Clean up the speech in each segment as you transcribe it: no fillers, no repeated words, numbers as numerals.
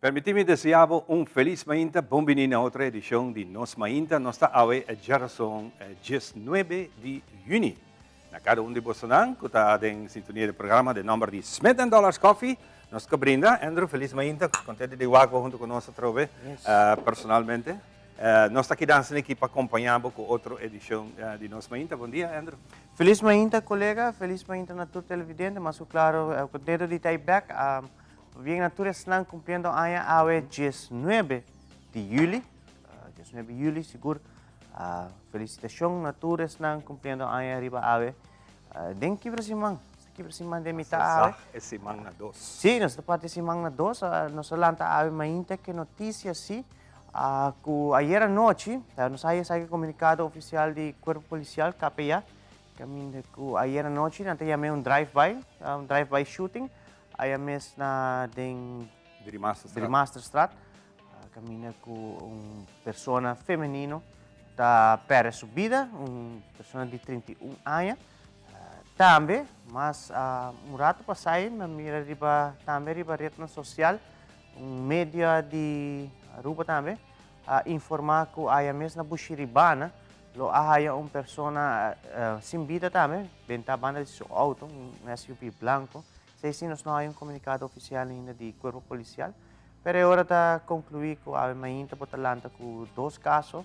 Permití mi deseá bo un felis mainta, bon biní na otro edishon di Nos Mainta. Nos ta awe djarason 19 di yüni. Na kada un di bosonan ku ta den sintonia di programa den nòmber di Smith and Dollars Coffee, nos ta brinda. Andrew, felis mainta, kontento di wak bo huntu ku nos atrobe personalmente. Nos ta keda asina aki pa kompañá bo ku otro edishon di Nos Mainta. Bon dia, Andrew. Felis mainta, kolega. Felis mainta na tur televidente. Mas ku klaro, kontento di ta ei bèk. Pabien na tur esnan kumpliendo aña awe 19 di yüli. 19 di yüli sigur. Felisitashon na tur esnan kumpliendo aña riba awe. Den kibra siman? Kibra siman den mitá awe? E siman na dos. Sí, nos ta parti e siman na dos. Nos a lanta awe mainta ke notisia sí ku ayer anochi nos a haya esaki komunikado ofisial di Kuerpo Polisial, KPA, kaminda ku ayer anochi nan ta yam'é un drive-by, un drive-by shooting. Aya mes na den Driemasterstraat kaminda ku un persona femenino ta perde su bida, un persona di 31 aña. Tambe mas un rato pasai mi a mira riba tambe riba rednan sosial un media di Aruba tambe a informa ku aya mes na Bushiribana lo a haya un persona sin bida tambe benta banda di su auto, un SUV blanco. Esei si nos no haya un comunicado oficial ainda di cuerpo policial, pero e ora ta conclui cu awe mainta bo ta lanta cu dos caso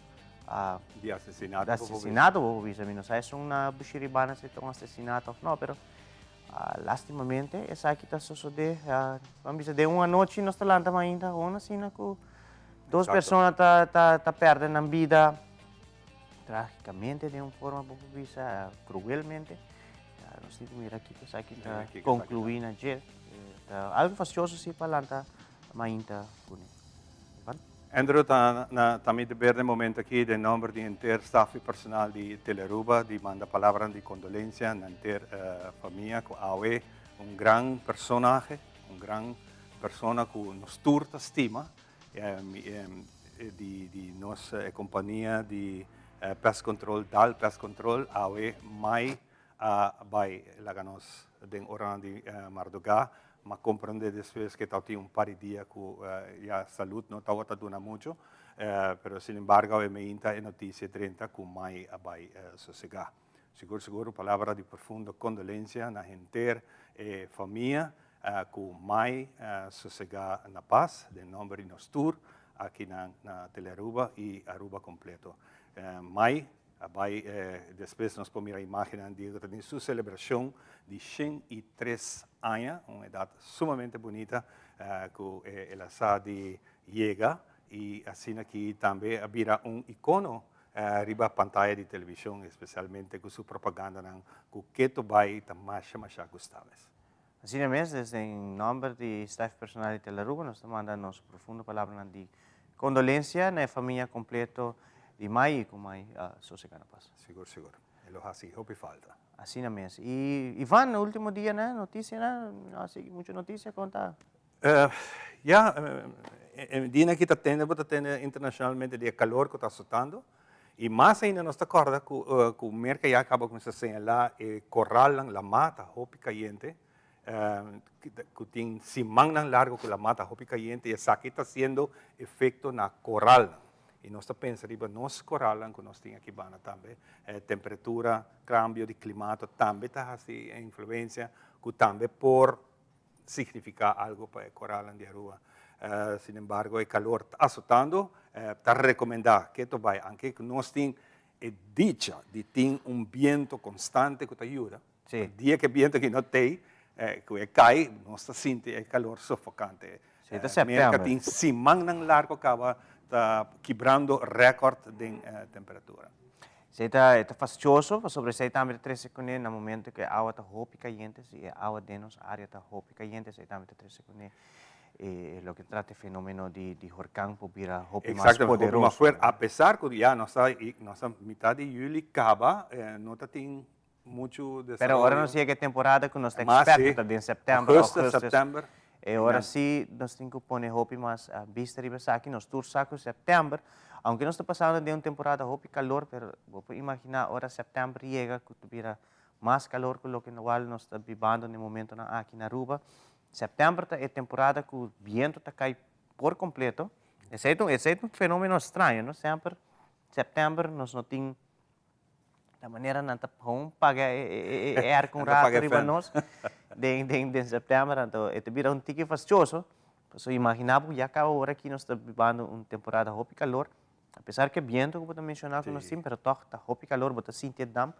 Di asesinato. Di asesinato bo por bisa. Mi no sa esun na Bushiribana si ta un asesinato of no, pero lastimamente esaki ta sosode. Ban bisa den un anochi nos ta lanta mainta gewoon asina cu dos persona ta perde nan bida tragicamente den un forma bo por bisa cruelmente. Nos tin ku mira kiko esaki ta konkluí na dje. Ta algu fastioso si pa lanta mainta kuné. Ivan? Andrew, ta na ta mi deber den momento aki den nomber di henter staf i personal di Telearuba di manda palabranan di kondolensia na henter famia ku awe un gran personahe, un gran persona ku nos tur ta stima di nos e kompania di pest control Dal Pest Control awe mai a bai laga nos den oranan di mardugá, m'a komprendé despues ke tabatin un par di dia ku ya salud no tabata duna muchu, pero sinembargo awe meinta e notisia drenta ku mai a bai sosegá. Sigur sigur palabra di profundo kondolensia na henter e famia ku mai sosegá na pas den nòmber di nos tur akinan na Telearuba i Aruba kompleto. Mai A bai despues nos por mira imagennan di ta den su celebracion di 103 aña, un edad sumamente bunita cu el a sa di yega y asina aki tambe a bira un icono riba pantaya di television, especialmente cu su propagandanan cu keto bai ta masha masha gusta mes. Asina mes, desde en nomber di staf personal di Telaruba nos ta manda nos profundo palabranan di condolencia na e famia completo di Mai y cu Mai sosega na pas. Sigur sigur. E lo haci hopi falta. Asina mes. Y Ivan, ultimo dia na noticia na, no a sigui mucho noticia, con ta? Ya, e dia aki ta tende, bo ta tende internacionalmente di e calor cu ta azotando. Y mas ainda nos ta corda cu cu Merca ya caba cuminsa señala e coralnan, lama ta hopi cayente, cu tin simannan largo cu lama ta hopi cayente y esaki ta haciendo efecto na coralnan. Y nos ta pensa riba nos coralnan cu nos tin aki banda tambe. Temperatura, cambio di climato tambe ta haci influencia cu tambe por significa algo pa e coralnan di Aruba. Sin embargo e calor ta azotando, ta recomenda keto bay, anke cu nos tin e dicha di tin un biento constante cu ta yuda, pero dia cu e biento aki no tey, cu e cay, nos ta sinti e calor sofocante. Merca tin simannan largo caba ta kibrando record den temperatura. Esei ta e ta fastioso pasobra esei tambe ta trese kuné na momento ku e awa ta hopi kayente, si e awa den nos área ta hopi kayente esei tambe ta trese kuné e loke ta trata e fenomeno di di horkan por bira hopi mas Exactamente, hopi poderoso. mas fuerte, apesar ku ya nos ta nos ta mitad di yuli kaba no ta tin muchu Pero ora desaroyo. nos yega e temporada ku nos ta Mas expect si, ku ta den sèptèmber, augustus, augustus, sèptèmber, e ora si nos tin ku pone hopi mas bista riba esaki. Nos tur sa ku sèptèmber, aunke nos ta pasando den un temporada hopi kalor, pero bo por imaginá ora sèptèmber yega ku ta bira mas kalor ku loke normal nos ta bibando na e momentonan aki na Aruba. Sèptèmber ta e temporada ku bientu ta kai. por kompleto. Esei ta un esei ta un fenomeno straño no, semper sèptèmber nos no tin ta manera nan ta gewoon paga e e e airco un rato riba nos den den den sèptèmber anto e ta bira un tiki fastioso pasobra imagina bo ya kaba ora aki nos ta bibando un temporada hopi kalor apesar ke biento ku bo ta menshoná ku nos tin pero tòg ta hopi kalor bo ta sinti e damp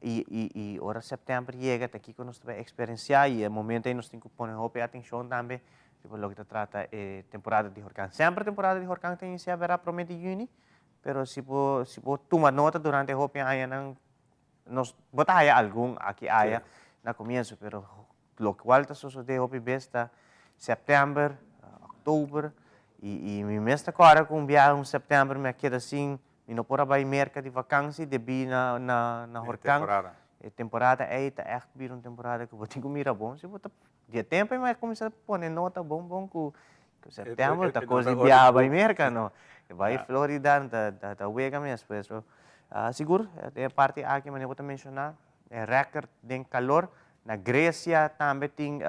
i i i ora sèptèmber yega ta kiko nos ta bai eksperensiá i e momento ei nos tin ku pone hopi atenshon tambe riba loke ta trata e temporada di horkan. Semper temporada di horkan ta inisiá bèrda promé di yüni. Pero si bo si bo tuma nota durante hopi añanan nos bo ta haya algun aki aya na comienzo pero locual ta sosode hopi bes ta september, october y y mi mes ta corda cu un biaha un september mi a keda sin mi no por a bay Merca di vakantie debi na na na horcan. E temporada ey ta echt bira un temporada cu bo tin cu mira bon si bo ta di e tempo ey mi a cuminsa pone nota bon bon cu Ku september ta kos di biaha bai Merka no. E bai Florida ta ta wega mes pues. So sigur den e parti aki manera bo ta menshoná e rèkòrt den kalor. Na Gresia tambe tin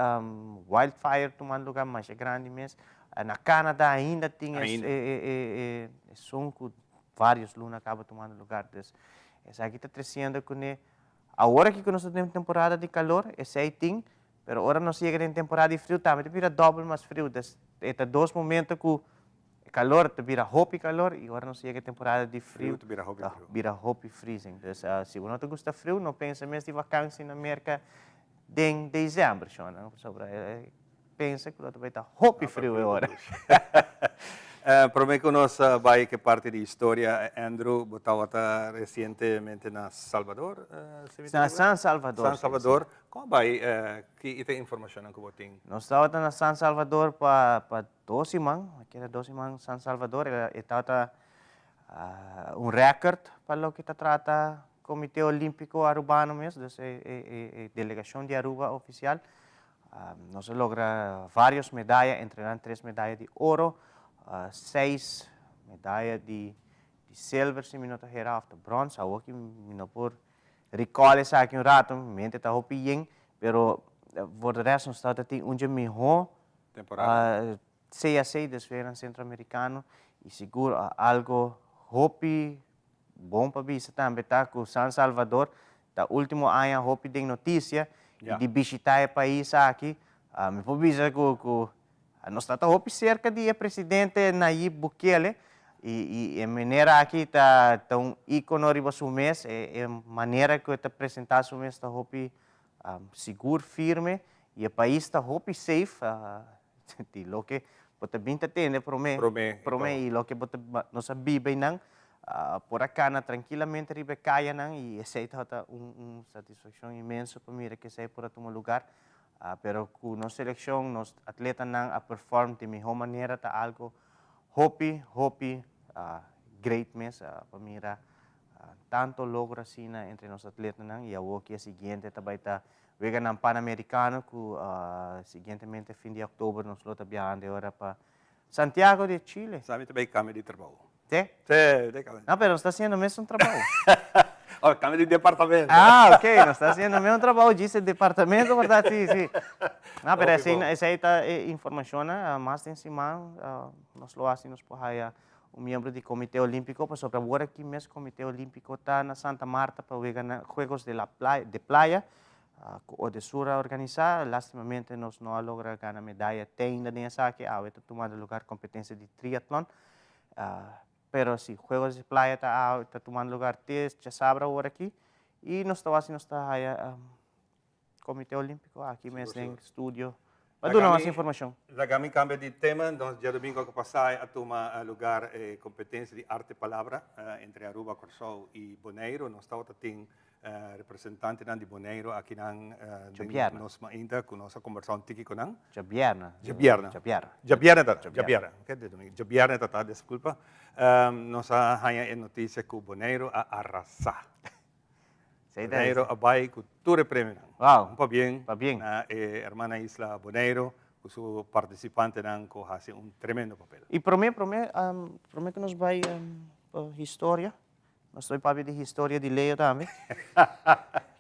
wildfire tumando lugar masha grandi mes. Na Canada ainda tin e esun ku varios luna kaba tumando lugar. Dus esaki ta tresiendo kuné awor aki ku nos ta den temporada di kalor esei tin. Pero ora nos yega den temporada di friu tambe ta bira dòbel mas friu. Des e ta dos momento ku e kalor ta bira hopi kalor i ora nos yega e temporada di friu ta bira hopi friu. Bira hopi freezing. Dus si bo no ta gusta friu no pensa mes di vakansi na Merka den desèmber shon. Pasobra pensa ku lo ta bai ta hopi friu e ora. Prome ku nos bai ke parti di historia, Andrew, bo tabata resientemente na Salvador, si mi ta Na San Salvador. San Salvador. Kon a bai? Ki ita informashonnan ku bo tin? Nos tabata na San Salvador pa pa dos siman, a keda dos siman San Salvador, e tabata un rèkòrt pa loke ta trata Komite Olímpiko Arubano mes, dus e e delegashon di Aruba ofisial. Nos a logra varios medaya, entre nan tres medaya di oro, seis medaya di silver si mi no ta hera of ta brons, awor ki mi no por recall esaki un rato, mi mente ta hopi yen, pero voor de rest nos tabata tin un dje miho Temporada. CAC, dus Weernan Centroamericano, y sigur algo hopi bon pa bisa tambe ta cu San Salvador ta ultimo aña hopi den noticia y di bishita e pais aki. Mi por bisa cu cu nos ta ta hopi cerca di e presidente Nayib Bukele y y e manera aki ta ta un icono riba su mes, e e manera cu e ta presenta su mes ta hopi sigur, firme y e pais ta hopi safe di loke bo ta bin ta tende prome prome y loke bo ta nos a biba eynan por a cana trankilamente riba e cayanan y esey tabata un un satisfaccion inmenso pa mira cu esey por a tuma lugar pero cu nos seleccion nos atletanan a perform di miho manera ta algo hopi hopi great mes pa mira Tanto logro asina entre nos atletanan y awoki e siguiente ta bay ta Weganan Panamericano cu siguientemente fin di october nos lo ta biahando e ora pa Santiago de Chile. Sa mi ta bay cambia di trabou. Te? Te, te cambia. No, pero nos ta haciendo mesun trabou. Oh, cambia di departamento. Ah, ok, nos ta haciendo mesun trabou, djis e departamento por ta, si, si. No, pero esey, esey ta e informacionnan, mas den siman nos lo haci, nos por haya Un miembro di Comité Olímpico pasobra awor aki mes Comité Olímpico ta na Santa Marta pa wega na Juegos de la Playa, de Playa cu Odesur a organisa. Lastimamente nos no a logra gana medaya te ainda den esaki. Awe ta tumando lugar competencia di triatlon. Pero si, Juegos de Playa ta awe ta tumando lugar te djasabra awor aki y nos ta wak si nos ta haya Comité Olímpico aki mes den studio pa duna mas informacion. Laga mi cambia di tema. Nos diadomingo cu pasa a tuma lugar e competencia di Arte Palabra entre Aruba, Corsou y Boneiro. Nos tabata tin representantenan di Boneiro akinan den nos mainta cu nos a combersa un tiki cu nan. Djabierna. Djabierna. Djabierna. Djabierna ta, djabierna. Ok, diadomingo. Djabierna ta ta, disculpa. Nos a haya e noticia cu Boneiro a arrasa. Boneiro a bai ku tur e premionan. Wow. Un pabien Pabien. na e hermana isla Boneiro ku su partisipantenan ku hasi un tremendo papel. I promé, promé, promé ku nos bai pa historia, nos ta bai papia di historia di Leo tambe.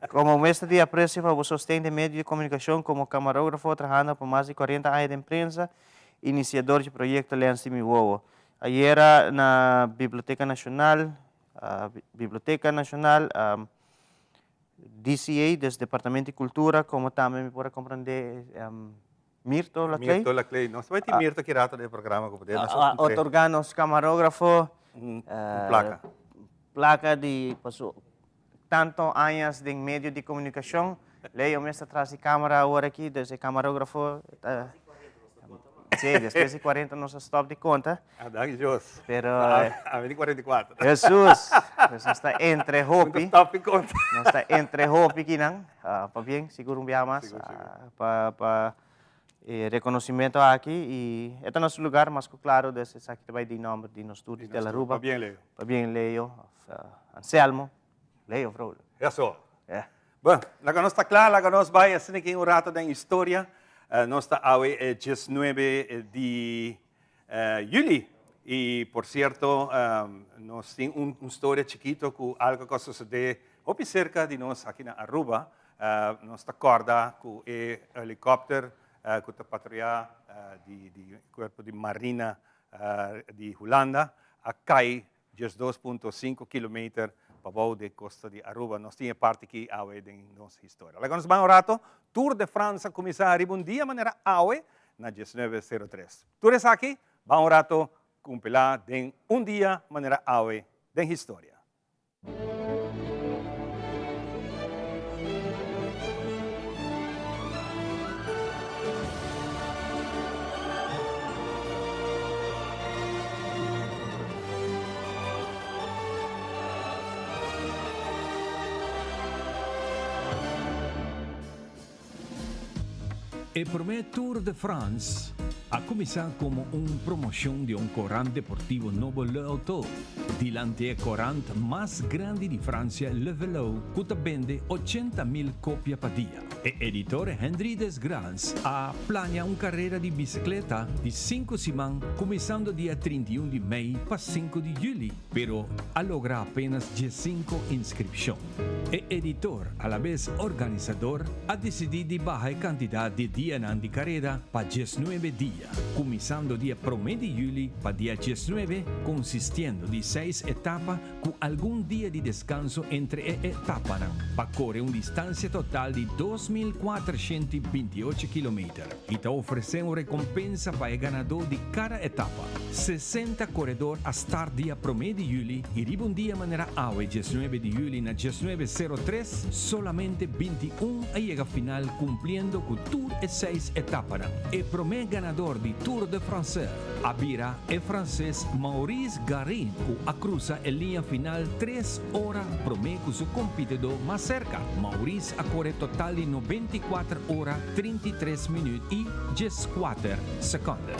Komo muestra di apresio pa bo sosten den medio di komunikashon komo kamarógrafo trahando pa mas di kuarenta aña den prensa. inisiador dje proyekto Lens di mi Wowo. Ayera na Biblioteka Nashonal, Biblioteka Nashonal, DCA, des Departamento di Kultura, komo tambe mi por a komprendé Mirto Laclay. Mirto Laclay. Nos ta bai tin Mirto ki rato den e programa ku poder nos a A otorgá nos kamarógrafo un plaka. Plaka di paso tanto añas den medio di komunikashon. Leo mes ta tras di kamera awor aki, dus e kamarógrafo ta. Sí, despues di 40 nos a stop di konta. Ah, danki Dios. Pero. Ami di 44. Hesus! Dus nos ta entre hopi. Nos ta stop di konta. Nos ta entre hopi kinan. Pabien, sigur un biaha mas. Sigur, sigur. Pa, pa e reconocimento aki y e ta na su lugar mas cu claro, dus esaki ta bay di nomber di nos tur di Telaruba. Pabien Leo. Pabien Leo, of Anselmo. Leo Vrolijk. Ja so. Ja. Bon, laga nos ta kla, laga nos bai asina aki un rato den historia. Nos ta awe e diesnuebe di juli. Y por cierto, nos tin un storia chikito cu algo cu a sucede hopi cerca di nos aki na Aruba. Nos ta corda cu e helicopter cu ta patruya di cuerpo di marina di Hulanda a cay 12.5 kilometer pabou di costa di Aruba. Nos tin e parti aki awe den nos historia. Laga nos ban un rato. Tour de France a cuminsa riba un dia manera awe na 1903. Tur esaki ban un rato cumpila den un dia manera awe den historia. E promé Tour de France a kuminsá komo un promoshon di un korant deportivo nobo Le Auto, dilanti e korant mas grandi di Fransia Le Vélo ku ta bende 80.000 kopia pa dia. E editor Henri Desgrange a plania un karera di bisikleta di sinku siman kuminsando dia 31 di mei pa sinku di juli, pero a logra apenas diesinku inskripshon. E editor, alabes organisador, a disidí di baha e kantidat di dianan di karera pa diesnuebe dia, kuminsando dia promé di juli pa dia diesnuebe, konsistiendo di seis etapa ku algun dia di deskanso entre e etapanan, pa kore un distansia total di 2428 kilometer i ta ofresé un rekompensa pa e ganadó di kada etapa. 60 koredor a start dia promé di juli i riba un dia manera awe 19 di juli na 19:03 solamente 21 a yega final kumpliendo ku tur e seis etapanan. E promé ganador di Tour de France a bira e franses Maurice Garin ku a krusa e liña final tres ora promé ku su kompetidó mas serka. Maurice a kore total di 94 ora, 33 minüt i 14 sekònde.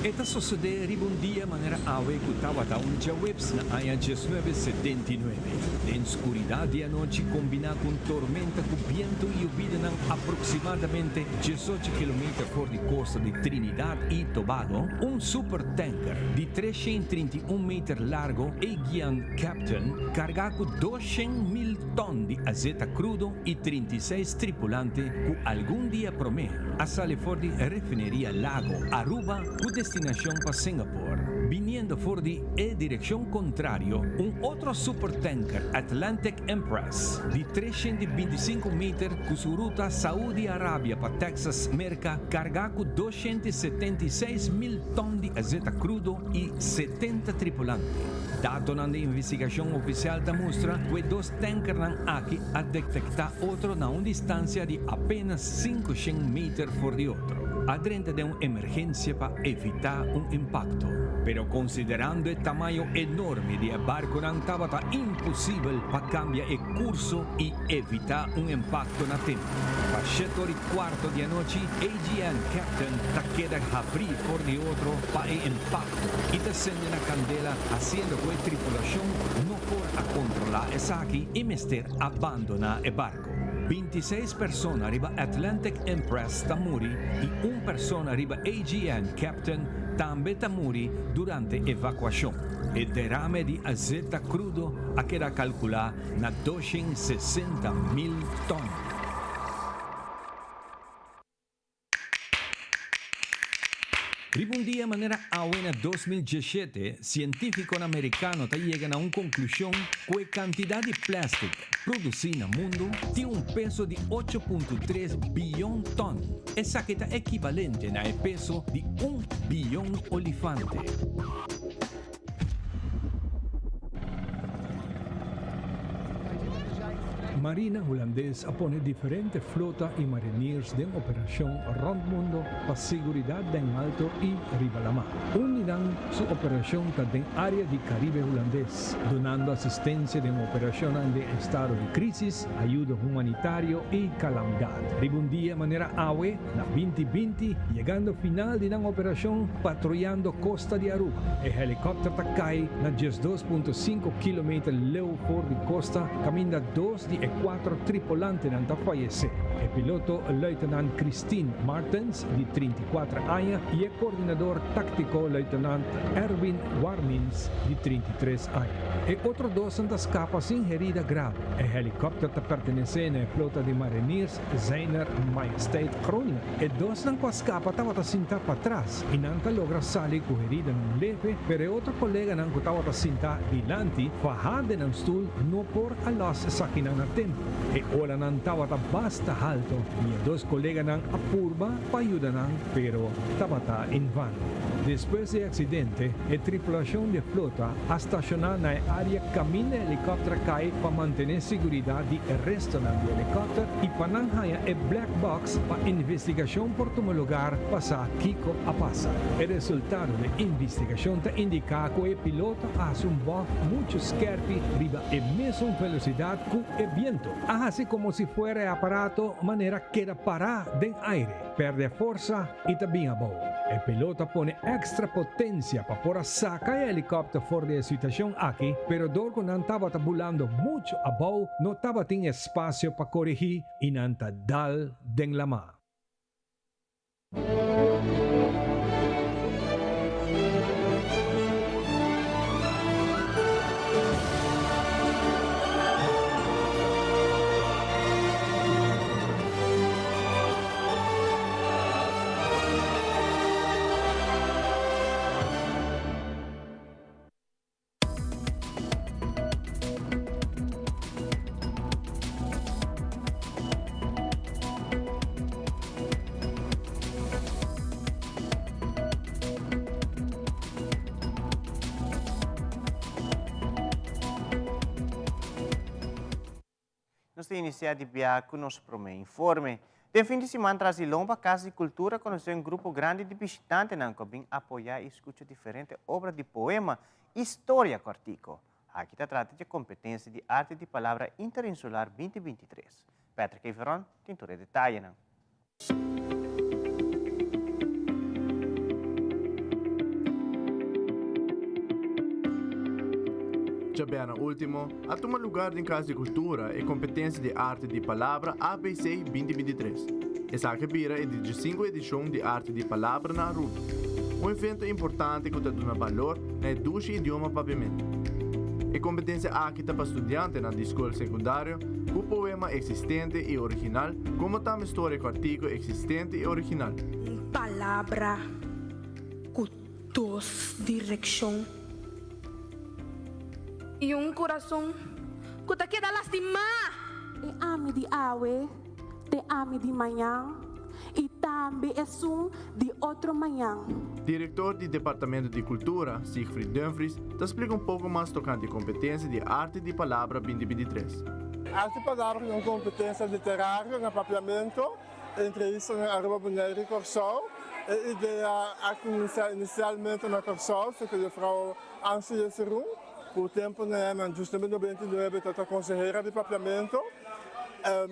E ta sosodé riba un dia manera awe ku tabata un djaweps na aña 1979. Den skuridat di anochi kombiná ku un tormenta ku bientu i yobidanan aproksimadamente 18 kilometer for di kosta di Trinidad i Tobago, un supertanker di 331 meter largo Aegean Captain kargá ku 200,000 Ton di azeta krudo i 36 tripulante ku algun dia promé a sali for di refineria Lago, Aruba ku destinashon pa Singapore. Biniendo for di e direkshon kontrario, un otro supertanker Atlantic Empress di 325 meter ku su ruta Saudi Arabia pa Texas, Merka, kargá ku 276 mil ton di azeta krudo i 70 tripulante. Datonan di investigashon ofisial ta mustra ku e dos tankernan aki a detektá otro na un distansia di apenas 500 meter for di otro. A drenta den un emergensia pa evitá un impakto. Pero konsiderando e tamaño enorme di e barkonan tabata imposibel pa kambia e kurso i evitá un impakto na tempu. Pa shete ora i kuarto di anochi AGN Captain ta keda habrí for di otro pa e impakto. I ta sende na kandela hasiendo ku e tripulashon no por a kontrolá esaki i mester a bandoná e barko. 26 persona riba Atlantic Empress ta muri i un persona riba AGN Captain. tambe ta muri durante evakuashon. E derame di azeta krudo a keda kalkulá na 260 mil tòn. Riba un dia manera awe na 2017, sientífikonan merikano ta yega na un konklushon ku e kantidat di plèstik produsí na mundu tin un peso di 8.3 biyon tòn. Esaki ta ekibalente na e peso di un biyon olifante. Marina Hulandes a pone diferente flota y mariniers den operacion rond mundo pa seguridad den alto y riba lama. Un di nan su operacion ta den area di Caribe Hulandes, dunando asistencia den operacionnan den estado di crisis, ayudo humanitario y calamidad. Riba un dia manera awe, Na binti binti, yegando final di nan operashon patruyando kosta di Aruba, e helikòpter ta kai na 12.5 kilometer leu for di kosta kaminda dos di e kuatro tripulantenan ta fayesé, e piloto Luitenant Christine Martens di 34 aña i e koordinador táktiko Luitenant Erwin Warmins di 33 aña. E otro dosnan ta skapa sin herida grave. E helikòpter ta pertenesé na e flota di mariniers Zijner Majesteit Groningen. E dosnan ku a skapa tabata sintá patras i nan ta logra sali ku heridanan leve, pero e otro koleganan ku tabata sintá dilanti fahá den nan stul no por a lòs esakinan na tempu. E olanan tabata basta halto i e dos koleganan a purba pa yuda nan, pero tabata en vano. Despues di e aksidente, e tripulashon di e flota a stashoná na e área kaminda e helikòpter a kai pa mantené siguridat di e restonan di helikòpter i pa nan haña e black box pa investigashon por tuma lugar pa sa kiko a pasa. E resultado di e investigashon ta indiká ku e piloto a hasi un bòg muchu skèrpi riba e mesun velosidat ku e bientu. A hasi komo si fuera e aparato manera keda pará den aire, pèrdè forsa i ta bin abou. E piloto a pone èkstra potensia pa por a saka e helikòpter for di e situashon aki, pero dor ku nan tabata bulando muchu abou no tabatin espasio pa korigí i nan ta dal den lamá. Nos ta inicia di bia cu nos prome informe. Den fin di siman tras di lomba Casa di Cultura conoce un grupo grandi di bishitantenan cu a bin apoya y scucha diferente obra di poema y storia cortico. Aki ta trata dje competencia di Arte di Palabra Interinsular 2023. Patrick Everon tin tur e detayenan. Djabièrnè último, a tuma lugar den Kas di Kultura e kompetensia di Arte di Palabra ABC 2023. Esaki a bira e di diesinku edishon di Arte di Palabra na Aruba, un evento importante ku ta duna balor na e dushi idioma papiamentu. E kompetensia aki ta pa studiantenan di skol sekundario ku poema eksistente i original komo tambe storia kòrtiku eksistente i original. Un palabra ku dos direkshon. I un kurason ku ta keda lastimá. E ami di awe t'e ami di mañan i tambe esun di otro mañan. Direktor di Departamento di Kultura, Siegfried Dumfries, ta splika un poko mas tokante kompetensia di Arte di Palabra 2023. Arte di Palabra ta un kompetensia literario na Papiamento entre islanan Aruba, Boneiru i Kòrsou. E idea a kuminsá inisialmente na Kòrsou serka Juffrouw Anse Jesurun, ku tempunan justamente 99 tabata konsehera di Papiamento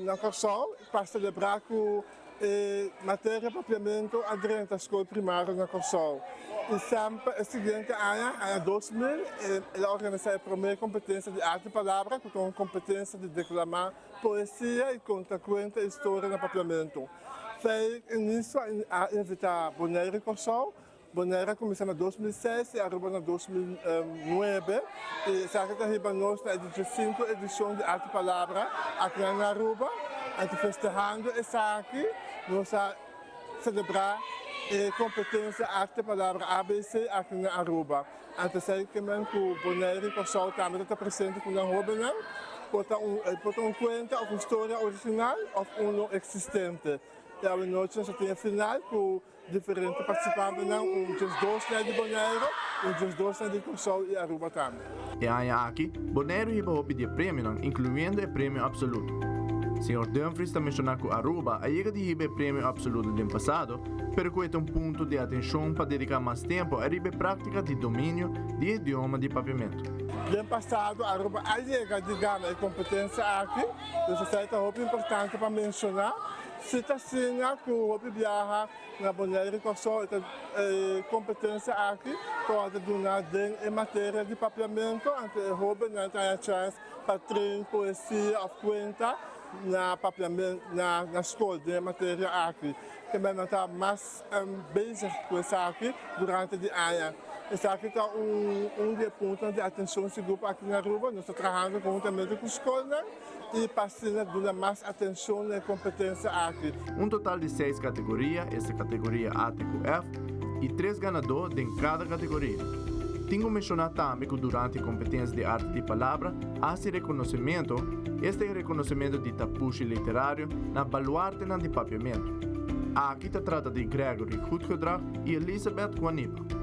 na Kòrsou pa selebrá ku E materia Papiamentu a drenta skol primario na Kòrsou i semper e siguiente aña, aña 2000, el a organisá e promé kompetensia di Arte Palabra ku ta un kompetensia di deklamá poesia i konta kuenta i storia na Papiamentu. Fei inisio a invitá Boneiru i Kòrsou. Bonaire a kuminsá na 2006 i Aruba na 2009 i esaki ta hiba nos na e diesinku edishon di Arte Palabra aki na Aruba. Anto festehando esaki nos a selebrá e kompetensia Arte Palabra ABC aki na Aruba. Anto esei ke men ku Bonaire i Kòrsou tambe ta presente ku nan hóbennan. Por ta un por ta un kuenta òf un storia original òf uno eksistente. I awenochi nos a tin e final ku diferente partisipantenan, un 12 nan di Bonaire, un 12 nan di Kòrsou i Aruba tambe. E aña aki, Boneiru hiba hopi di e premionan, inkluyendo e premio absoluto. Señor Dumfries ta menshoná ku Aruba a yega di hiba e premio absoluto den pasado, pero ku e ta un punto di atenshon pa dediká mas tempu ariba e práktika di dominio di e idioma di papiamentu. Den pasado Aruba a yega di gana e kompetensia aki, dus esei ta hopi importante pa menshoná. Si ta asina ku hopi biaha na Boneiru i Kòrsou e ta e kompetensia aki ta wòrdu duna den e materia di papiamentu, anto e hóbennan ta haña chèns pa train poesia òf kuenta na papiamentu na na skol den e materia aki. Kemey nan ta mas bezig ku esaki durante di aña. Esaki ta un un di e puntonan di atenshon sigur pa aki na Aruba. Nos ta trahando konhuntamente ku skolnan i pa asina duna mas atenshon na e kompetensia aki. Un total di seis kategoria, esta kategoria A te ku F, i tres ganadó den kada kategoria. Tin ku menshoná tambe ku durante e kompetensia di arte di palabra a hasi rekonosementu, esta e rekonosementu di tapushi literario na baluartenan di papiamentu. Aki ta trata di Gregory Goedgedrag i Elizabeth Guanipa.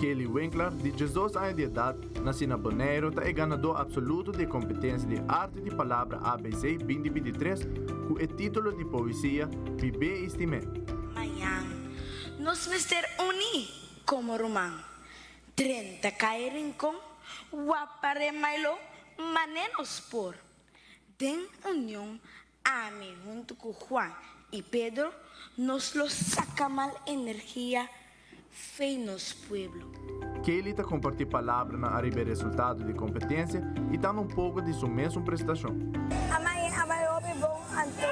Kelly Winkler, di 12 aña di edat, Nací na Boneiru, ta e ganadó absoluto di e kompetensia di arte di palabra ABC 2023 ku e título di poesia Bibé i Stimé. Mañan nos mester uní komo ruman. Drenta kai Rincon, wapa remailó mané nos por. Den union ami huntu ku Juan i Pedro nos lo saka mal energia fei nos pueblo. Kaylee ta kompartí palabranan ariba e resultado di kompetensia i tambe un poko di su mesun prestashon. Amai a bai hopi bon anto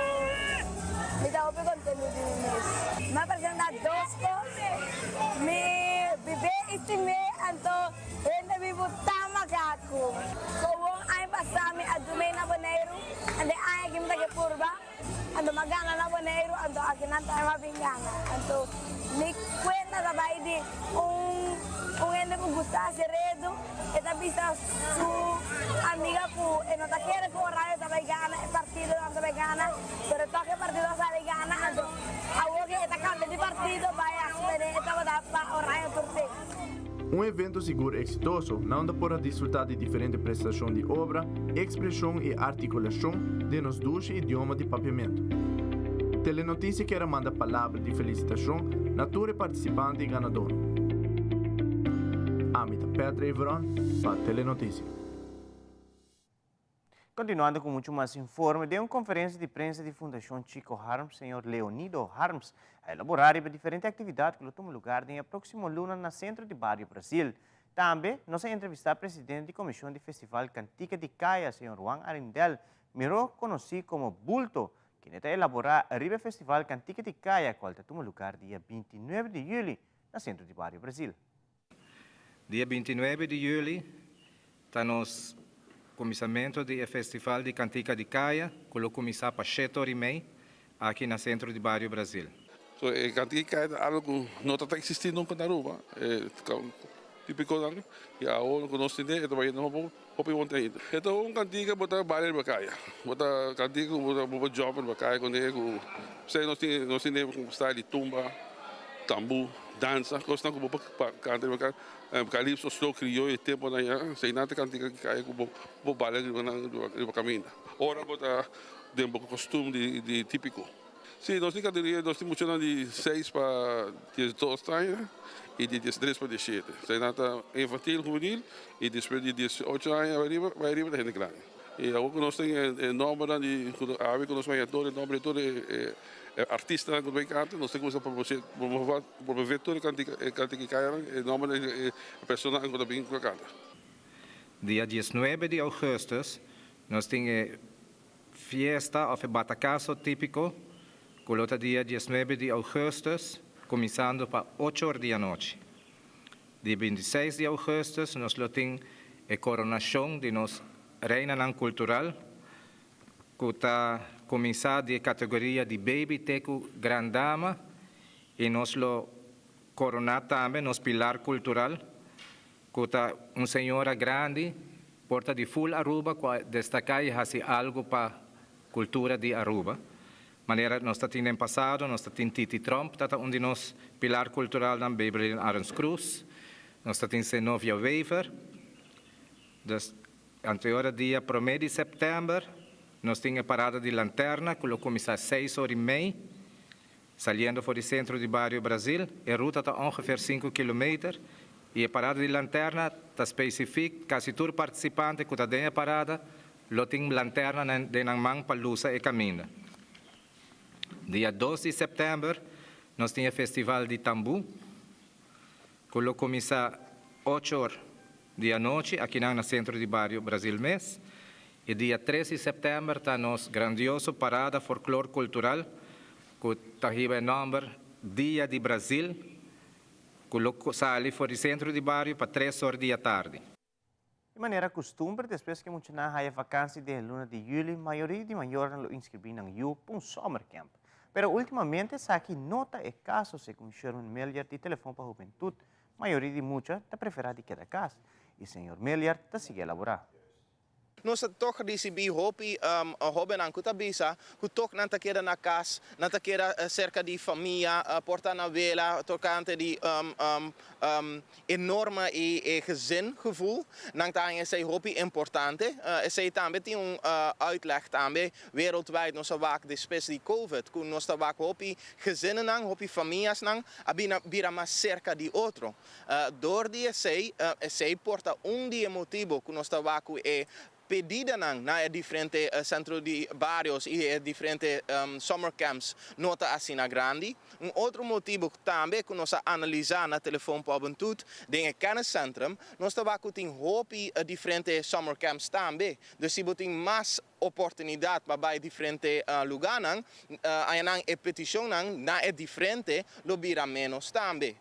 mi ta hopi contento di mi mes. Mi a presenta dos cos, mi bibé i stimé anto hende mi bu ta makaku. Kowon aña pasá mi a dumé na Boneiru anto e aña aki mi ta ke purba. Anto m'a gana na Boneiru, anto akinan tambe m'a bin gana. Anto mi kuenta ta bai di un un hende ku gusta hasi redu, e ta bisa su amiga ku e no ta kere ku Oranje ta bai gana, e partido nan ta bai gana, pero tòg e partido a sali gana, anto awor ke e ta kambia di partido bai hasi p'e e tabata pa Oranje tur tin. Un evento sigur eksitoso, na unda por a disfrutá di diferente prestashon di obra, ekspreshon i artikulashon den nos dushi idioma di papiamentu. Telenoticia kier a manda palabra di felisitashon na tur e partisipante i ganadónan. Ami ta Pat Reveron pa Telenoticia. Continuando cu mucho mas informe, den un conferencia di prensa di Fundacion Chico Harms, señor Leonido Harms a elabora riba diferente actividad cu lo tuma lugar den e proximo luna na Centro di Bario Brasil. Tambe nos a entrevista presidente di Comision di Festival Cantica di Caya, señor Juan Arindel, miro conoci como Bulto, kende ta elabora riba e Festival Cantica di Caya cual ta tuma lugar dia 29 di juli na Centro di Bario Brasil. Dia 29 di juli ta nos kuminsamentu di e Festival di Kantika di Kaya ku lo kuminsá pa shete ora i mei aki na Sentro di Bario Brasil. So e Kantika di Kaya ta algu ku no ta ta eksistí nunka na Aruba, e típikonan i awor ku nos tende e ta bai hopi hopi bon ainda. E ta un kantika bo ta baila riba kaya, bo ta kantika ku bo ta bo por jump riba kaya kuné ku p'esei nos tin nos tende style di tumba, tambú. Dansa, kosnan ku bo por kanta riba ka kalipso, slow, krioyo, e temponan ya, esei nan ta kantika ki kaya ku bo por baila riba nan riba kaminda. Ora bo ta den bo kostum di tipiko. Si, nos tin kategoria, nos tin muchanan di seis pa 12 aña i di 13 pa 17. Esei nan ta infantil, hubenil i despues di 18 aña bai riba, bai riba ta hende grandi. I awor ku nos tin e nombernan di ku awe ku nos maya tur e nomber di tur e E artistanan ku ta bai kanta, nos ta kuminsá promové tur e kantika i kayanan, e nòmber di e personanan ku ta bin ku a kanta. Dia 19 di ougùstùs nos tin e fiesta òf e batakaso típiko ku lo ta dia 19 di ougùstùs. kuminsando pa ocho or di anochi. Dia 26 di ougùstùs nos lo tin e koronashon di nos reinanan kultural ku ta kuminsá di e kategoria di baby te ku gran dama i nos lo koroná tambe nos pilar kultural ku ta un señora grandi por ta di ful Aruba ku a destaká i hasi algu pa kultura di Aruba. Manera nos ta tin den pasado, nos ta tin Titi Tromp, ta ta un di nos pilar kulturalnan, Beverlyn Arends Croes, nos ta tin Zenovia Wever. Dus, anteora dia promé di sèptèmber, nos tin e parada di lanterna ku lo kuminsá seis ora i mei, saliendo for di sentro di bario Brazil. E ruta ta ongeveer sinku kilometer i e parada di lanterna ta spesifik, kasi tur partisipante ku ta den e parada Lo tin lanternanan den nan man pa lusa e kaminda. Dia dos di sèptèmber nos tin e festival di tambú ku lo kuminsá ocho or di anochi akinan na Sentro di Bario Brazil mes. I dia tres di sèptèmber ta nos grandioso parada folklor kultural ku ta hiba e nòmber Dia di Brazil ku lo sali for di Sentro di Bario pa tres or di atardi. Di manera kustumber, despues ku e muchanan haya vakansi den e luna di yüli, mayoria di mayornan lo inskribí nan yu pa un summercamp. Pero últimamente esaki no ta e kaso, segun Sherman Milliard di Telefon pa Hubentut. Mayoria di mucha ta preferá di keda kas, i señor Milliard ta sigui elaborá. Nos a tog risibí hopi hóbennan ku ta bisa ku tog nan ta keda na kas, nan ta keda serka di famia, por ta na wela tokante di E norma i e gezingevoel, nan ta haña esei hopi importante. Esei tambe tin un uitleg tambe wereldwijd nos a wak despues di covid ku nos ta wak hopi gezinnennan, hopi famiasnan a bina bira mas serka di otro. Dor di esei, esei por ta un di e motibo ku nos ta wak ku e Pedidanan na e diferente centro di barios y e diferente summer camps no ta asina grandi. Un otro motibo tambe cu nos a analiza na Telefon pa Hubentud den e kenniscentrum, nos ta wak cu tin hopi diferente summer camps tambe. Dus si bo tin mas oportunidad pa bay diferente lugarnan, añanan e peticionnan na e diferente lo bira menos tambe.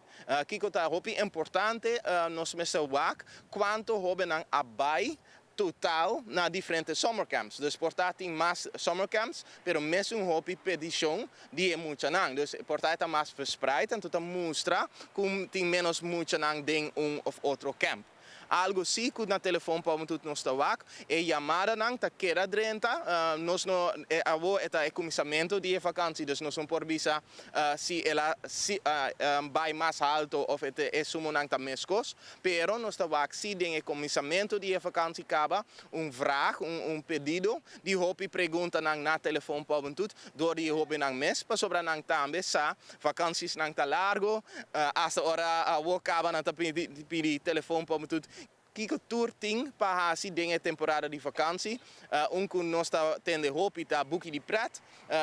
Kico ta hopi importante, nos mester wak cuanto hobennan a bay total na diferente summer camps. Dus por ta tin mas summer camps, pero mesun hopi peticion di e muchanan. Dus por ta e ta mas verspreid, anto ta mustra cu tin menos muchanan den un of otro camp. Algo si cu na telefon pa tut nos ta wak, e yamadanan ta keda drenta, nos no, awo e ta e cuminsamento di e vakantie, dus nos no por bisa si el a bay mas halto of e sumonan ta mescos. Pero nos ta wak si den e kuminsamentu di e vakansi kaba un vraag, un pedido di hopi preguntanan na telefon pa hubentut dor di e hobennan mes, pasobra nan tambe sa vakansisnan ta largo, asta ora awor kaba nan ta pidi telefon pa hubentut kiko tur tin pa hasi den e temporada di vakansi. Un ku nos ta tende hopi ta buki di pret.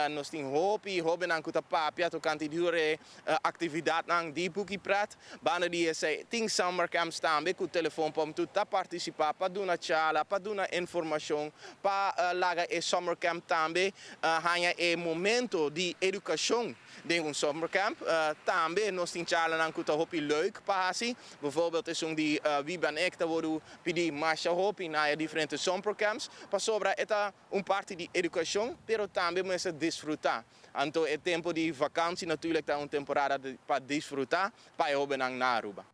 Nos tin hopi hóbennan ku ta papia tokante di tur e aktividatnan di Buki Pret. Banda di esei tin summer camps tambe ku Telefon pa tur ta partisipá pa duna charla, pa duna informashon, pa laga e summer camp tambe haña e momento di edukashon den un summer camp. Tambe nos tin charlanan ku ta hopi leuk pa hasi. Bijvoorbeeld esun di Wie ben ik ta wordu pidi masha hopi na e diferente summer camps pasobra e ta Un parti di edukashon, pero tambe mester disfrutá. Anto e tempu di vakansi natuurlijk ta un temporada pa disfrutá pa e hóbennan na Aruba.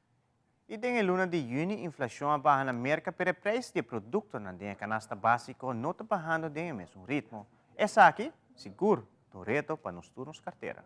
I den e luna di yüni inflashon a baha na Merka pero e preis di e produktonan den e kanasta básiko no ta bahando den e mesun ritmo. Esaki, sigur, ta un reto pa nos tur nos kartera.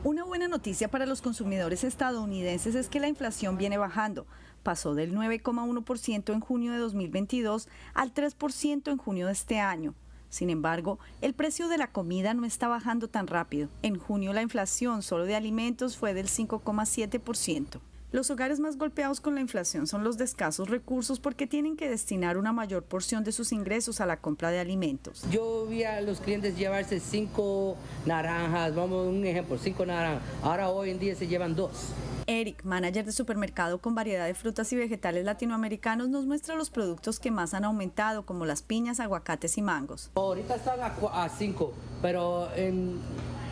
Una buena noticia para los consumidores estadounidenses es que la inflación viene bajando. Pasó del 9,1% en junio de 2022 al 3% en junio de este año. Sin embargo, el precio de la comida no está bajando tan rápido. En junio la inflación solo de alimentos fue del 5,7%. Los hogares más golpeados con la inflación son los de escasos recursos porque tienen que destinar una mayor porción de sus ingresos a la compra de alimentos. Yo vi a los clientes llevarse cinco naranjas, vamos un ejemplo, cinco naranjas. Ahora hoy en día se llevan dos. Eric, manager de supermercado con variedad de frutas y vegetales latinoamericanos, nos muestra los productos que más han aumentado, como las piñas, aguacates y mangos. Ahorita están a, cinco, pero en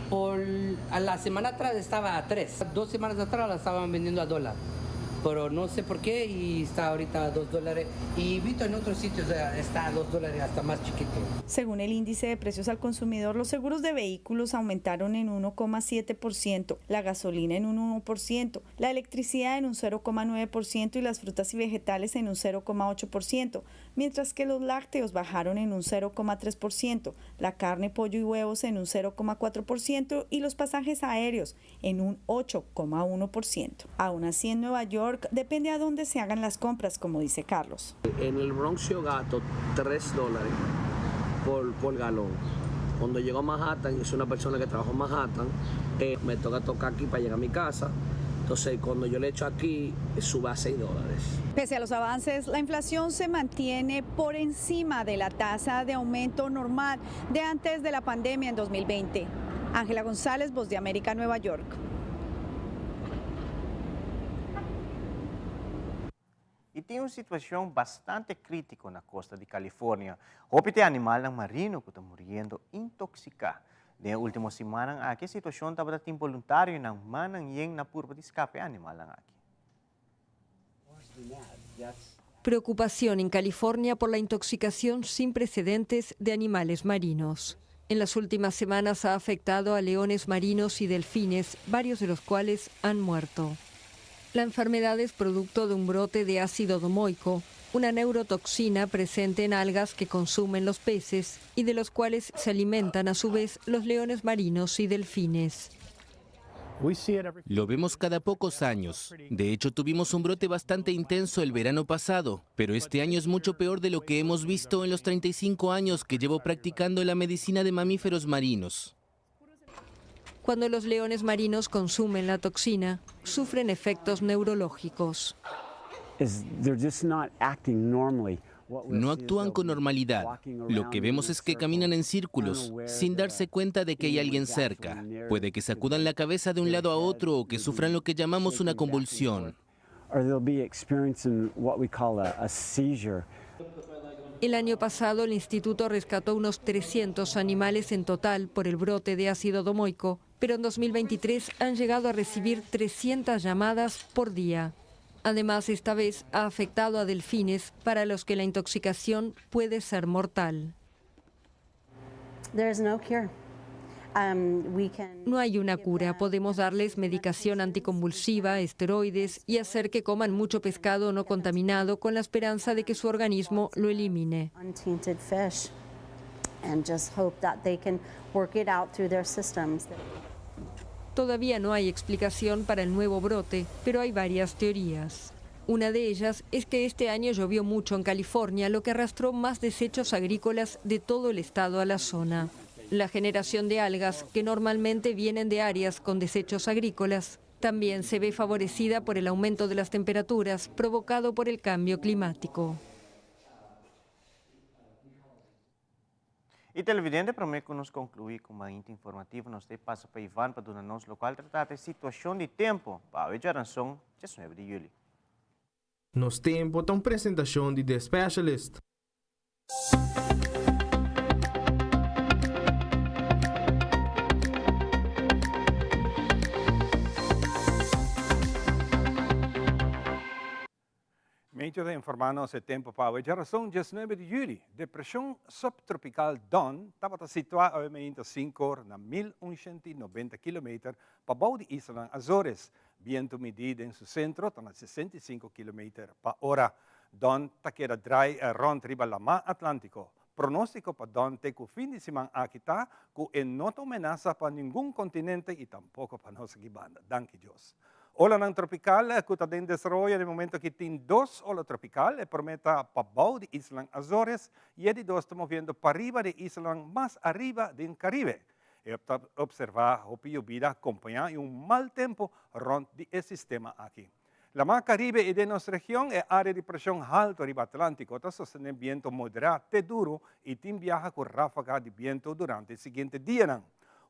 Por a la semana atrás estaba a 3. Dos semanas atrás la estaban vendiendo a dólar. Pero no sé por qué y está ahorita a 2 dólares. Y visto en otros sitios está a 2 dólares, hasta más chiquito. Según el índice de precios al consumidor, los seguros de vehículos aumentaron en 1,7%, la gasolina en un 1%, la electricidad en un 0,9% y las frutas y vegetales en un 0,8%, mientras que los lácteos bajaron en un 0,3%, la carne, pollo y huevos en un 0,4% y los pasajes aéreos en un 8,1%. Aún así, en Nueva York depende a dónde se hagan las compras, como dice Carlos. En el Bronx yo gasto 3 dólares por, por galón. Cuando llego a Manhattan, yo soy una persona que trabaja en Manhattan, eh, me toca tocar aquí para llegar a mi casa. Entonces, cuando yo le echo aquí, sube a 6 dólares. Pese a los avances, la inflación se mantiene por encima de la tasa de aumento normal de antes de la pandemia en 2020. Ángela González, Voz de América, Nueva York. I tin un situashon bastante krítiko na kosta di California. Hopi ta e animalnan marino ku ta muriendo intoksiká. Den e último simannan aki e situashon tabata tin boluntarionan mannan yen na purba di skapa e animalnan aki. Preocupación en California por la intoxicación sin precedentes de animales marinos. En las últimas semanas ha afectado a leones marinos y delfines, varios de los cuales han muerto. La enfermedad es producto de un brote de ácido domoico, una neurotoxina presente en algas que consumen los peces y de los cuales se alimentan a su vez los leones marinos y delfines. Lo vemos cada pocos años. De hecho, tuvimos un brote bastante intenso el verano pasado, pero este año es mucho peor de lo que hemos visto en los 35 años que llevo practicando la medicina de mamíferos marinos. Cuando los leones marinos consumen la toxina, sufren efectos neurológicos. No actúan con normalidad. Lo que vemos es que caminan en círculos, sin darse cuenta de que hay alguien cerca. Puede que sacudan la cabeza de un lado a otro o que sufran lo que llamamos una convulsión. El año pasado, el instituto rescató unos 300 animales en total por el brote de ácido domoico, pero en 2023 han llegado a recibir 300 llamadas por día. Además, esta vez ha afectado a delfines para los que la intoxicación puede ser mortal. Um, no hay una cura. Podemos darles medicación anticonvulsiva, esteroides y hacer que coman mucho pescado no contaminado con la esperanza de que su organismo lo elimine. Todavía no hay explicación para el nuevo brote, pero hay varias teorías. Una de ellas es que este año llovió mucho en California, lo que arrastró más desechos agrícolas de todo el estado a la zona. La generación de algas, que normalmente vienen de áreas con desechos agrícolas, también se ve favorecida por el aumento de las temperaturas provocado por el cambio climático. Y televidente, prome cu nos conclui cu Mainta Informativo, nos ta pasa pa Ivan pa duna nos locual ta trata e situacion di tempo pa awe djaranson, 19 di juli. Nos Tempo ta un presentacion di The Specialist. Medio ta informá nos e tempu pa awe djarason diesnuebe di yüli. Depreshon subtropikal Don tabata situá awe meinta sinku or na 1190 kilometer pabou di islanan Azores. Bientu midí den su sentro ta na 65 kilometer pa ora. Don ta keda drai rònt riba Lamá Atlántiko. Pronóstiko pa Don te ku fin di siman aki ta ku e no ta un menasa pa ningun kontinente i tampoko pa nos aki banda. Danki Dios. Olanan tropikal ku ta den desaroyo na e momento aki tin dos ola tropikal, e promé ta pabou di islanan Azores i e di dos ta moviendo pariba di e islanan mas ariba den Karibe. E ta opservá hopi yobida kompañá i un mal tempu rònt di e sistema aki. Lamá Karibe i den nos region e área di preshon haltu riba Atlántiko ta sostené bientu moderá te duru i tin biaha ku ráfaga di bientu durante e siguiente dianan.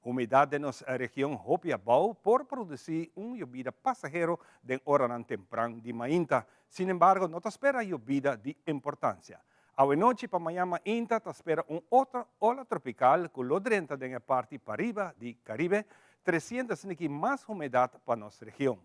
Humidat den nos region hopi abou por produsí un yobida pasahero den oranan tempran di mainta. Sinembargo, no ta spera yobida di importansia. Awe nochi pa mañan mainta ta spera un otro ola tropical cu lo drenta den e parti pariba di Caribe, treciendo asina mas humedad pa nos region.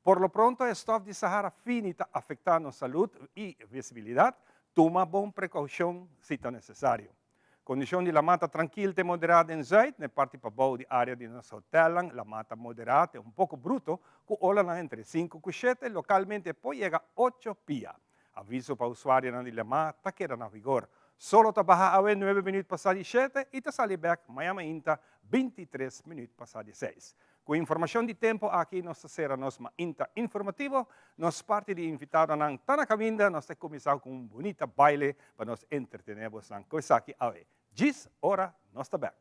Por lo pronto e stof di Sahara fini ta afecta nos salud y visibilidad, tuma bon precaucion si ta necesario. Kondishon di laman ta trankil te moderá den zùit, na e parti pabou di área di nos hotèlnan laman ta moderá te un poko bruto, ku olanan entre sinku ku shete, lokalmente por yega ocho pia. Aviso pa usuarionan di laman ta keda na vigor. Solo ta baha awe nuebe minüt pasá di shete i ta sali bèk maña mainta bintitres minüt pasá di seis. Ku informashon di tempu aki nos ta sera nos mainta informativo. Nos parti di invitadonan ta na kaminda. Nos ta kuminsá ku un bunita baile pa nos entretené bosnan ku esaki awe. Djis ora nos ta bèk.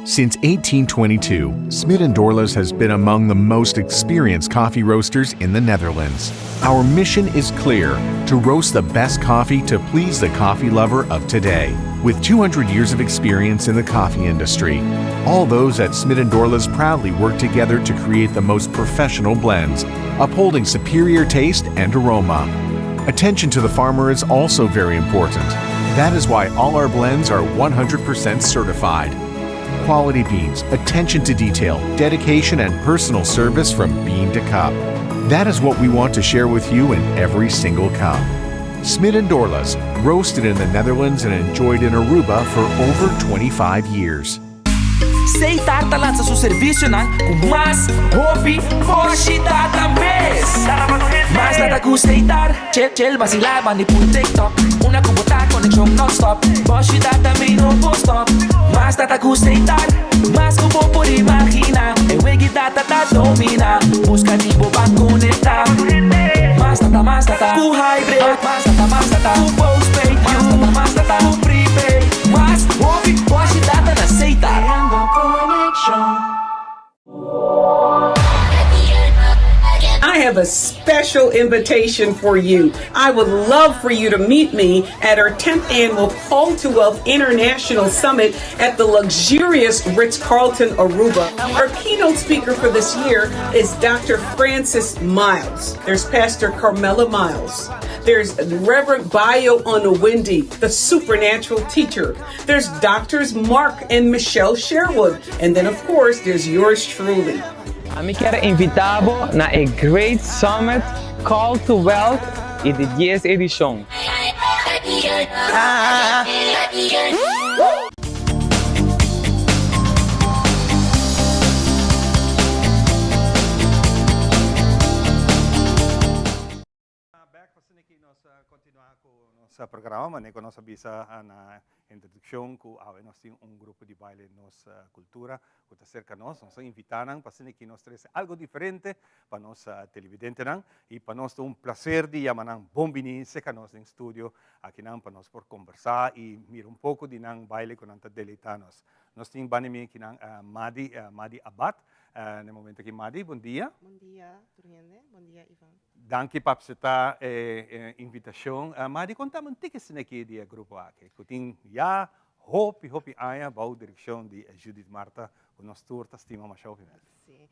Since 1822, Smit & Dorlas has been among the most experienced coffee roasters in the Netherlands. Our mission is clear to roast the best coffee to please the coffee lover of today. With 200 years of experience in the coffee industry, all those at Smit & Dorlas proudly work together to create the most professional blends, upholding superior taste and aroma. Attention to the farmer is also very important. That is why all our blends are 100% certified. Quality beans, attention to detail, dedication, and personal service from bean to cup. That is what we want to share with you in every single cup. Smit and Dorlas, roasted in the Netherlands and enjoyed in Aruba for over 25 years. Setar ta lansa su servicionan cu mas hopi boshi data mes. Mas data cu Setar, chill chill vacila bandi pul TikTok. Una cu bo ta conexion non stop, boshi data mi no por stop. Mas data cu Setar, mas cu bo por imagina. E wegi data ta domina, busca di bo ban conecta. Mas data, mas data cu hybrid, mas data, mas data cu postpaid, mas data, mas data cu prepaid. Mas hopi boshi data na Setar. Creando conexion. I have a special invitation for you. I would love for you to meet me at our 10th annual Call to Wealth International Summit at the luxurious Ritz Carlton, Aruba. Our keynote speaker for this year is Dr. Francis Miles. There's Pastor Carmela Miles. There's Reverend Bayo Onawindi, the supernatural teacher. There's Doctors Mark and Michelle Sherwood. And then, of course, there's yours truly. Ami kier invita bo na e Great Summit Call to Wealth y di dies edicion. Bek pa asina ki nos continua cu nos programa, manera cu nos a bisa na introduccion cu awe nos tin un grupo di baile Nos Cultura cu ta cerca nos. Nos a invita nan pa asina ki nos trece algo diferente pa nos televidentenan y pa nos ta un placer di yama nan bon bini cerca nos den studio akinan pa nos por conversa y mira un poco di nan baile cu nan ta deleita nos. Nos tin banda mi akinan Madi, Madi Abad na e momento aki. Madi, bon dia. Bon dia tur hende, bon dia Ivan. Danki pa apseptá e invitashon. Madi, kontami un tiki esaki aki di e grupo aki, ku tin ya hopi, hopi aña bou direkshon di Judith Martha, ku nos tur ta stima masha hopi mes. Sí.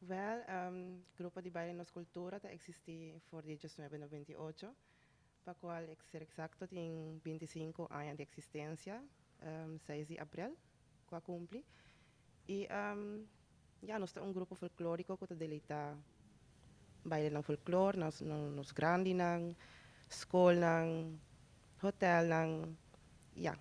Wèl, Grupo di Baile Nos Kultura ta eksistí for di diesnuebe noventa i ocho, pa kual ser eksakto tin bintisinku aña di eksistensia, seis di aprel ku a kumpli. I ya, nos ta un grupo folklóriko ku ta deleitá bailenan folklor na nos grandinan, skolnan, hotelnan, ya,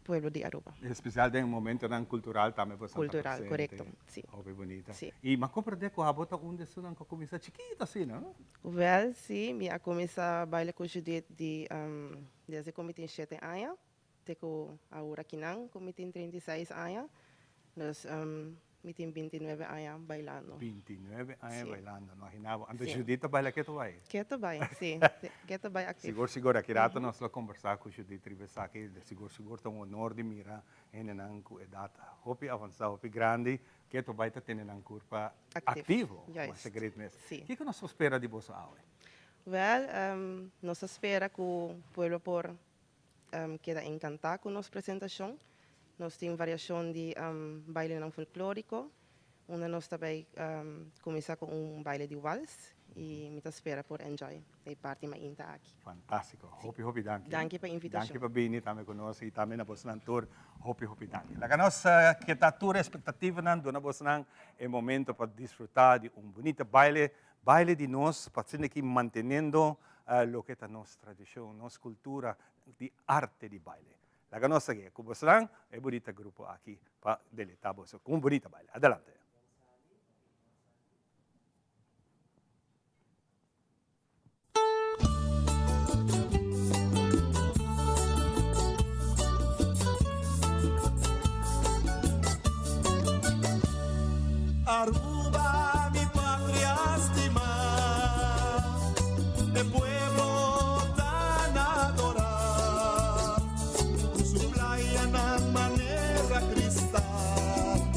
pueblo di Aruba. Espesial den momentonan kultural tambe boso ta presente. Kultural, korekto, si. Hopi bunita. Si. I mi a komprendé ku abo ta un di esunnan ku a kuminsá chikito asina, no? Wèl, si, mi a kuminsá baila ku Judith di desde ku mi tin shete aña. Te ku awor akinan ku mi tin 36 aña, dus mi tin 29 aña bailando. 29 aña bailando, no imagina bo. Anto Judith ta baila ketu bai? Ketu bai, si. Ketu bai aktief. Sigur sigur, aki rato nos lo kombersá ku Judith riba esaki. Sigur sigur ta un honor di mira hendenan ku edat hopi avansá, hopi grandi. Keto bai ta tene nan kurpa aktivo. Masha great mes. Kiko nos por spera di boso awe? Wèl, nos ta spera ku pueblo por keda enkantá ku nos presentashon. Nos tin variashon di bailenan folklóriko, unda nos ta bai kuminsá ku un baile di wals i mi ta spera por enjoy e parti mainta aki. Fantástiko. Hopi hopi danki. Danki pa invitashon. Danki pa bini tambe ku nos i tambe na bosnan tur hopi hopi danki. Laga nos keda tur espektativanan, duna bosnan e momento pa disfrutá di un bunita baile, baile di nos pa asina aki manteniendo loke ta nos tradishon, nos kultura di arte di baile. Laga nos sa ku bosnan e bunita grupo aki pa deleitá boso ku un bunita baile. Adelante. Aruba mi patria stima, e pueblo tan adora, cu su playanan manera cristal,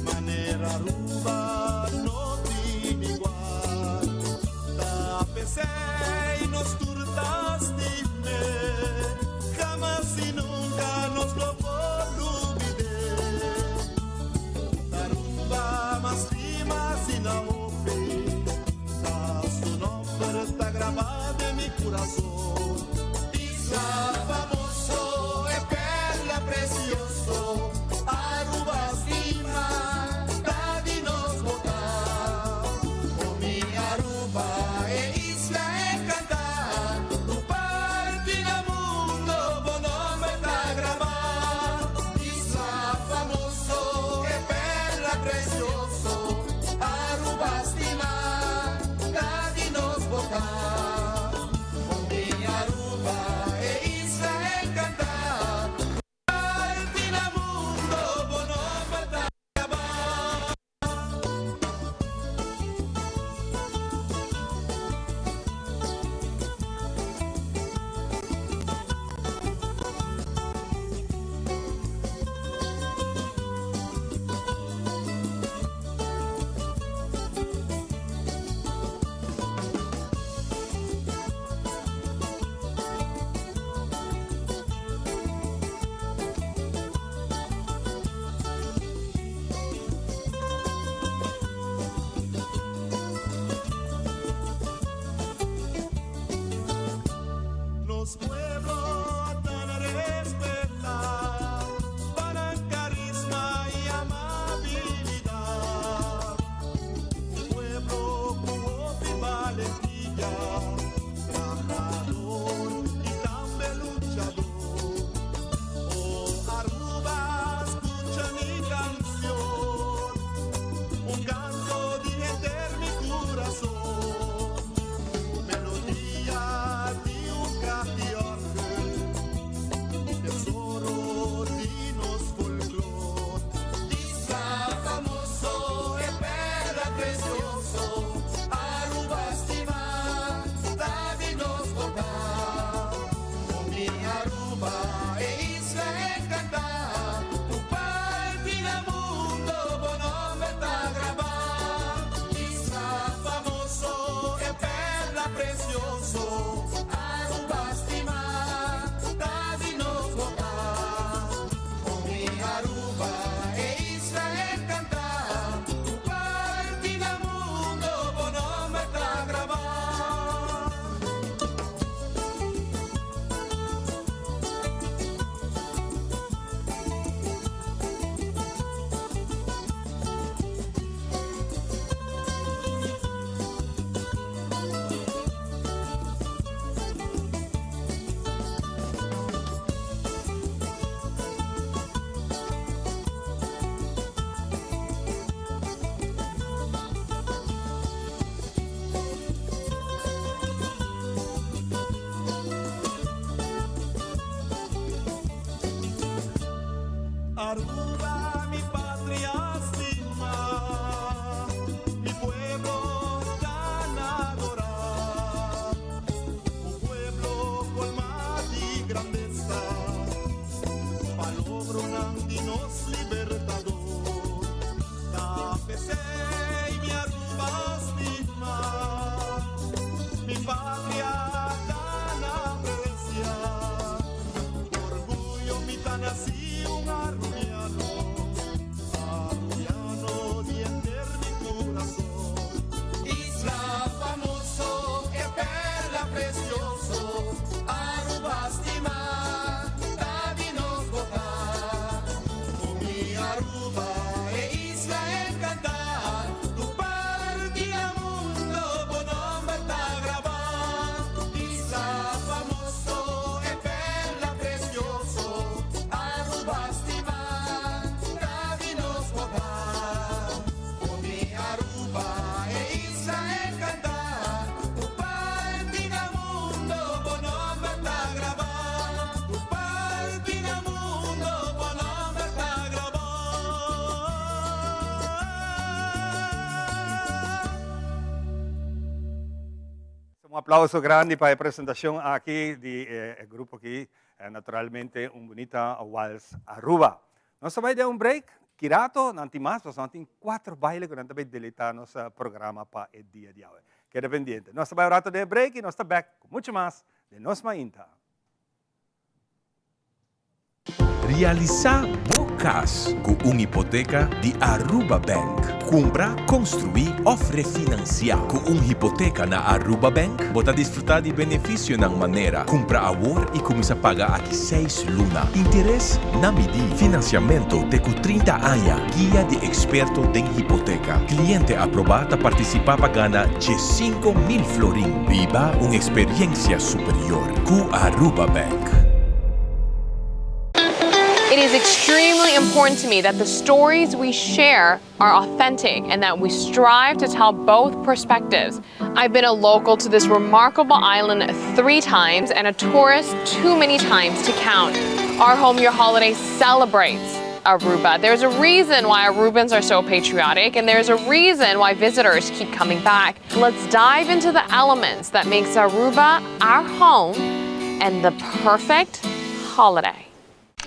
manera Aruba no tin igual. Ta p'esey nos tur ta stim'e, jamas y nunca nos lo por lubid'e. Aruba mas stima asina hopi, ta su nomber ta grabá den mi curason. Isla famoso, e perla precioso, Aruba stima, ta di nos botá. Oh mi Aruba, e isla encantá, tur parti na mundo bo nomber ta grabá. Isla famoso, e perla precioso, Aruba stima, ta di nos botá. Oh mi Aruba, e isla encantá, tur parti na mundo bo nomber ta grabá. Nos pueblo tan respetá pa nan carisma y amabilidad. Un pueblo cu hopi valentía, trahador y tambe luchador. Oh Aruba, scucha mi cancion, un canto di henter mi curason. Melodia di un cant'i orgel, tesoro di nos folklor. Isla famoso e perla precioso, Aruba stima, ta di nos botá. Oh mi Aruba, e isla encantá, tur parti na mundo bo nomber ta grabá. Isla famoso e perla precioso, Aruba stima, ta di nos botá. Oh mi Aruba, e isla encantá, tur parti na mundo bo nomber ta grabá. Aruba, mi patria stima, mi pueblo tan adora, un pueblo colma di grandeza, pa logronan di nos libertador. Ta aplauso grandi pa e presentacion aki di e grupo aki, naturalmente un bunita wals Aruba. Nos ta bay den un break, ki rato nan tin mas, pasobra nan tin cuatro baile cu nan ta bay deleita nos programa pa e dia di awe. Keda pendiente. Nos ta bay un rato den e break y nos ta back cu mucho mas den Nos Mainta. Realisá bo kas ku un hipoteka di Aruba Bank. Kumpra, konstruí òf refinansiá. Ku un hipoteka na Aruba Bank, bo ta disfrutá di benefisionan manera, kumpra awor i kuminsá paga aki seis luna, interes na midí, finansiamentu te ku 30 aña, guia di eksperto den hipoteka. Kliente aprobá ta partisipá pa gana 15,000 florin. Biba un eksperiencia superior ku Aruba Bank. It is extremely important to me that the stories we share are authentic and that we strive to tell both perspectives. I've been a local to this remarkable island three times and a tourist too many times to count. Our Home Your Holiday celebrates Aruba. There's a reason why Arubans are so patriotic and there's a reason why visitors keep coming back. Let's dive into the elements that makes Aruba our home and the perfect holiday.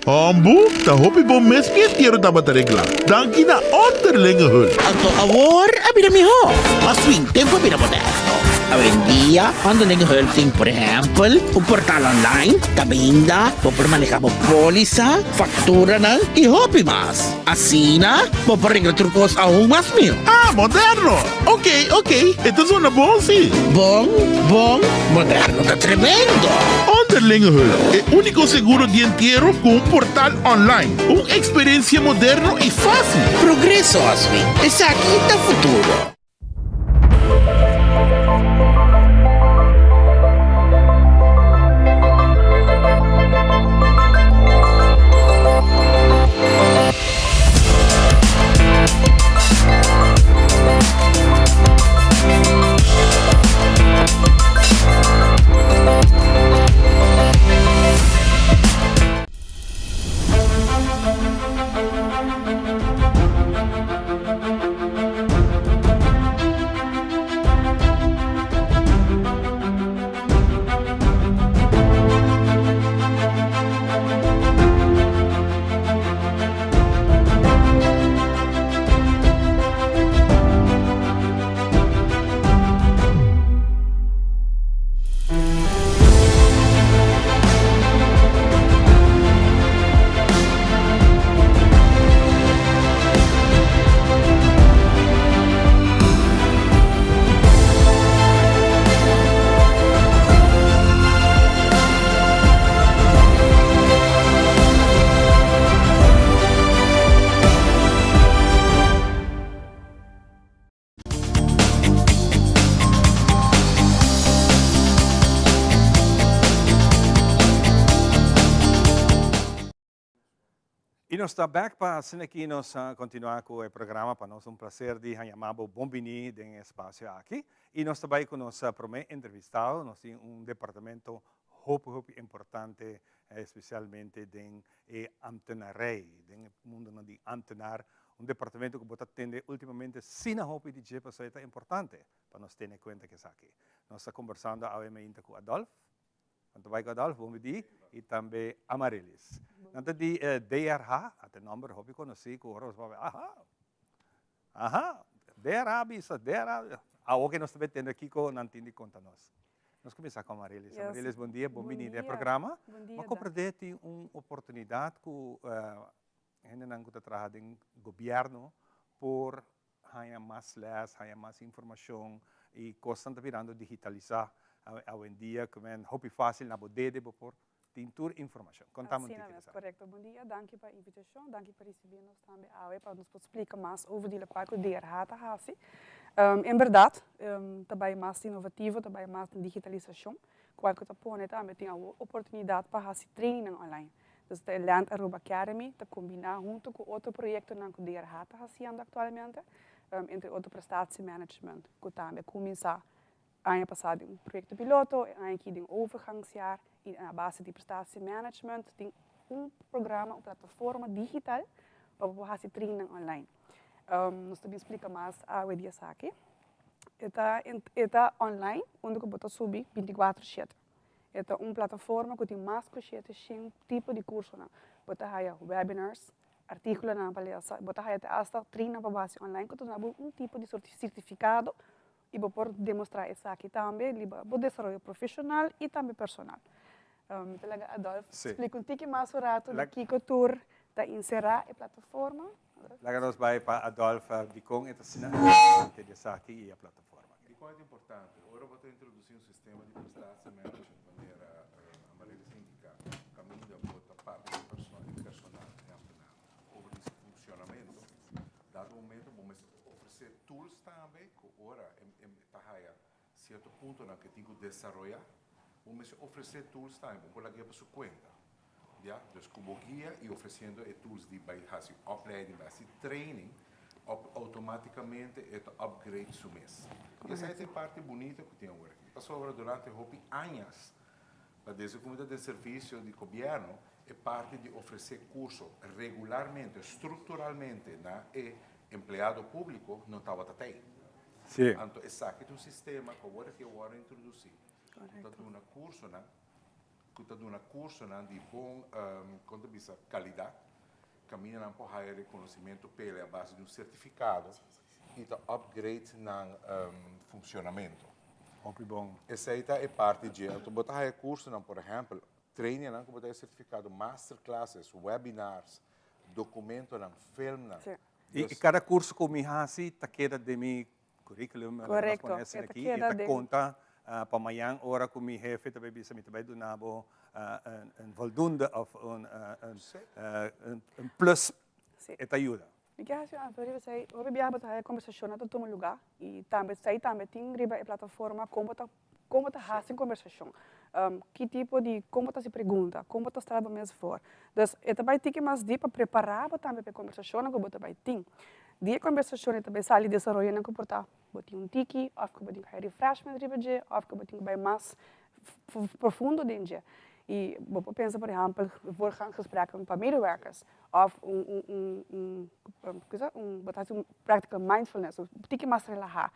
Hombu, ta hopi bon mes mi entiero tabata reglá. Danki na Onderlinge Hulp. Anto awor a bira mihó. Mas fin tempu a bira moderno. Awendia Onderlinge Hulp tin por ehèmpel un portal online kaminda bo por manehá bo pólisa, fakturanan i hopi mas. Asina bo por regla tur kos aun mas mihó. Ah, moderno! Ok, ok, e ta zona bon si. Bon, bon, moderno ta tremendo! Onderlinge Hulp, e úniko seguro di entiero ku un portal online. Un eksperensia moderno i fásil. Progreso, Oswin. Esaki ta futuro. Y nos ta back pa asina aki nos continua cu e programa. Pa nos un placer di haña bo bon bini den e espacio aki. Y nos ta bay cu nos prome entrevistado. Nos tin un departamento hopi hopi importante especialmente den e ambtenarij, den e mundonan di ambtenaar. Un departamento cu bo ta tende ultimamente sina hopi di dje pasobra e ta importante pa nos tene cuenta cu esaki. Nos ta conversando awe mainta cu Adolf. Nan ta bai cu Adolf, bon bidí, y tambe Amarilis. Nan ta di DRH, ata e nomber hopi conoci cu ora nos papia, aha, aha, DRH bisa, DRH. Awo ke nos ta bay tende kico nan tin di conta nos. Nos cuminsa cu Amarilis. Yes. Amarilis, bon dia, bon Bon bini den e dia. programa. Bon dia, Ma Dan. comprende tin un oportunidad cu hendenan cu ta traha den gobierno por haña mas les, haña mas informacion y cosnan ta birando digitalisa awendia cu men hopi facil na bo dede bo por tin tur informacion. Contame un Asina tiki mes, esaki. corecto. Bon dia, danki pa invitacion, danki pa ricibi nos tambe awe pa nos por splica mas over di locual cu DRH ta haci. En berdad ta bay mas innovativo, ta bay mas den digitalisacion, cual cu ta pone tambe tin awo oportunidad pa haci training online. Dus ta e Land Aruba Academy ta kombiná huntu ku otro proyektonan ku DRH ta hasiendo aktualmente, entre otro prestatiemanagement ku tambe a kuminsá aña pasá den un proyekto piloto, e aña aki den un overgangsjaar i a base di prestatiemanagement tin un programa, un plataforma digital pa bo por hasi training online. Nos ta bin splika mas awe di esaki. E ta e ta online unda ku bo ta subi bintikuater shete. E ta un plataforma ku tin mas ku shete shen tipo di kursonan. Bo ta haya webinars, artíkulonan pa lesa, bo ta haya te asta training pa bo hasi online ku ta duna bo un tipo di sertifikado i bo por demostrá esaki tambe riba bo desaroyo profeshonal i tambe personal. Mi ta laga Adolf splika un tiki mas un ratu di kiko tur ta inserá e plataforma. Laga nos bai pa Adolf dikon e ta asina importante di esaki i e plataforma aki. Dikon e ta importante? Ora bo ta introdusí un sistema di prestatiemanagement manera Amaryllis a indiká, kaminda bo ta papia ku e personal, e ambtenaar, over di su funshonamentu, dado momento bo mester ofresé tools tambe ku ora e ta haya sierto puntonan ku e tin ku desaroyá, bo mester ofresé tools tambe, bo por lag'é pa su kuenta. Ya, dus ku bo guia i ofresiendo e tools di bai hasi opleiding, bai hasi training, outomátikamente e ta upgrade su mes. I esei ta e parti bunita ku tin awor aki. Pasobra durante hopi añas, pa desde ku mi ta den servisio di gobièrnu, e parti di ofresé kurso regularmente, strukturalmente na e empleado públiko no tabata tei. Anto esaki ta un sistema ku awor aki a wòrdu introdusí, ku ta duna kursonan. ku ta duna kursonan di bon, kon ta bisa, kalidat, kaminda nan por haya rekonosimentu p'e a base di un sertifikado i ta upgrade nan funshonamentu. Hopi bon. Esei ta e parti dje. Anto bo ta haya kursonan, por ehèmpel, trainingnan ku bo ta haya sertifikado, masterclasses, webinars, dokumentonan, filmnan. I kada kurso ku mi hasi ta keda den mi Curriculum, laga nos Correcto, pone asina e ta aki, i keda ta den. konta pa mañan ora ku mi hefe ta bai bisa mi ta bai duna bo un voldoende òf un un plus, e ta yuda. Mi ke hasi un anuncio riba esei, hopi biaha bo ta haya kombersashonnan ta tuma lugá i tambe esei tambe tin riba e plataforma kon bo ta kon bo ta hasi un kombersashon, ki tipo di kon bo ta hasi pregunta, kon bo ta stel bo mes voor. Dus e ta bai tiki mas dip pa prepará bo tambe pa e kombersashonnan ku bo ta bai tin. Di e kombersashon e ta bai sali desaroyonan ku por ta bo tin un tiki òf ku bo tin ku haya refreshment riba dje òf ku bo tin ku bai mas profundo den dje. I bo por pensa por ehèmpel voorgaand gesprekken pa medewerkers òf un un un un bo ta hasi un practical mindfulness, un tiki mas relahá.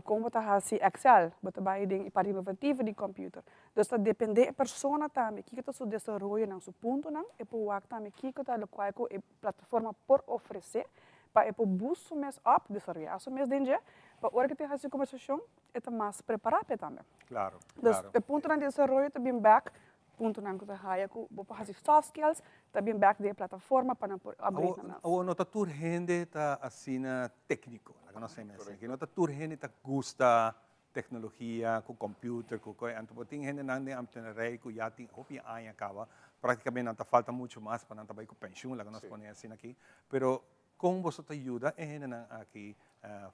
Kon bo ta hasi Excel, bo ta bai den e parti inovativo di computer. Dus ta depende e persona tambe kiko ta su desaroyonan, su puntonan, e por wak tambe kiko ta lokual ku e plataforma por ofresé pa e por boost su mes op, desaroyá su mes den dje, pa ora ku e tin hasi kombersashon e ta mas prepará p'e tambe. Klaro, Dus klaro. e puntonan di desaroyo ta bin bèk, puntonan ku ta haya ku bo por hasi soft skills ta bin bèk den e plataforma pa nan por upgrade nan mes. Awor no ta tur hende ta asina tékniko, laga nos hende asina, no ta tur hende ta gusta teknologia, ku computer, ku koi, anto bo tin hendenan den ambtenarai ku ya tin hopi aña kaba, praktikamente nan ta falta muchu mas pa nan ta bai ku penshun, laga nos pone asina aki, pero kon boso ta yuda e hendenan aki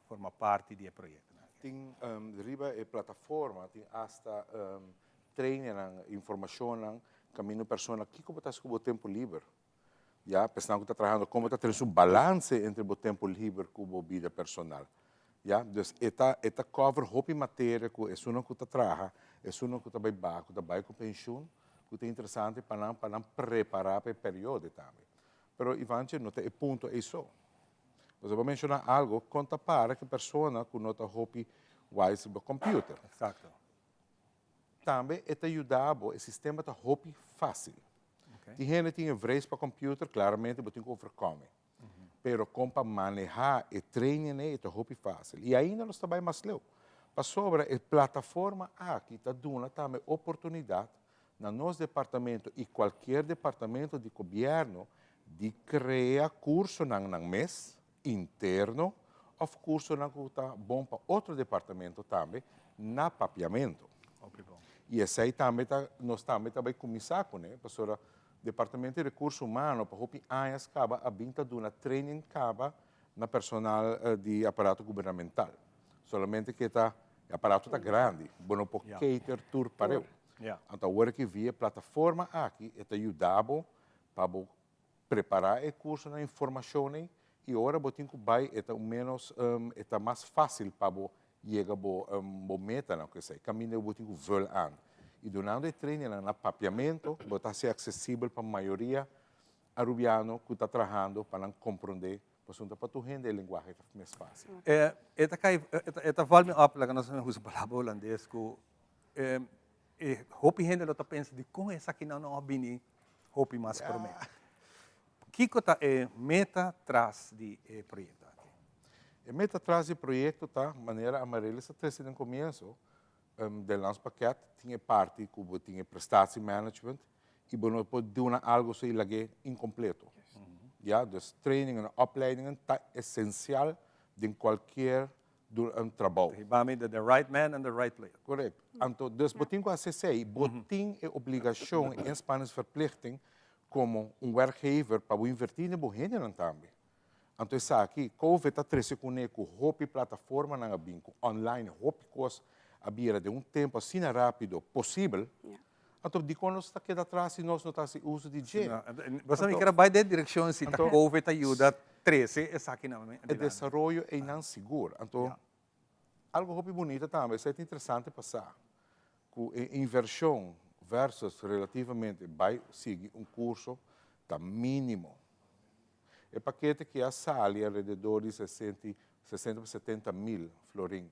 forma parti di e proyektonan aki? Tin riba e plataforma tin asta trainingnan, informashonnan, kaminda un persona kiko bo ta hasi ku bo tempu liber. Ya, personal ku ta trahando, kon bo ta tene su balanse entre bo tempu liber ku bo bida personal. Ya, dus e ta e ta cover hopi materia ku esunnan ku ta traha, esunnan ku ta bai baha, ku ta bai ku penshun, ku ta interesante pa nan pa nan prepará pa e periodo tambe. Pero Ivantje no ta e punto ei so. Pasobra bo a menshoná algo, kon ta para ku persona ku no ta hopi wise riba computer. Exacto. Tambe e ta yuda bo, e sistema ta hopi fácil. Tin hende tin e vrees pa computer, claramente bo tin cu overcome. Pero con pa maneha e training ei, e ta hopi fácil. Y ainda nos ta bay mas leu. Pasobra e plataforma aki ta duna tambe oportunidad na nos departamento y cualkier departamento di gobierno di crea cursonan nan mes, interno of cursonan cu ta bon pa otro departamento tambe na Papiamento. Y esey tambe ta, nos tambe ta bay cuminsa cune, pasobra Departamento di Recurso Humano pa hopi añas caba a bin ta duna training caba na personal di aparato gubernamental. Solamente cu e ta, e aparato ta grandi, bo no por cater tur pareu. Anto awor aki via e plataforma aki e ta yuda bo pa bo Prepará e kursonan informashon ei i ora bo tin ku bai e ta un ménos e ta mas fásil pa bo yega bo bo metanan ku esei. Kaminda bo tin ku vul aan. I dunando e trainingnan na papiamentu bo ta hasi aksesibel pa mayoria arubiano ku ta trahando pa nan komprondé. Pasobra pa tur hende e lenguahe ta mes fácil. E ta kai, e ta val mi op, laga nos usa palabra hulandes, ku e hopi hende lo ta pensa dikon esakinan no a bini hopi mas promé. Kiko ta e meta tras di e proyekto aki? E meta tras di e proyekto ta, manera Amaryllis a trese den komienso, den landspakket tin e parti ku bo tin e prestatiemanagement i bo no por duna algu so i lag'é inkompleto. Ya, dus trainingen en opleidingen ta esensial den kualkier trabou. Hiba mi the right man and the right place. Correct. Anto, dus bo tin ku hasi esei, bo tin e obligashon, e inspanningsverplichting, komo un werkgever pa bo invertí den bo hendenan tambe. Anto esaki, Covid a trese kuné ku hopi plataformanan a bin, ku online hopi kos a bira den un tempu asina rápido posibel. Anto dikon nos ta keda atras si nos no ta hasi uso di dje? Bo sa mi kier a bai den direkshon si ta Covid ta yuda trese esakinan. E desaroyo einan sigur. Anto algo hopi bunita tambe, esei ta interesante pa sa, ku e invershon versus relativamente bai sigui un kurso ta mínimo. E pakete ki a sali alrededor di sesenta sesenta pa setenta mil florin.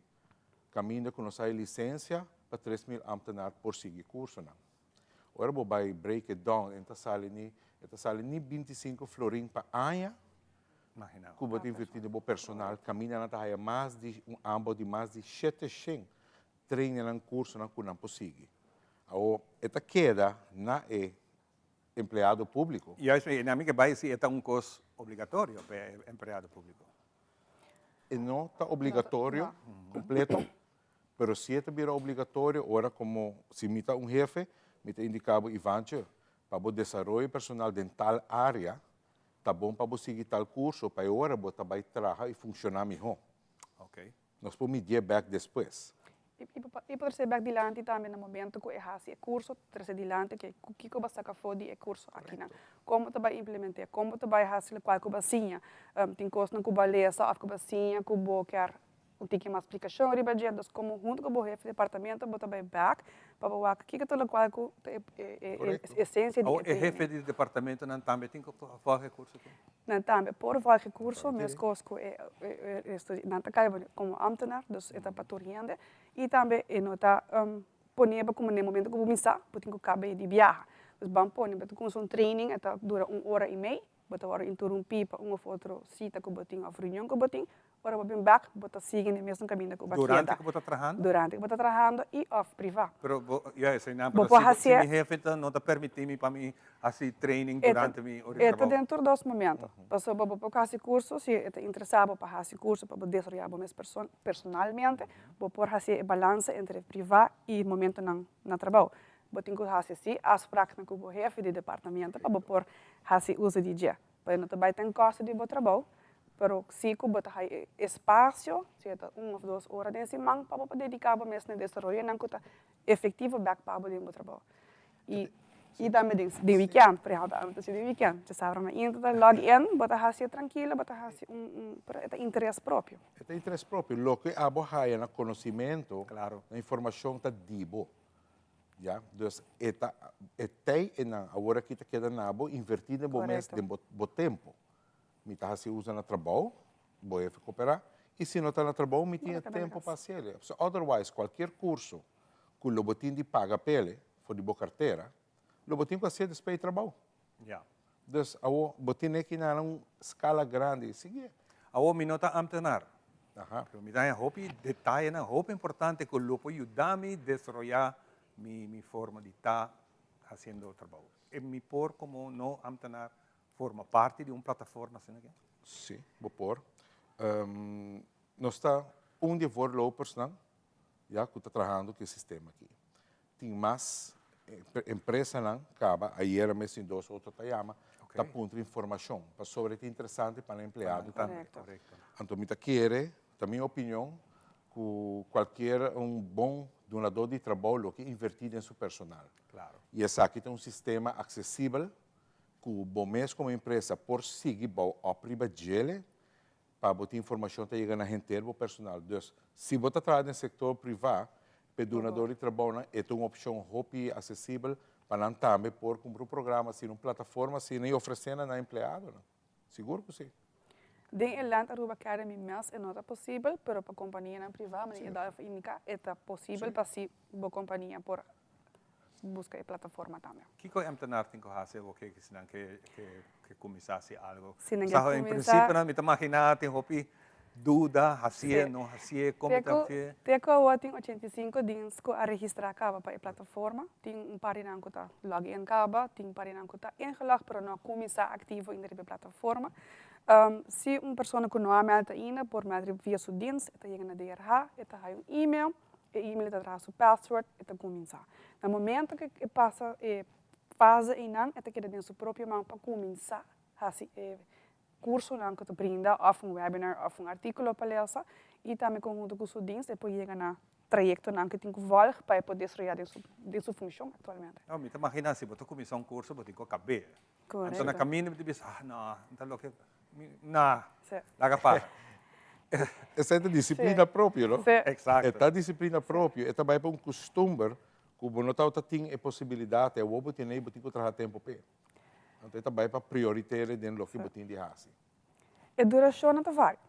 Kaminda ku nos hay lisensia pa 3000 ambtenaar por sigui kursonan. Ora bo bai break it down e ta sali ni e ta sali ni 25 florin pa aña ku bo ta invertí den bo personal. Kaminda nan ta haya mas di un aanbod di mas di 700 trainingnan, kursonan ku nan por sigui. Awor e ta keda na e empleado públiko. Juist, i ami ke bai si e ta un kos obligatorio pa e empleado públiko. E no ta obligatorio kompleto, pero si e ta bira obligatorio ora komo si mi ta un hefe, mi ta indiká bo Ivantje, pa bo desaroyo personal den tal área, ta bon pa bo sigui tal kurso pa e ora bo ta bai traha i funshoná mihó. Nos por midié bèk despues. I por trese bèk dilanti tambe na momento ku e hasi e kurso, trese dilanti ke kiko bo a saka afó di e kurso akinan. Kon bo ta bai implement'é, kon bo ta bai hasi lokual ku bo a siña. Tin kosnan ku bo a lesa òf ku bo a siña ku bo kier un tiki mas splikashon riba dje. Dus komo huntu ku bo hefe di departamento bo ta bai bèk pa bo wak kiko ta lokual ku ta e esensia di e Awor e hefe di departamentonan tambe tin ku vòlg e kurso aki? Nan tambe por volg e curso, mescos cu e nan ta cay como ambtenaar, dus e ta pa tur hende. Y tambe e no ta pone bo como na e momento cu bo misa, bo tin cu caba di biaha. Dus ban pone bo ta cuminsa un training, e ta dura un ora y mey, bo ta worde interumpi pa un of otro cita cu bo tin of reunion cu bo tin, Ora bo bin bek, bo ta sigui n'e mesun kaminda ku bo a keda. Durante ku bo ta trahando? Durante ku bo ta trahando i òf privá. Pero bo, ya, esei nan, Bo pero por si, si hasié. mi hefe ta no ta permití mi pa mi hasi training E ta, durante mi ora di e ta trabou. den tur dos momento. Pasobra bo por hasi kurso, si e ta interesá bo pa hasi kurso pa bo desaroyá bo mes person, personalmente, bo por hasi e balansa entre privá i momentonan na trabou. Bo tin ku hasi sí afspraknan ku bo hefe di departamento pa bo por hasi uso di dje. Pa e no ta bai ten kosto di bo trabou, pero si ku bo ta hay e espasio, si e ta un of dos ora den siman, pa bo por dediká bo mes na e desaroyonan ku ta efektivo bèk pa bo den bo trabou. I i tambe den den wikènt, por ehèmpel, ami ta hasi den wikènt, djasabra mainta ta log in, bo ta hasié trankilo, bo ta hasi un un, pero e ta interes propio. E ta interes propio. Loke abo haya na konosimentu, na informashon ta di bo. Ya, dus e ta e tei e nan awor aki ta keda na bo inverti den bo mes den bo bo tempo. Mi ta hasi usa na trabou, bo hefe koperá, i si no ta na trabou mi tin e tempo pa hasi el. So otherwise kualkier kurso ku lo bo tin di paga p'el for di bo kartera, lo bo tin ku hasié despues di trabou. Ya. Dus awor bo tene ki na un skala grandi sigui. Awor mi no ta ambtenaar. Aha. Pero mi ta haña hopi detayenan hopi importante ku lo por yuda mi desaroyá mi mi forma di ta hasiendo trabou. E mi por komo no ambtenaar forma parti di un plataforma asina aki? Sí, bo por. Nos ta un di e voorlopersnan ya ku ta trahando ku e sistema aki. Tin mas empresanan kaba, ayera mes tin dos otro ta yama, ta puntra informashon pasobra e ta interesante pa nan empleado tambe. Anto mi ta kere, ta mi opinion, ku kualkier un bon dunadó di trabou lo ke invertí den su personal. I esaki ta un sistema aksesibel ku bo mes komo empresa por sigui bou òp riba djele Pa bo tin informacion ta yega na henter bo personal. Dus, si bo ta traha den sector priva, p'e dunador di trabounan e ta un opcion hopi accesibel pa nan tambe por cumpra un programa asina, un plataforma asina y ofrece na nan empleadonan. Sigur cu si. Den e Land Aruba Academy mes e no ta posibel, pero pa kompanianan privá, manera Adolfo a indiká, e ta posibel pa si bo kompania por buska e plataforma tambe. Kiko e ambtenaar tin ku hasi awor ke si nan ke ke kuminsá hasi algo? Si nan ke Sa en kuminsá. prinsipio nan mi ta maginá tin hopi duda, hasié, no hasié, kon mi ta hasié. Te ku awor tin 85 dins ku a registrá kaba pa e plataforma. Tin un par di nan ku ta log in kaba, tin un par di nan ku ta ingelog pero no a kuminsá aktivo ainda riba e plataforma. Si un persona ku no a mèld ainda por mèld riba via su dins, e ta yega na DRH, e ta haña un email, e email ta traha su password, e ta kuminsá. Na momento ku e pasa e fase einan e ta keda den su propio man pa kuminsá hasi e kursonan ku ta brinda òf un webinar òf un artíkulo pa lesa i tambe konhunto ku su dins e por yega na trayektonan ku e tin ku vòlg pa e por desaroyá den su den su funshon aktualmente. No, mi ta maginá si bo ta kuminsá un kurso bo tin ku kab'é. Korekto. Anto na kaminda mi ta bisa, ah no, mi ta loke, na, laga para. Esei ta disiplina propio, no? Exacto. E ta disiplina propio, e ta bai pa un kustumber ku bo no tabata tin e posibilidat, e awor bo tene i bo tin ku traha tempu p'e. Anto e ta bai pa prioritere den loke bo tin di hasi. E durashonnan ta varia.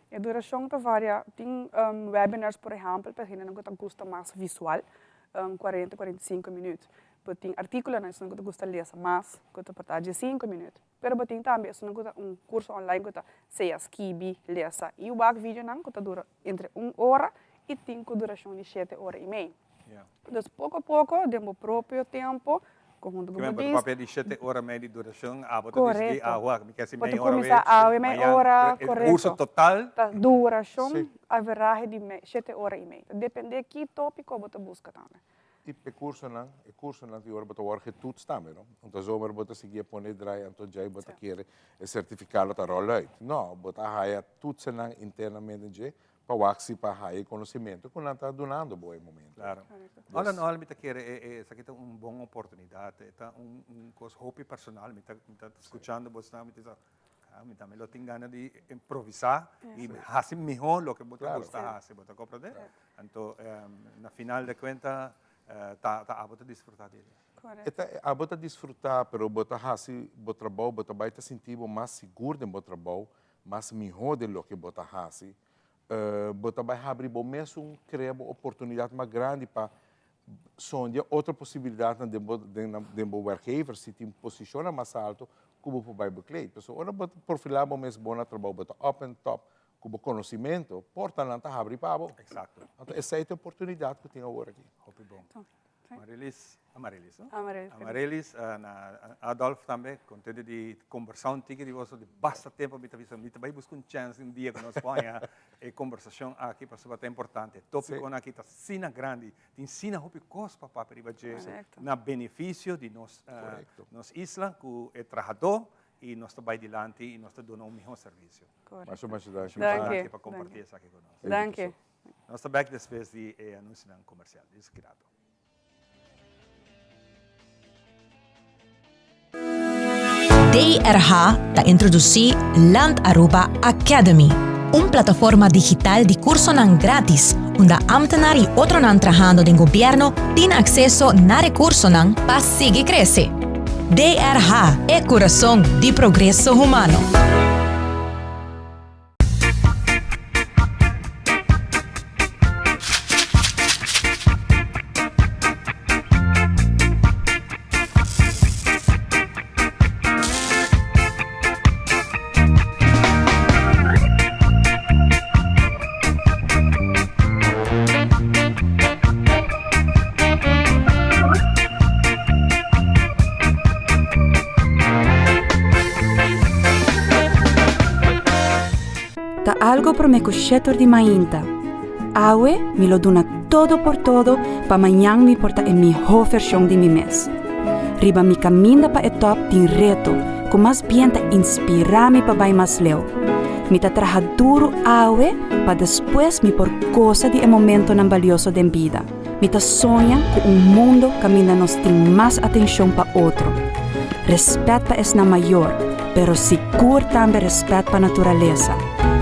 E durashon ta varia. Tin webinars por ehèmpel pa hendenan ku ta gusta mas visual, kuarenta, 45 minüt. Bo tin artíkulonan esunnan ku ta gusta lesa mas, ku ta por ta diesinku minüt. Pero bo tin tambe esunnan ku ta un kurso online ku ta sea skibi, lesa i wak videonan ku ta dura entre un ora i tin ku durashon di shete ora i mei. Dus poko poko den bo propio tempo konhunto ku bo Kimen bo ta dis. papia di shete ora mei di durashon, abo ta disidí Korekto. awa, mi ke hasi Bo ta mei ora kuminsá wes, awe mei mañan, ora, e kurso korekto. total. Ta durashon averahe di mei, shete ora i mei. Ta dependé ki topiko bo ta buska tambe. I e kursonan, e kursonan tin ora bo ta wòrdu getoets tambe, no? Un ta zomer bo ta sigui e pone draai, anto djei bo ta kere e sertifikado ta ròl uit. No, bo ta haya toetsennan internamente dje pa wak si pa haya e konosementu ku nan ta dunando bo e momento. Claro. All in all mi ta kere e e esaki ta un bon oportunidat, e ta un un kos hopi personal, mi ta mi ta skuchando bosnan mi ta bisa ah mi tambe lo tin gana di improvisá i hasi mihó loke bo ta gusta hasi, bo ta komprende? Anto na final de kuenta ta ta abo ta disfrutá di e. E ta abo ta disfrutá pero bo ta hasi bo trabou, bo ta bai ta sinti bo mas sigur den bo trabou, mas mihó den loke bo ta hasi. Bo ta bai habri bo mesun krea bo oportunidat mas grandi pa sondia otro posibilidatnan den bo den bo werkgever si tin posishonnan mas alto ku bo por bai bekleed. Pasobra ora bo ta profilá bo mes bon na trabou, bo ta up and top ku bo konosimento, portanan ta habri pa bo. Eksakto. Anto esei ta e oportunidat ku tin awor aki. Hopi bon. Amarilis, Amarilis, no? Amarilis. Amarilis, na Adolf tambe, contento di conversa un tiki di boso, di basta tempo mi ta bisa, mi ta bai busca un chance un dia cu nos por haña e conversacion aki, pasobra ta importante. Topiconan aki ta asina grandi, tin asina hopi cos pa papia riba dje, na beneficio di nos, nos isla cu e trahador y nos ta bai dilanti y nos ta duna un miho servicio. Masha, masha danki. Danki pa comparti esaki cu nos. Danki. Nos ta bek despues di e anuncionan comercial. Dios grato. DRH ta introduci Land Aruba Academy, un plataforma digital di cursonan gratis unda ambtenaar y otronan trahando den gobierno tin acceso na recursonan pa sigui crece. DRH, e curason di progreso humano. Ta algo promé ku shetor di mainta. Awe mi lo duna todo por todo pa mañan mi por ta e mihó vershon di mi mes. Riba mi kaminda pa e tòp tin reto ku mas bien ta inspirá mi pa bai mas leu. Mi ta traha duru awe pa despues mi por gosa di e momentonan balioso den bida. Mi ta soña ku un mundo kaminda nos tin mas atenshon pa otro, rèspèt pa esnan mayor, pero sigur tambe rèspèt pa naturalesa.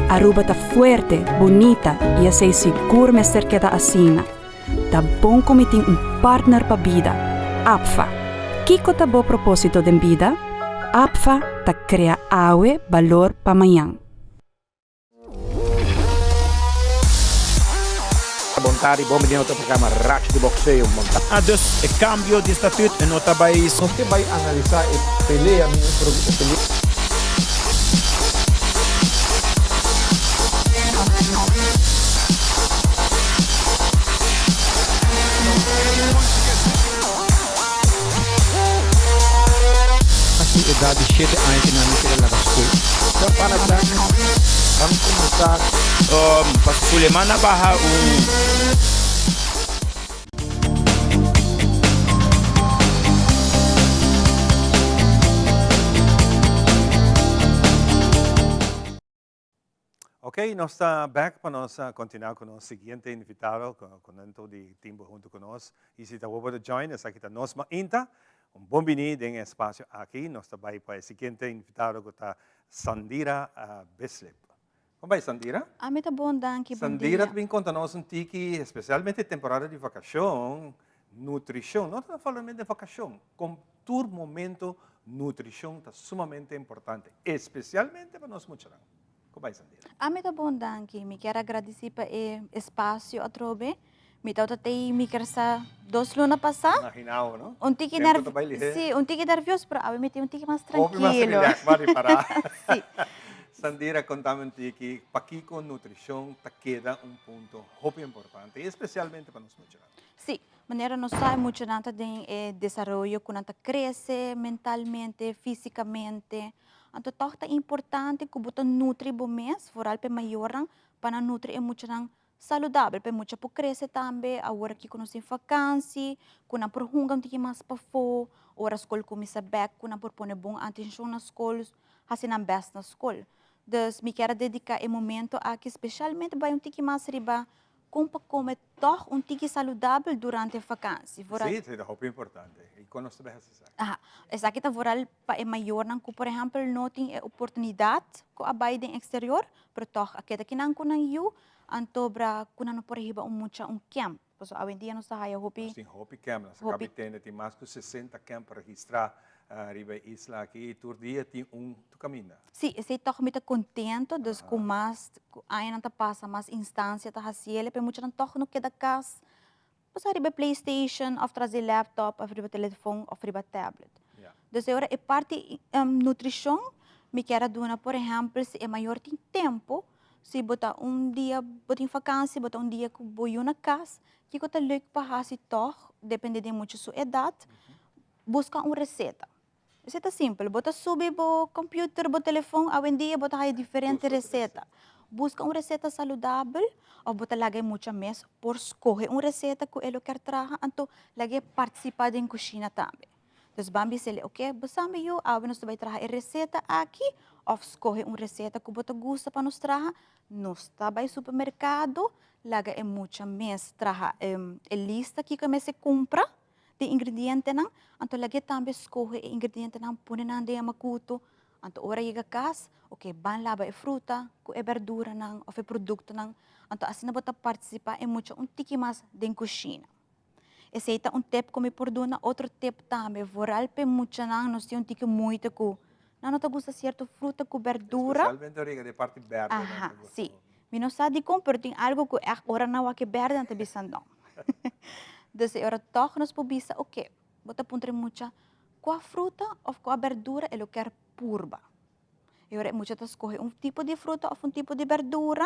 Aruba ta fuerte, bunita i esei sigur mester keda asina. Ta bon ku mi tin un partner pa bida, APFA. Kiko ta bo propósito den bida? APFA ta krea awe balor pa mañan. Bon tardi, bon bini na otro programa Racho di Boxeo. Bon tardi. Ah dus e cambio di statuut no ta bay. Nos ke bai analisa e pelea mi e pelea. Su edad di shete aña cu nan mester a laga school. Ta para bek ban cuminsa. Pa Suleman a baha un. Ok, nos ta bek pa nos continua cu nos siguiente invitado, contento di tin bo hunto cu nos. Y si ta bo por join, esaki ta nos mainta. Un bon bini den e espacio aki. Nos ta bay pa e siguiente invitado cu ta Sandira Bislip. Con bay Sandira? Ami ta bon, danki. Bon Sandira dia. ta bin conta nos un tiki, especialmente temporada di vacacion, nutricion. No ta solamente vacacion, con tur momento nutricion ta sumamente importante, especialmente pa nos muchanan. Con bai Sandira? Ami ta bon danki. Mi kier a gradici pa e espacio atrobe. Mi tabata tei mi kier sa dos luna pasa. Imaginao, no? Un tiki Tempo ta bai lihe. Si, un tiki nervioso, pero awe mi tin un tiki mas Hopi mas trankilo. relax, bo a ripara. Si. Sandira, contami un tiki, pakico nutricion ta keda un punto hopi importante, y especialmente pa nos muchanan? Si, Manera nos sa e muchanan ta den e desaroyo ku nan ta krese mentalmente, físikamente. Anto tòg ta importante ku bo ta nutri bo mes, foral pa e mayornan, pa nan nutri e muchanan saludabel, pa e mucha por krese tambe. Awor aki ku nos tin fakansi, ku nan por hunga un tiki mas pafó, ora skol kuminsá bèk ku nan por pone bon atenshon na skol, hasi nan bèst na skol. Dus mi kier a dediká e momento aki speshalmente bai un tiki mas riba Kon pa kome tòg un tiki saludabel durante vakansi. Vooral. Sí, esei ta hopi importante. I kon nos ta bay hasi esaki? Aha. Esaki ta vooral pa e mayornan ku por ehèmpel no tin e oportunidat ku a bai den eksterior, pero tòg a keda kinan ku nan yu, anto bra ku nan no por hiba un mucha un kèmp. Pasobra awendia nos ta haya hopi. Nos tin hopi kèmp. Nos a kabi tende tin mas ku sesenta kèmp registrá riba e isla aki i tur dia tin un tu kaminda. Sí, esei tòg mi ta kontento, dus ku mas ku añanan ta pasa mas instansia ta hasiel, pero muchanan tòg no keda kas pasa riba e playstation òf tras di laptop òf riba telefon òf riba tablet. Dus e ora e parti nutrishon mi kier a duna por ehèmpel si e mayor tin tempu, si bo ta un dia bo tin fakansi, bo ta un dia ku bo yu na kas, kiko ta leuk pa hasi tòg depende di e mucha su edat, Buska un reseta. Reseta simpel. Bo ta subi bo computer, bo telefon, awendia bo ta haya diferente reseta. Buska un reseta saludabel of bo ta laga e mucha mes por scoge un reseta cu e lo kier traha, anto laga e participa den cushina tambe. Dus ban bis'e, ok, bo sa mi yu, awe nos ta bay traha e reseta aki of scoge un reseta cu bo ta gusta pa nos traha, nos ta bay supermercado, laga e mucha mes traha e lista kico e mester cumpra. di ingredientenan, anto lag'é tambe skohe e ingredientenan, pone nan den e makutu, anto ora yega kas, oke, ban laba e fruta ku e berduranan òf e produktonan, anto asina bo ta partisipá e mucha un tiki mas den kushina. Esei ta un tip ku mi por duna, otro tip tambe, vooral p'e muchanan nos tin un tiki moeite ku nan no ta gusta sierto fruta ku berdura. Spesialmente ora yega den e parti bèrdè nan ta gusta. Aha, si. Mi no sa dikon, pero tin algu ku ègt ora nan wak e bèrdè nan ta bisa nò. Dus e ora tòg nos por bisa, oke, bo ta puntra e mucha kua fruta òf kua bèrdura e lo kier purba. E ora e mucha ta skohe un tipo di fruta òf un tipo di bèrdura,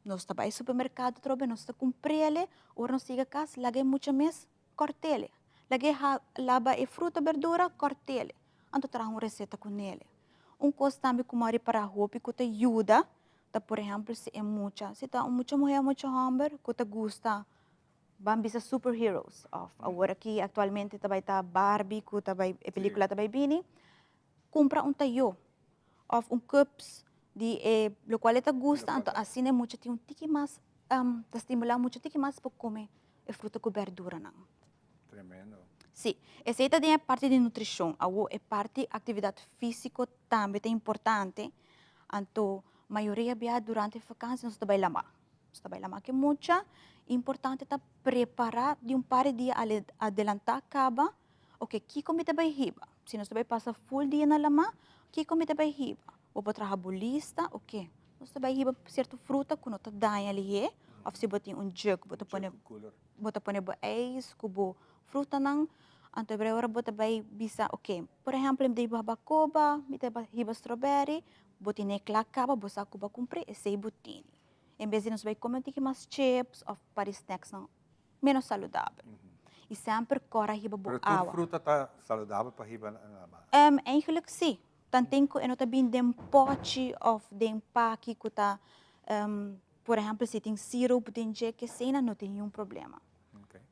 nos ta bai supermerkado atrobe, nos ta kumpr'el, ora nos yega kas laga e mucha mes kòrt'el. Laga e laba e fruta, bèrdura, kòrt'el. Anto traha un reseta kunel. Un kos tambe ku mi a ripará hopi ku ta yuda ta por ehempel si e mucha, si ta un mucha muher o mucha homber ku ta gusta ban bisa superheroes of awor aki actualmente ta bai ta Barbie ku ta bai e pelicula ta bai bini, kumpra un tayo of un cups di e lokual e ta gusta anto asina e mucha tin un tiki mas ta stimula mucha tiki mas pa kome e fruta ku berduranan. Tremendo. Si, esei ta den e parti di nutrishon. Awor e parti aktividat físiko tambe ta importante. Anto mayoria bia durante vakansi nos ta bai lamá. Nos ta bai lamá ke mucha. Importante ta prepará di un par di dia adelantá kaba, oke kiko mi ta bai hiba? Si nos ta bai pasa ful dia na lamá, kiko mi ta bai hiba? Bo por traha bo lista, oke nos ta bai hiba sierto fruta ku no ta daña lihé. Of si bo tin un jug, bo ta pone bo ta pone bo ijs ku bo frutanan. Anto e ora bo ta bai bisa, ok, por ehempel mi ta hiba bakoba, mi ta hiba strawberry, bo tene kla kaba, bo sa ku bo a kumpr'é, esei bo tene. En bes di nos bai kome un tiki mas chips of par di snacksnan menos saludabel. I semper kòrda hiba bo Pero awa. tur fruta ta saludabel pa hiba na ma? Eigenlijk si. Tanten ku e no ta bin den pòchi òf den paki ku ta, por ehèmpel si tin sirup den dje kesena no tin niun problema.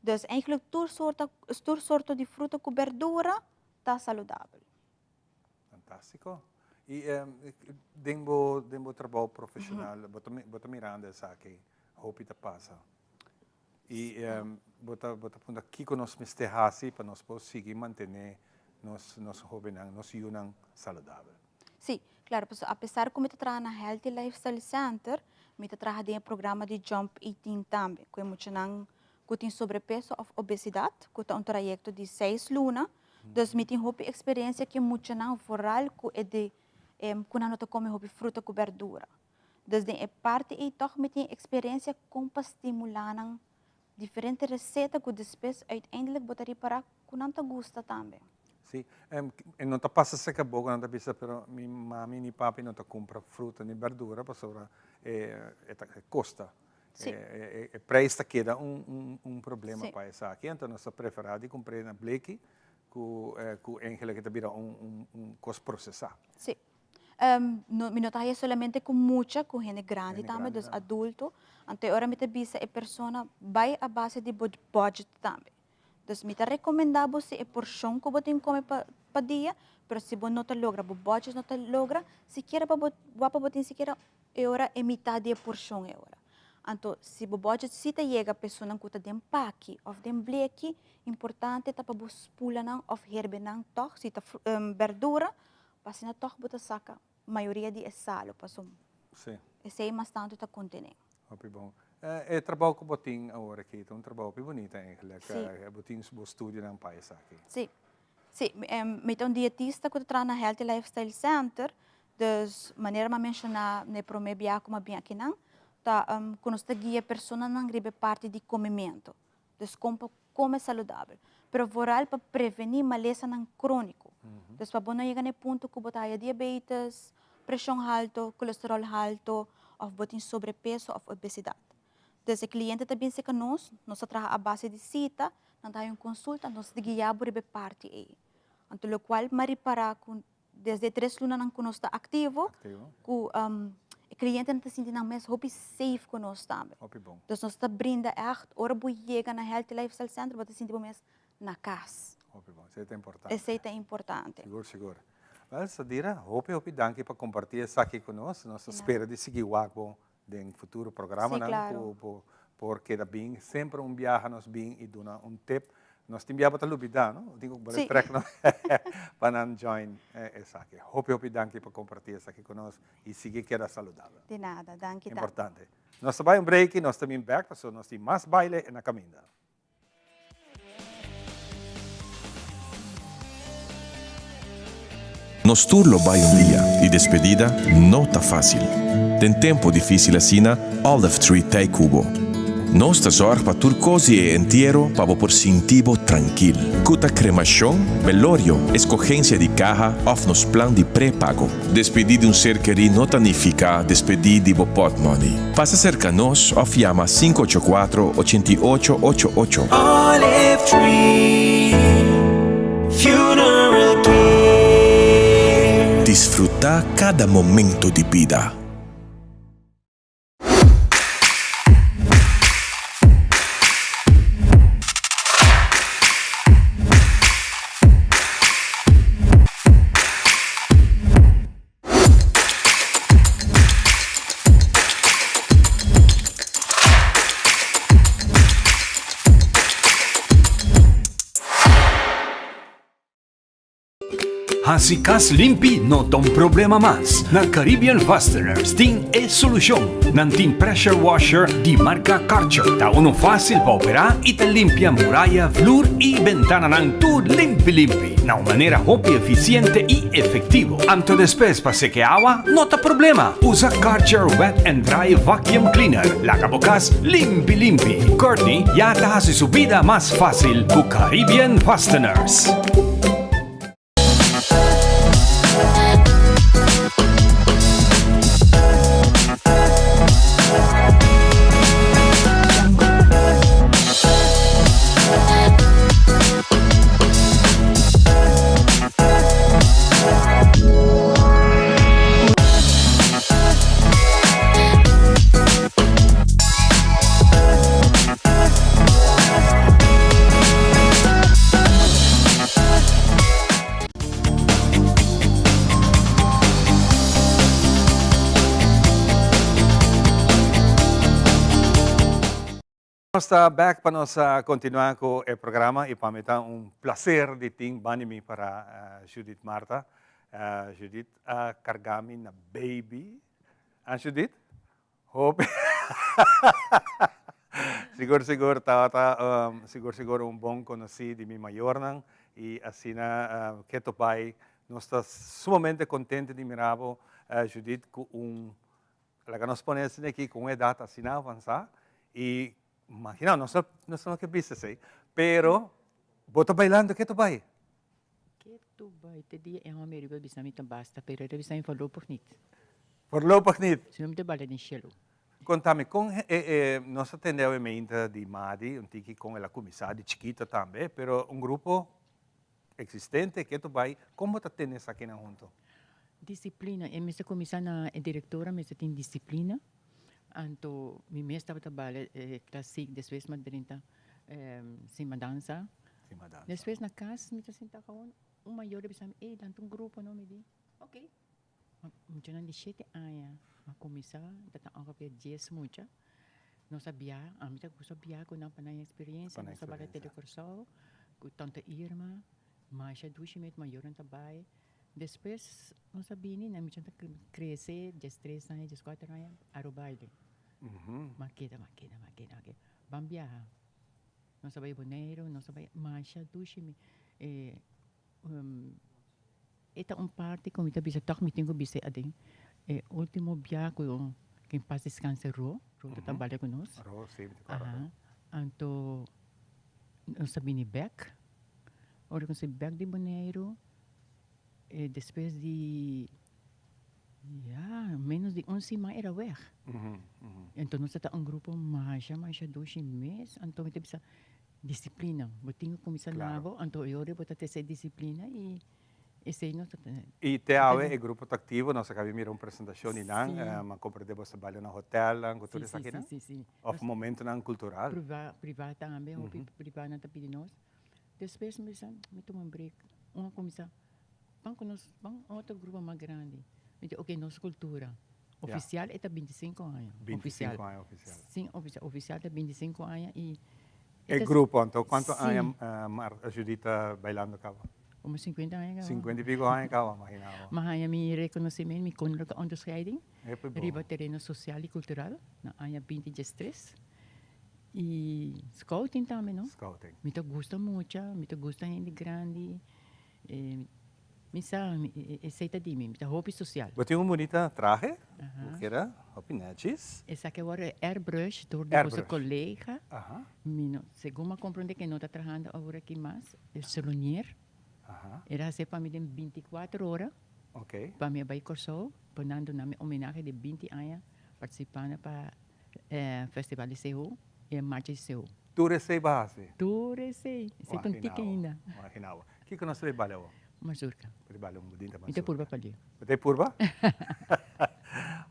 Dus eigenlijk tur sorta, tur sorto di fruta ku berdura ta saludabel. Fantástiko. I den bo den bo trabou profeshonal bo ta bo ta mirando esaki hopi ta pasa. I bo ta bo ta puntra kiko nos mester hasi pa nos por sigui mantené nos nos hóbennan, nos yunan saludabel. Sí, klaro, pasobra apesar ku mi ta traha na Healthy Lifestyle Center, mi ta traha den e programa di Jump 18 tambe, ku e muchanan ku tin sobrepeso òf obesidat, ku ta un trayekto di seis luna. Dus mi tin hopi eksperensia ku e muchanan vooral ku e di ku nan no ta kome hopi fruta ku bèrdura. Dus den e parti ei tòg mi tin eksperensia kon pa stimulá nan diferente reseta ku despues uiteindelijk bo ta ripará ku nan ta gusta tambe. Sí, e no ta pasa serka bo ku nan ta bisa pero mi mami ni papi no ta kumpra fruta ni bèrdura pasobra e ta kosta. Sí. E prijs ta keda un problema Sí. pa esaki, anto nos ta preferá di kumpr'é na bleki ku ku eigenlijk e ta bira un kos prosesá. Sí. No, mi no ta haya solamente ku mucha, ku hende grandi Hende tambe, grandi dus tambe. adulto. Anto e ora mi ta bisa e persona bai a base di bo budget tambe. Dus mi ta recomenda bo si e porcion cu bo tin come pa pa dia, pero si bo no ta logra, bo budget no ta logra, sikiera pa bo wak pa bo tin sikiera e ora e mitad di e porcion e ora. Anto si bo budget si ta yega personan cu ta den paki of den bleki, importante ta pa bo spula nan of herbe nan tog, si ta berdura, pa asina tog bo ta saca mayoria di e salo, pasobra esey mas tanto ta contene. Hopi bon. E trabou ku bo tin awor aki ta un trabou hopi bunita eigenlijk. Sí. Bo tin bo studionan pa esaki. Sí. Sí, mi ta un dietista ku ta traha na Healthy Lifestyle Center. Dus manera mi a menshoná na e promé biaha ku mi a bin akinan, ta ku nos ta guia personanan riba e parti di komementu. Dus kon pa kome saludabel. Pero vooral pa prevení malesanan króniko. Dus pa bo no yega na e punto ku bo ta haya diabetes, preshon halto, kolesteròl halto òf bo tin sobrepeso òf obesidat. Dus e kliente ta bin serka nos, nos ta traha a base di sita, nan ta haya un konsulta, nos ta guia bo riba e parti ei. Anto lokual mi a ripará ku Desde e tres lunanan ku nos ta aktivo, ku e klientenan ta sinti nan mes hopi safe ku nos tambe. Hopi bon. Dus nos ta brinda ègt, ora bo yega na Healthy Lifestyle Center, bo ta sinti bo mes na kas. Hopi bon, esei ta importante. Esei ta importante. Sigur, sigur. Wèl, Sadira, hopi, hopi danki pa kompartí esaki ku nos. Nos ta spera di sigui wak bo den futuro programanan ku bo por keda bin. Semper un biaha nos bin i duna un tip. Nos tin biaha bo ta lubida, no? Tin ku bo trek no pa nan join esaki. Hopi hopi danki pa komparti esaki ku nos i sigui keda saludabel. Di nada, danki tambe. Importante. Nos ta bai un break i nos ta bin bek pasobra nos tin mas baile na kaminda. Nos tur lo bai un dia y despedida no ta facil. Den tempo dificil asina, Olive Tree t'ey cu bo. Nos ta zorg pa tur cos di e entiero pa bo por sinti bo trankil. Cu ta cremacion, velorio, escogencia di caha of nos plan di prepago. Despedí di un ser kerí no ta nifiká despedí di bo pòtmòni. Pasa serka nos òf yama 584 88 ocho ocho. Olive Tree Funeral Care. Disfrutá kada momento di bida. Hasi kas limpi no ta un problema mas. Na Caribbean Fasteners tin e solushon. Nan tin pressure washer di marka Karcher. Ta unu fásil pa operá i ta limpia muraya, vloer i bentananan tur limpi limpi. na un manera hopi eficiente y efectivo. Anto despues pa seque awa no ta problema. Usa Karcher Wet and Dry Vacuum Cleaner. Laga bo cas limpi limpi. Courtney ya ta haci su bida mas facil cu Caribbean Fasteners. Nos ta bek pa nos continua cu e programa y pa mi ta un placer di tin bani mi para Judith Martha. Judith a carga mi na baby. An Judith? Hopi. Sigur sigur tabata sigur sigur un bon conoci di mi mayornan y asina keto bay nos ta sumamente contento di mira bo Judith cu un Laga nos pone esei aki ku un edat asina avansá i imagina nos no nos no ke bisa esei, pero bo ta bailando ke ta bai? Ke ta bai te dia e hòmber riba bisa mi ta basta, pero e ta bisa mi voorlopig niet. Voorlopig niet? Si no mi ta baila den shelu. Konta mi kon e e nos a tende awe meinta di Madi un tiki kon el a kuminsá di chikito tambe, pero un grupo Existente, ke ta bai, kon bo ta tene esakinan hunto? Disiplina, e mester kuminsá na e direktora mester tin disiplina, anto mi mes tabata bale e klasik despues mi a drenta sima dansa, despues na kas mi ta sinta gewoon un mayor a bisa mi ey lanta un grupo no mi di ok, muchanan di shete aña a kuminsá ta ta ongeveer dies mucha. Nos a bia, ami ta gusta bia ku nan pa nan eksperensia. Nos a bai Tele Kòrsou ku tante Irma, masha dushi met mayornan ta bai. Despues nos a bini, nan michon ta krese, diestres aña, dieskuater aña, Arubaile. M'a keda, m'a keda, m'a keda, m'a keda. Ban biaha. Nos a bai Boneiru, nos a bai masha dushi mi. E ta un parti ku mi ta bisa tòg mi tin ku bisa aden. E último bia ku ken pas deskanse Ro, Ro ta tabata ku nos. Ro, si, mi ta kòrda Ro. Anto nos a bini bèk. Ora ku nos a bini bèk di Boneiru, e despues di ya ménos di un siman era wèg. Anto nos ta ta un grupo masha masha dushi mes. Anto mi ta bisa. Disciplina. Bo tin cu cuminsa nabo, anto e ora bo ta trece disciplina y esey no ta. Y te awe e grupo ta activo, nos a caba di mira un presentacion di nan, a comprende bo ta baila na hotelnan cu tur esakinan? Si, si, si. Of momentonan cultural? Priva, priva tambe, hopi priva nan ta pidi nos. Despues mi bisa, mi tuma un break, un a cuminsa, ban cu nos, ban otro grupo mas grandi. Mi di, ok, nos cultura. Oficial e ta 25 aña. 25 aña oficial. Sin oficial, oficial ta 25 aña y E grupo anto, cuanto aña Judith ta bailando caba? Como 50 aña caba. 50 y pico aña caba, imagina bo. Mi haña mi reconocimiento, mi koninklijke onderscheiding riba tereno social y cultural na aña 2013. Y scouting tambe, no? Scouting. Mi ta gusta mucha, mi ta gusta hende grandi. Mi sa, esei ta di mi, mi ta hopi sosial. Bo tin un bunita trahe, bo keda hopi nèchis. Esaki a wòrdu airbrush dor di boso kolega. Mi no, segun mi a komprondé ke no ta trahando awor aki mas, e salonier. El a hasié pa mi den binti kuater ora. Pa mi a bai Kòrsou, pa nan duna mi homenahe di binti aña partisipando pa festival di Seú i e marcha di Seú. Tur esei bo a hasi? Tur esei. Esei ta un tiki ainda. Imagina bo. Kiko nos ta bay bale awor? Mazurka. Bo ta bale un budinta mazurka. Mi ta purba pa liu. Bo ta purba?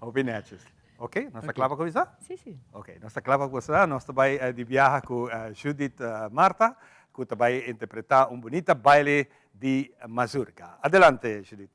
Hopi netjes. Ok, nos ta kla pa kuminsá? Si, si. Ok, nos ta kla pa kuminsá. Nos ta bay di biaha ku Judith Martha, ku ta bay interpretá un bunita baile di mazurka. Adelante, Judith.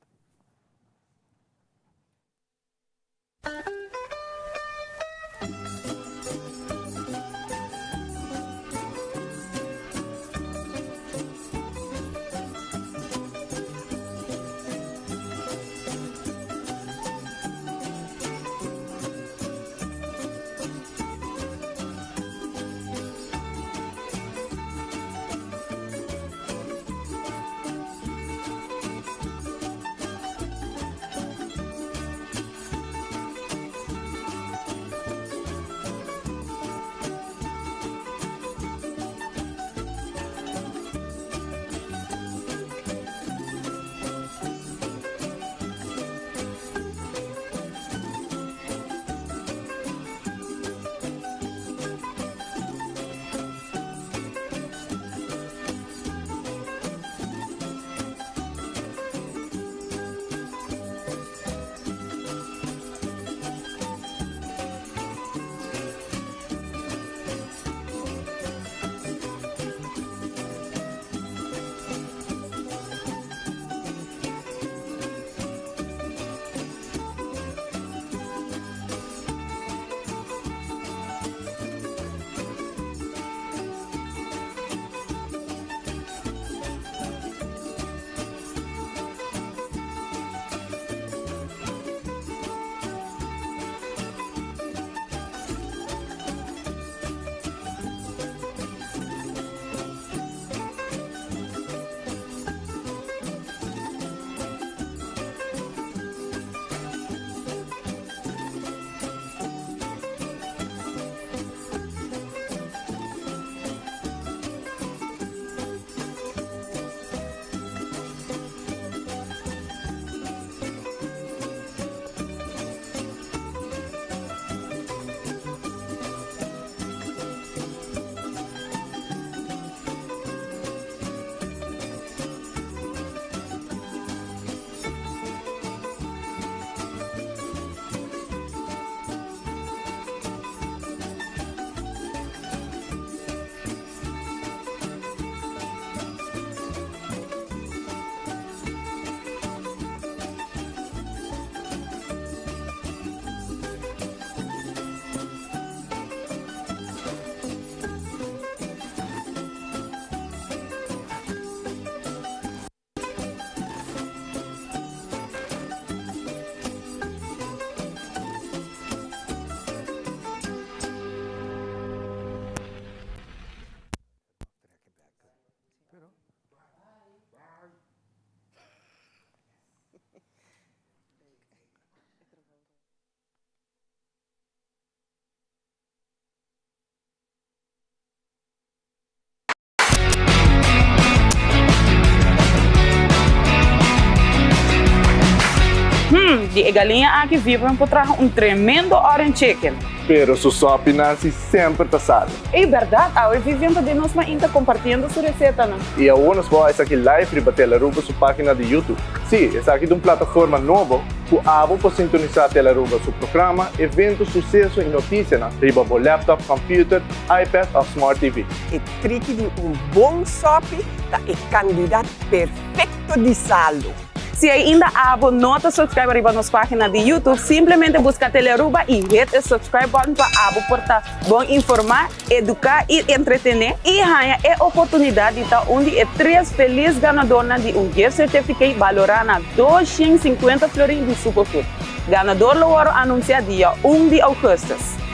Di e galiña aki Vivian por traha un tremendo orange chicken. Pero su sopi Nancy semper ta sali. Ey berdad, awe Vivian ta den nos mainta compartiendo su recetanan. Y awor nos por esaki live riba Telearuba su pagina di YouTube. Sí, esaki ta un plataforma nobo cu abo por sintonisa Telearuba su programa, evento, suceso y noticianan riba bo laptop, computer, iPad of Smart TV. E triki di un bon sopi ta e kandidat perfekto di salu. Si ainda abo no ta subscribe riba nos pagina di YouTube, simplemente buska Telearuba y hit e subscribe button pa abo por ta bon informa, educa y entretene y haña e oportunidad di ta un di e tres feliz ganadornan di un gift certificate balora na 250 florin di Superfood. Ganador lo wòrdu anunsiá dia un di ougùstùs.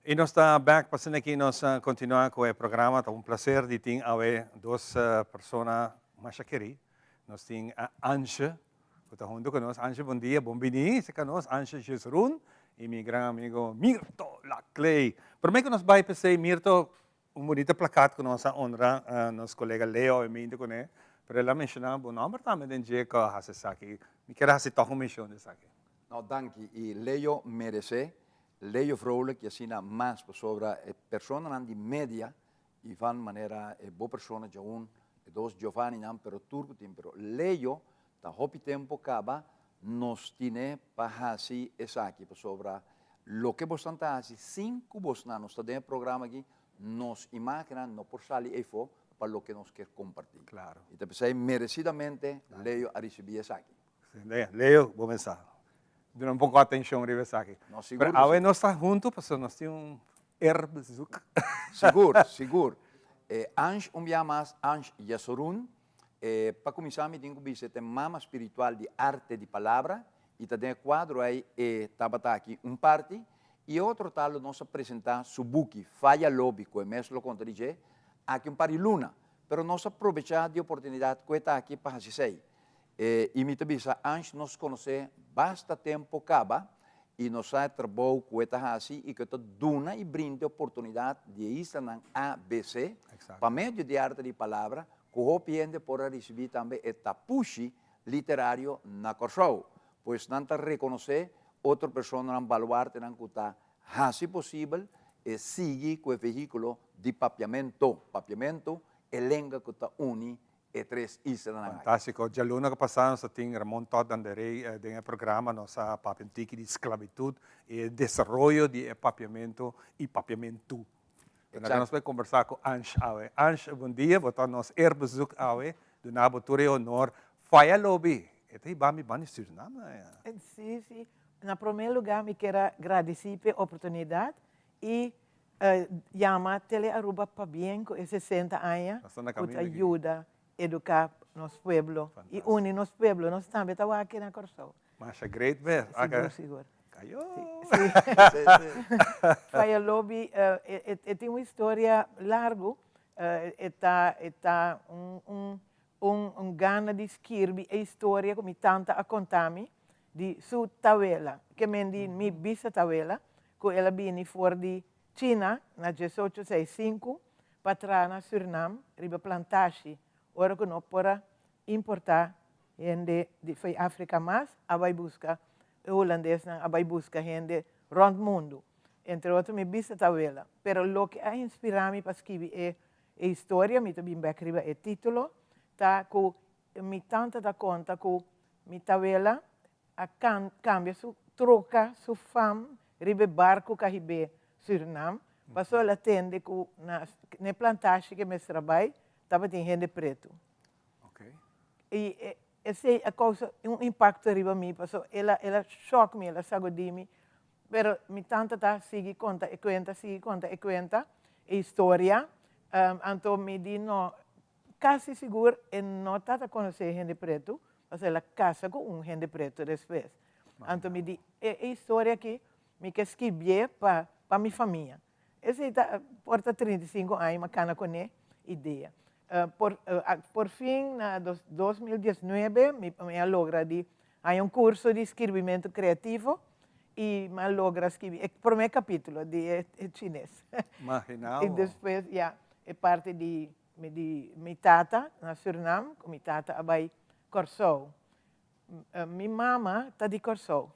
Y nos ta back pa asina aki nos continua cu e programa. Ta un placer di tin awe dos persona masha keri. Nos tin Anshe cu ta hunto cu nos. Anshe bon dia, bon bini cerca nos. Anshe Jesrun y mi gran amigo Mirto Laclay. Prome cu nos bay p'esey Mirto, Un bunita plakat ku nos a honra nos kolega Leo e minte kuné, pero el a menshoná bo nòmber tambe den dje ku a hasi esaki. Mi kier hasi tòg un menshon di esaki. No, danki. I Leo meresé, Leo Vrolijk i asina mas pasobra e personanan di media i van manera e bo persona djaun, e dos Giovanninan, pero tur ku tin. Pero Leo Ta hopi tempo caba nos tine pa haci esaki pasobra loke bosnan ta haci sin cu bosnan nos ta den e programa aki nos imagennan no por sali eyfo pa loke nos kier comparti. Y ta pesey merecidamente Leo a ricibi esaki. Leo, bo mensahe. Duna un poco atencion riba esaki. No, sigur Pero awe nos ta hunto pasobra nos tin un erbezoek. Sigur, sigur. Ange un bia mas, Ange Jesurun, E pa kuminsá mi tin ku bisa e ta e mama spiritual di arte di palabra i ta den e kuadro ei e tabata aki un parti i e otro ta lo nos a presentá su buki Faya Lobi ku e mes lo konta di dje aki un par di luna pero nos a probechá di oportunidat ku e ta aki pa hasi esei e i mi ta bisa Ange nos konosé basta tempu kaba i nos sa e trabou ku e ta hasi i ku e ta duna i brinda e oportunidat di e islanan ABC pa medio di arte di palabra ku hopi hende por a risibí tambe e tapushi literario na Kòrsou. Pues nan ta rekonosé otro personanan baluartenan ku ta hasi posibel e sigui ku e vehíkulo di papiamentu, papiamentu, e lenga ku ta uni e tres islanan aki. Fantástiko. Djaluna ku pasá nos a tin Ramon Todd Danderey den e programa. Nos a papia un tiki di sklabitut i e desaroyo di e papiamentu i papiamentu. Exacto. Nos bai kombersá ku Ansh awe. Ansh, bon dia. Bo ta nos eerbezoek awe. Duna bo tur e honor. Faya lobi. E ta hiba mi ban di Surinam. Sí, sí. Na promé lugá mi kier a gradisí p'e oportunidat i yama Telearuba pabien ku e sesenta aña ku ta yuda eduká nos pueblo i uni nos pueblo. Nos tambe ta wak na Kòrsou. Masha great mes. Sigur, sigur. Kayo. Sí. Faya Lobi e tin un historia largu. E ta e ta un un un un gana di skirbi e historia ku mi tanta a konta mi di su tawela, ke men di mi bisa tawela, ku el a bini for di China na diesocho seis sinku pa traha na Surnam riba plantashi ora ku no por a importá hende di fo'i Afrika mas a bai buska e hulandesnan a bai buska hende rònt mundu. Entre otro mi bisa tawela. Pero loke a inspirá mi pa skibi e e historia, mi ta bin bèk riba e título, ta ku mi tanta ta konta ku mi tawela a kambia su troka su fam riba e barku ku a hib'é Surinam, pasobra el a tende ku na e plantashi ku e mester a bai tabatin hende pretu. I esei a kousa un impakto riba mi pasobra el a el a shòk mi, el a sagudí mi. Pero mi tanta ta sigui konta e kuenta, sigui konta e kuenta, e historia. Anto mi di no, kasi sigur e no tata konosé hende pretu, pasobra el a kasa ku un hende pretu despues. Anto mi di e historia aki mi ke skibié pa pa mi famia. Esei ta por ta 35 aña mi a kana kuné idea. Por por fin na 2019 mi a logra di haña un kurso di skirbimentu kreativo i mi a logra skibi e promé kapítulo di e chines. Imaginá I despues ya e parti di di mi tata na Surinam ku mi tata a bai Kòrsou. Mi mama ta di Kòrsou.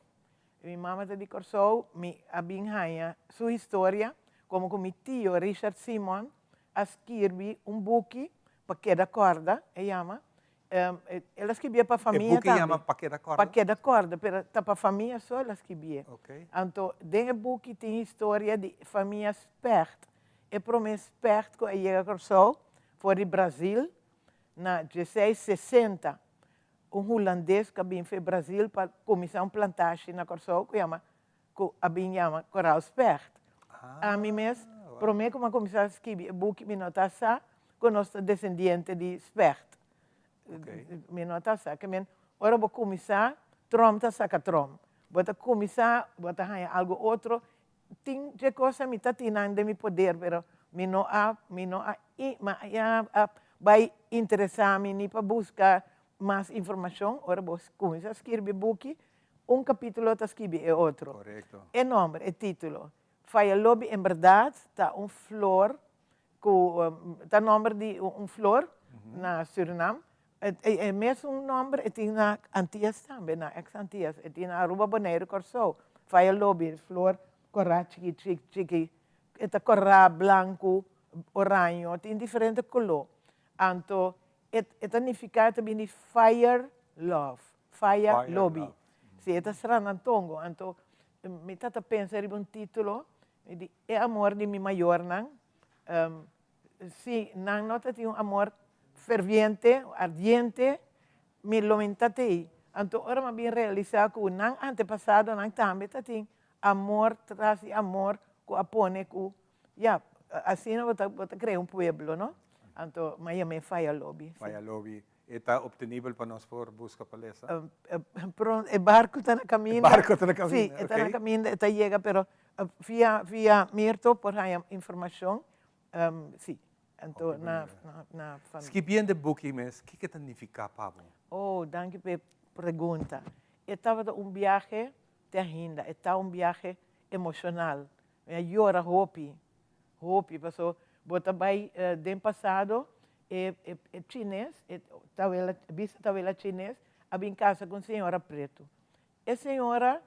Mi mama ta di Kòrsou, mi a bin haña su historia komo ku mi tio Richard Simon a skirbi un buki pa keda kòrda, e yama. El a skibié pa famia tambe. E buki yama Pa keda kòrda? Pa keda kòrda, pero ta pa famia so el a skibié. Anto den e buki tin historia di famia Specht, e promé Specht ku a yega Kòrsou for di Brazil na dieseis sesenta. Un hulandes ku a bin for di Brazil pa kuminsá un plantashi na Kòrsou ku yama ku a bin yama Koraal Specht. Ami mes, promé ku mi a kuminsá skibi e buki mi no ta sa ku nos ta desendiente di Specht. Mi no ta sa. Ke men, ora bo kuminsá, trom ta saka trom. Bo ta kuminsá, bo ta haña algu otro. Tin dje cosa mi ta tin nan den mi poder, pero mi no a, mi no a, a bai interesá mi ni pa buska mas informashon. Ora bo kuminsá skirbi buki, un kapítulo ta skibi e otro. Korekto. E nòmber, e título. Faya Lobi en bèrdat ta un flor ku ta nòmber di un flor na Surinam. E mesun nòmber e tin na Antias tambe, na ex Antias. E tin na Aruba, Boneiru, Kòrsou. Faya Lobi, flor kòrá chiki chiki chiki. E ta kòrá, blanku, oraño, tin diferente koló. Anto e ta nifiká, e ta bini fire love. Faya Lobi. Si e ta Sranantongo, anto mi ta ta pensa riba un titulo, mi di e amor di mi mayornan, si nan no ta tin un amor ferviente, ardiente, mi lo mi ta tei. Anto ora mi a bin realisa ku nan antepasadonan tambe ta tin amor tras di amor ku a pone ku ya, asina bo ta bo ta krea un pueblo, no? Anto mi a yam'é Faya Lobi. Faya Lobi. E ta obtenibel pa nos por busca pa lesa? E barco ta na caminda. E barco ta na caminda, Si, e ta na caminda, e ta yega, pero via via Mirto por haña informacion, si. Anto na na famia. Skibiendo e buki mes, kiko e ta nifica pa bo? Oh, danki pa e pregunta. E tabata un biahe te ainda, e ta un biahe emocional. Mi a yora hopi, hopi, paso bo ta bai den pasado E e chines, e tawela, bisa tawela chines, a bin casa cu un señora pretu. E señora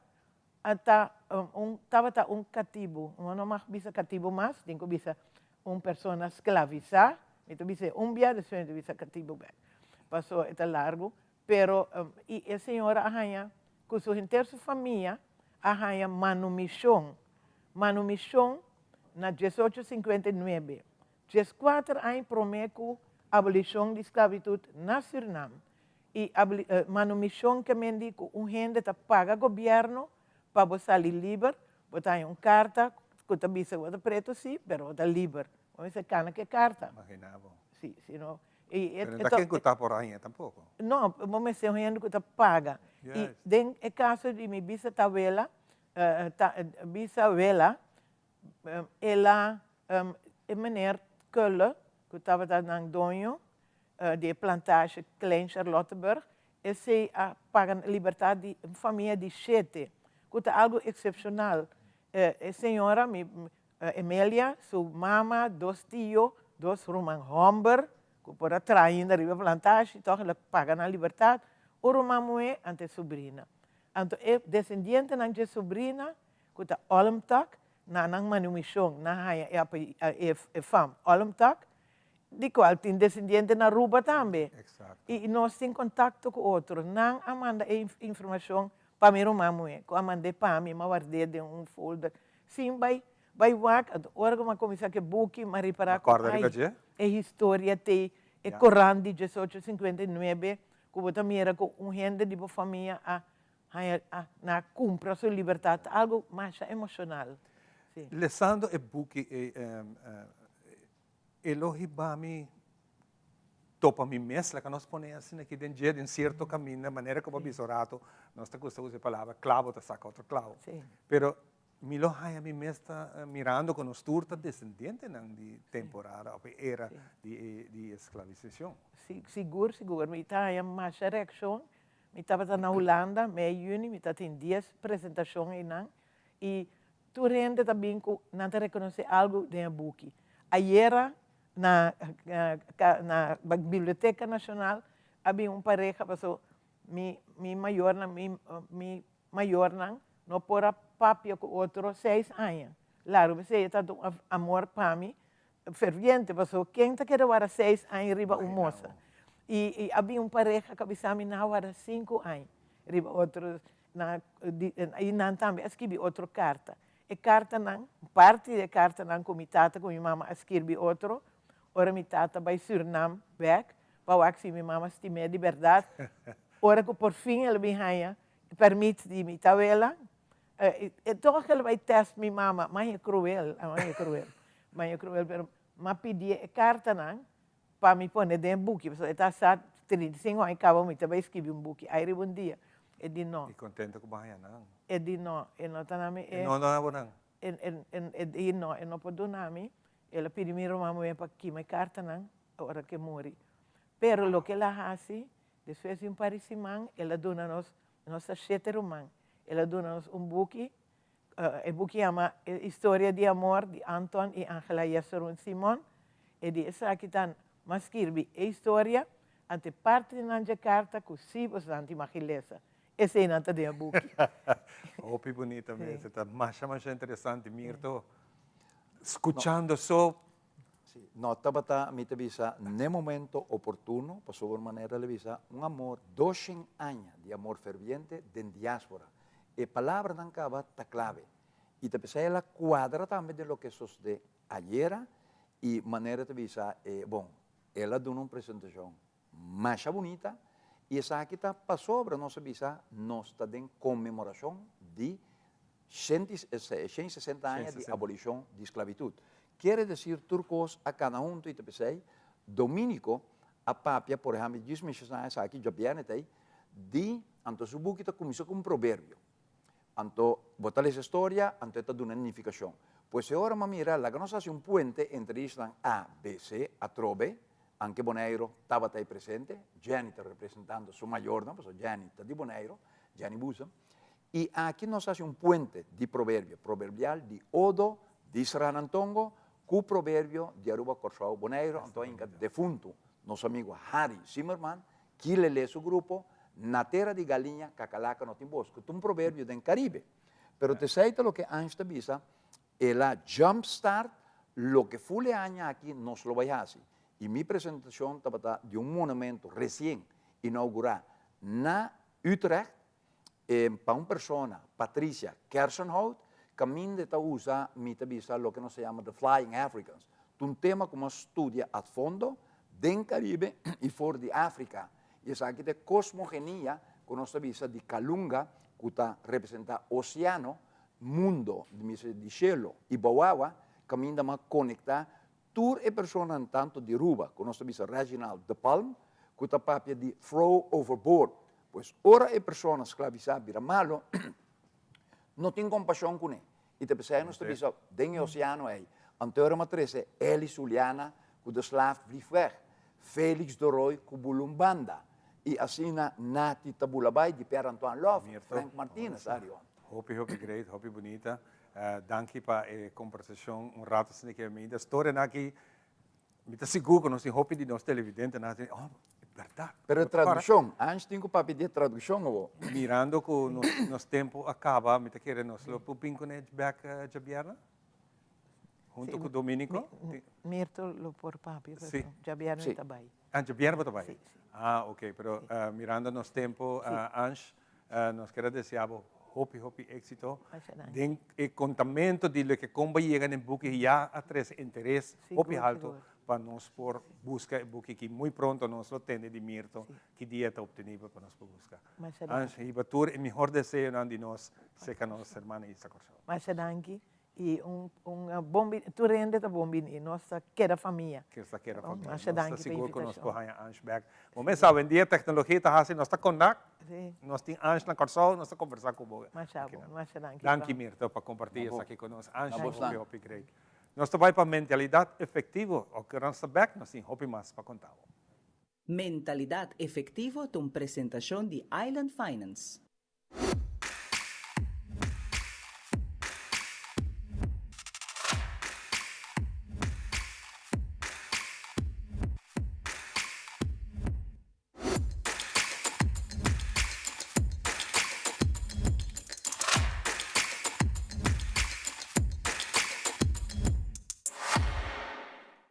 a ta un, tabata un catibu, no no mag bisa catibu mas, tin cu bisa un persona sclavisa, mi ta bisa e un bia, despues mi ta bisa catibu bek, paso e ta largu, pero y e señora a haña cu su henter su famia a haña manumision, manumision na diesocho sinkuenta i nuebe, Dieskuater aña promé ku abolishon di sklabitut na Sürnam i manumishon ke men di ku un hende ta paga gobièrnu pa bo sali liber, bo ta haña un karta ku ta bisa ku bo ta pretu sí, pero bo ta liber. Bo mester kana ku e karta. Imaginá bo. Sí, si no. Pero no ta ken ku ta por haña tampoko. No, bo mester un hende ku ta paga. I den e kaso di mi bisatawela, bisawela, El a, e meneer Kölle, ku tabata nan doño di e plantasje Klein Charlottenburg, esei a paga libertat di un famia di shete, ku ta algu eksepshonal. E señora, mi Emelia, su mama, dos tio, dos ruman hòmber, ku por a traha ainda riba e plantasje, tòg el a paga nan libertat, un ruman muhé anto e subrina. Anto e desendientenan dje subrina ku ta Olmtak, na nan manumishon nan haña e e fam Olmtak. Di cual tin descendiente na Aruba tambe. Y nos tin contacto cu otro. Nan a manda e informacion pa mi ruman muhe, cu a mand'e pa mi, m'a ward'e den un folder. Sin bay bay wak, anto ora cu m'a cuminsa cu e buki, m'a ripara cu ay, e historia t'ey, e corant di diesocho sinkuenta i nuebe, cu bo ta mira cu un hende di bo famia a haña, a na cumpra su libertad, ta algo masha emocional. Si. Lesando e buki ey, E lo hiba mi topa mi mes, laga nos pone asina aki den dje, den cierto caminda, manera cu bo a bisa un rato, nos ta gusta usa e palabra clavo ta saca otro clavo. Pero mi lo haya mi mes ta mirando cu nos tur ta descendientenan di temporada of e era di esclavisacion. Si, sigur, sigur. Mi ta haya masha reaccion. Mi tabata na Hulanda mei juni, mi ta tin dies presentacion einan Y tur hende ta bin cu nan ta reconoce algo den e buki. Ayera na na Biblioteca Nacional a bin un pareha paso mi mi mayornan mi mi mayornan no por a papia cu otro seis aña. Largo p'esey e ta un amor pa mi ferviente paso ken ta kere wara seis aña riba un mosa. Y a bin un pareha cu a bisa mi nan a wara cinco aña riba otro Nan di, i nan tambe a skibi otro karta. E kartanan, un parti di e kartanan ku mi tata ku mi mama a skirbi otro, ora mi tata bai Sürnam bèk pa wak si mi mama stim'é di bèrdat, ora ku por fin el a bin haña e pèrmit di mi tawela, e tòg el a bai tèst mi mama, maña kruel, a maña kruel, maña kruel, pero m'a pidié e kartanan Pa mi pone den e buki, pasobra e ta sa 35 aña kaba mi ta bai skibi un buki. Ai riba un dia, e di no. I kontento ku bo haña nan. E di no, e no ta na mi. E no duna bo nan. E di no, e no por duna mi. El a pidi mi ruman muhé pa kima e kartanan ora ku e muri. Pero loke el a hasi, despues di un par di siman, el a duna nos, nos ta shete ruman, el a duna nos un buki E buki yama E Historia di Amor di Anton i Angela Jesurun Simon. E di esaki ta mas skirbi e historia, ante parti di nan dje karta ku si boso tin magi lesa. Eseinan ta den e buki. Hopi bunita mes. E ta masha masha interesante Mirto. Skuchando so. Si, no tabata, mi ta bisa, n'e momento oportuno, pasobra manera el a bisa, un amor doshen aña di amor ferviente den diaspora. E palabranan kaba ta clave. I ta p'esei el a cuadra tambe den loke sosode ayera i manera ta bisa, e bon, el a duna un presentacion masha bunita i esaki ta pasobra nos a bisa nos ta den conmemoracion di 160 aña di abolicion di sclavitud. Kiere decir tur cos a cana hunto i ta p'esei Dominico a papia, por ehempel, djis mencioná esaki djabierne ta ei, di, anto su buki ta kuminsá ku un proverbio. Anto bo ta lesa e storia, anto e ta duna nifikashon. Pues e ora m'a mira, laga nos hasi un puente entre islan A, B, C, atrobe, anke Boneiru tabata ei presente, Jenny ta representando su mayornan, pasobra Jenny ta di Boneiru, Jenny Boezem, i aki nos hasi un puente di proverbio, proverbial di Odo di Sranantongo ku proverbio di Aruba, Kòrsou, Boneiru, anto ainka defuntu nos amigu Harry Zimmerman, Ki lelé su grupo, Na tera di galiña, kakalaka no tin bos, ku ta un proverbio den Karibe. Pero t'esei ta loke Ange ta bisa, el a jump start loke ful e aña aki nos lo bai hasi. I mi presentashon tabata di un monumento resien inaugurá na Utrecht, E pa un persona, Patricia Kersenhout, caminda e ta usa, mi ta bisa loke nos ta yama the flying Africans. Ta un tema cu mi a studia ad fondo den Caribe y for di Africa. Y esaki ta e cosmogenia cu nos ta bisa di Kalunga cu ta representa oceano, mundo, mi bisa di cielo y bou awa, caminda mi a conecta Tur e personanan tanto di Aruba ku nos ta bisa Reginald de Palm ku ta papia di throw overboard, pues ora e persona sklabisá bira malo no tin kompashon kuné i ta p'esei nos ta bisa den e oseano ei. Anto ora mi a trese Eli Suliana ku De Slaaf Vlieg Weg, Felix de Rooy ku Bulumbanda i asina Nati ta bula bai di Pierre Antoine Love, Frank Martinez, Arion. Hopi hopi great, hopi bunita. Danki pa e kombersashon un rato asina ke mi ta storianan aki mi ta sigur ku nos tin hopi di nos televidentenan a oh e bèrdat. Pero e tradukshon, Ange tin ku papia di e tradukshon awo. Mirando ku nos tempu a kaba mi ta kere nos lo por bin kuné bèk djabièrnè? Hunto ku Dominico? Mirto lo por papia, pero djabièrnè ta bai. Ah, djabièrnè bo ta bai? Ah, ok, pero mirando nos tempo, Ange, nos kier a desea bo hopi, hopi éxito den e kontamento di loke kon bo a yega den buki ya a trese interes hopi halto pa nos por buska e buki aki. Muy pronto nos lo tende di Mirto ki dia ta obtenibel pa nos por buska. Ange, hiba tur e mihor deseonan di nos serka nos hermana Isa Kòrsou. Masha danki I un un bon bini, tur hende ta bon bini, nos ta keda famia. Nos ta keda famia. Masha danki Nos ta pa sigur ku nos invitashon. por haña Ange bèk. Bo mes sa, awendia teknologia ta hasi, nos ta konak, Sí. nos tin Ange na Kòrsou, nos ta kombersá ku bo Masha aki bon, nan. masha danki Danki Juan. Mirto pa kompartí Na bo. esaki ku nos. Ange, Na bo hopi stan. hopi great. Nos ta bai pa mentalidat efektivo. Oke nos ta bèk, nos tin hopi mas pa konta bo. Mentalidat Efektivo ta un presentashon di Island Finance.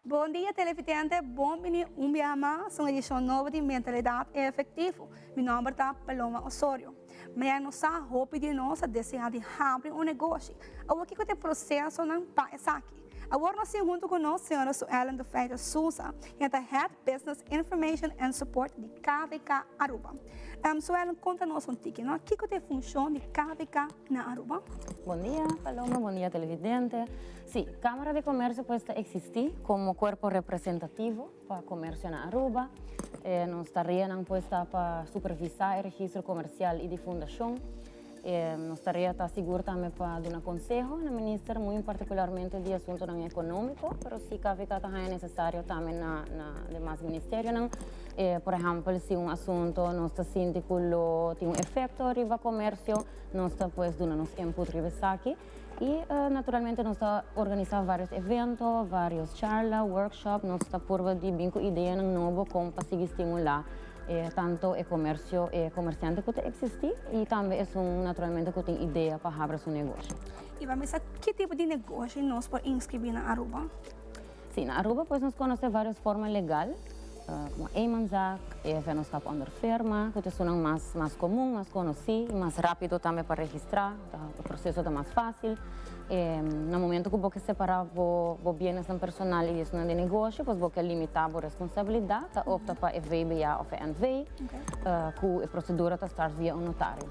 Bon dia televidente, bon bini un biaha mas un edicion nobo di Mentalidad Efectivo. Mi nomber ta Paloma Osorio. Mañana nos sa hopi di nos a desea di habri un negoshi. Awor kiko ta e procesonan pa esaki? Awor nos tin hunto cu nos señora Suellen de Freitas Sousa, quien ta Head Business Information and Support di KVK Aruba. Suellen, conta nos un tiki, no? Kiko ta e funcion di KVK na Aruba? Bon dia Paloma, bon dia televidente. Sí, Cámara de Comercio pues ta existi como cuerpo representativo pa comercio na Aruba. Nos tareanan pues ta pa supervisa e registro comercial y di fundacion. Nos tarea ta sigur tambe pa duna conseho na minister, muy particularmente di asuntonan economico, pero si KVK ta haña necesario tambe na na demas ministerionan. Por ehempel, si un asunto nos ta sinti cu lo tin un efecto riba comercio, nos ta pues duna nos input riba esaki. Y naturalmente nos ta organisa varios evento, varios charla, workshop, nos ta purba di bin cu ideanan nobo con pa sigui stimula tanto e comercio, e comerciante cu ta existi y tambe esun naturalmente cu tin idea pa habra su negoshi. Y pa mesa ki tipo di negoshi nos por inscribi na Aruba? Si, na Aruba pues nos conoce varios forma legal, como eenmanszaak, e vennootschap onder firma, cu ta esunnan mas mas comun, mas conoci y mas rapido tambe pa registra, ta e proceso ta mas facil. Na momento cu bo ke separa bo bo bienesnan personal y esunnan di negoshi, pues bo ke limita bo responsabilidad, ta opta pa e VBA of e NV, cu e procedura ta start via un notario.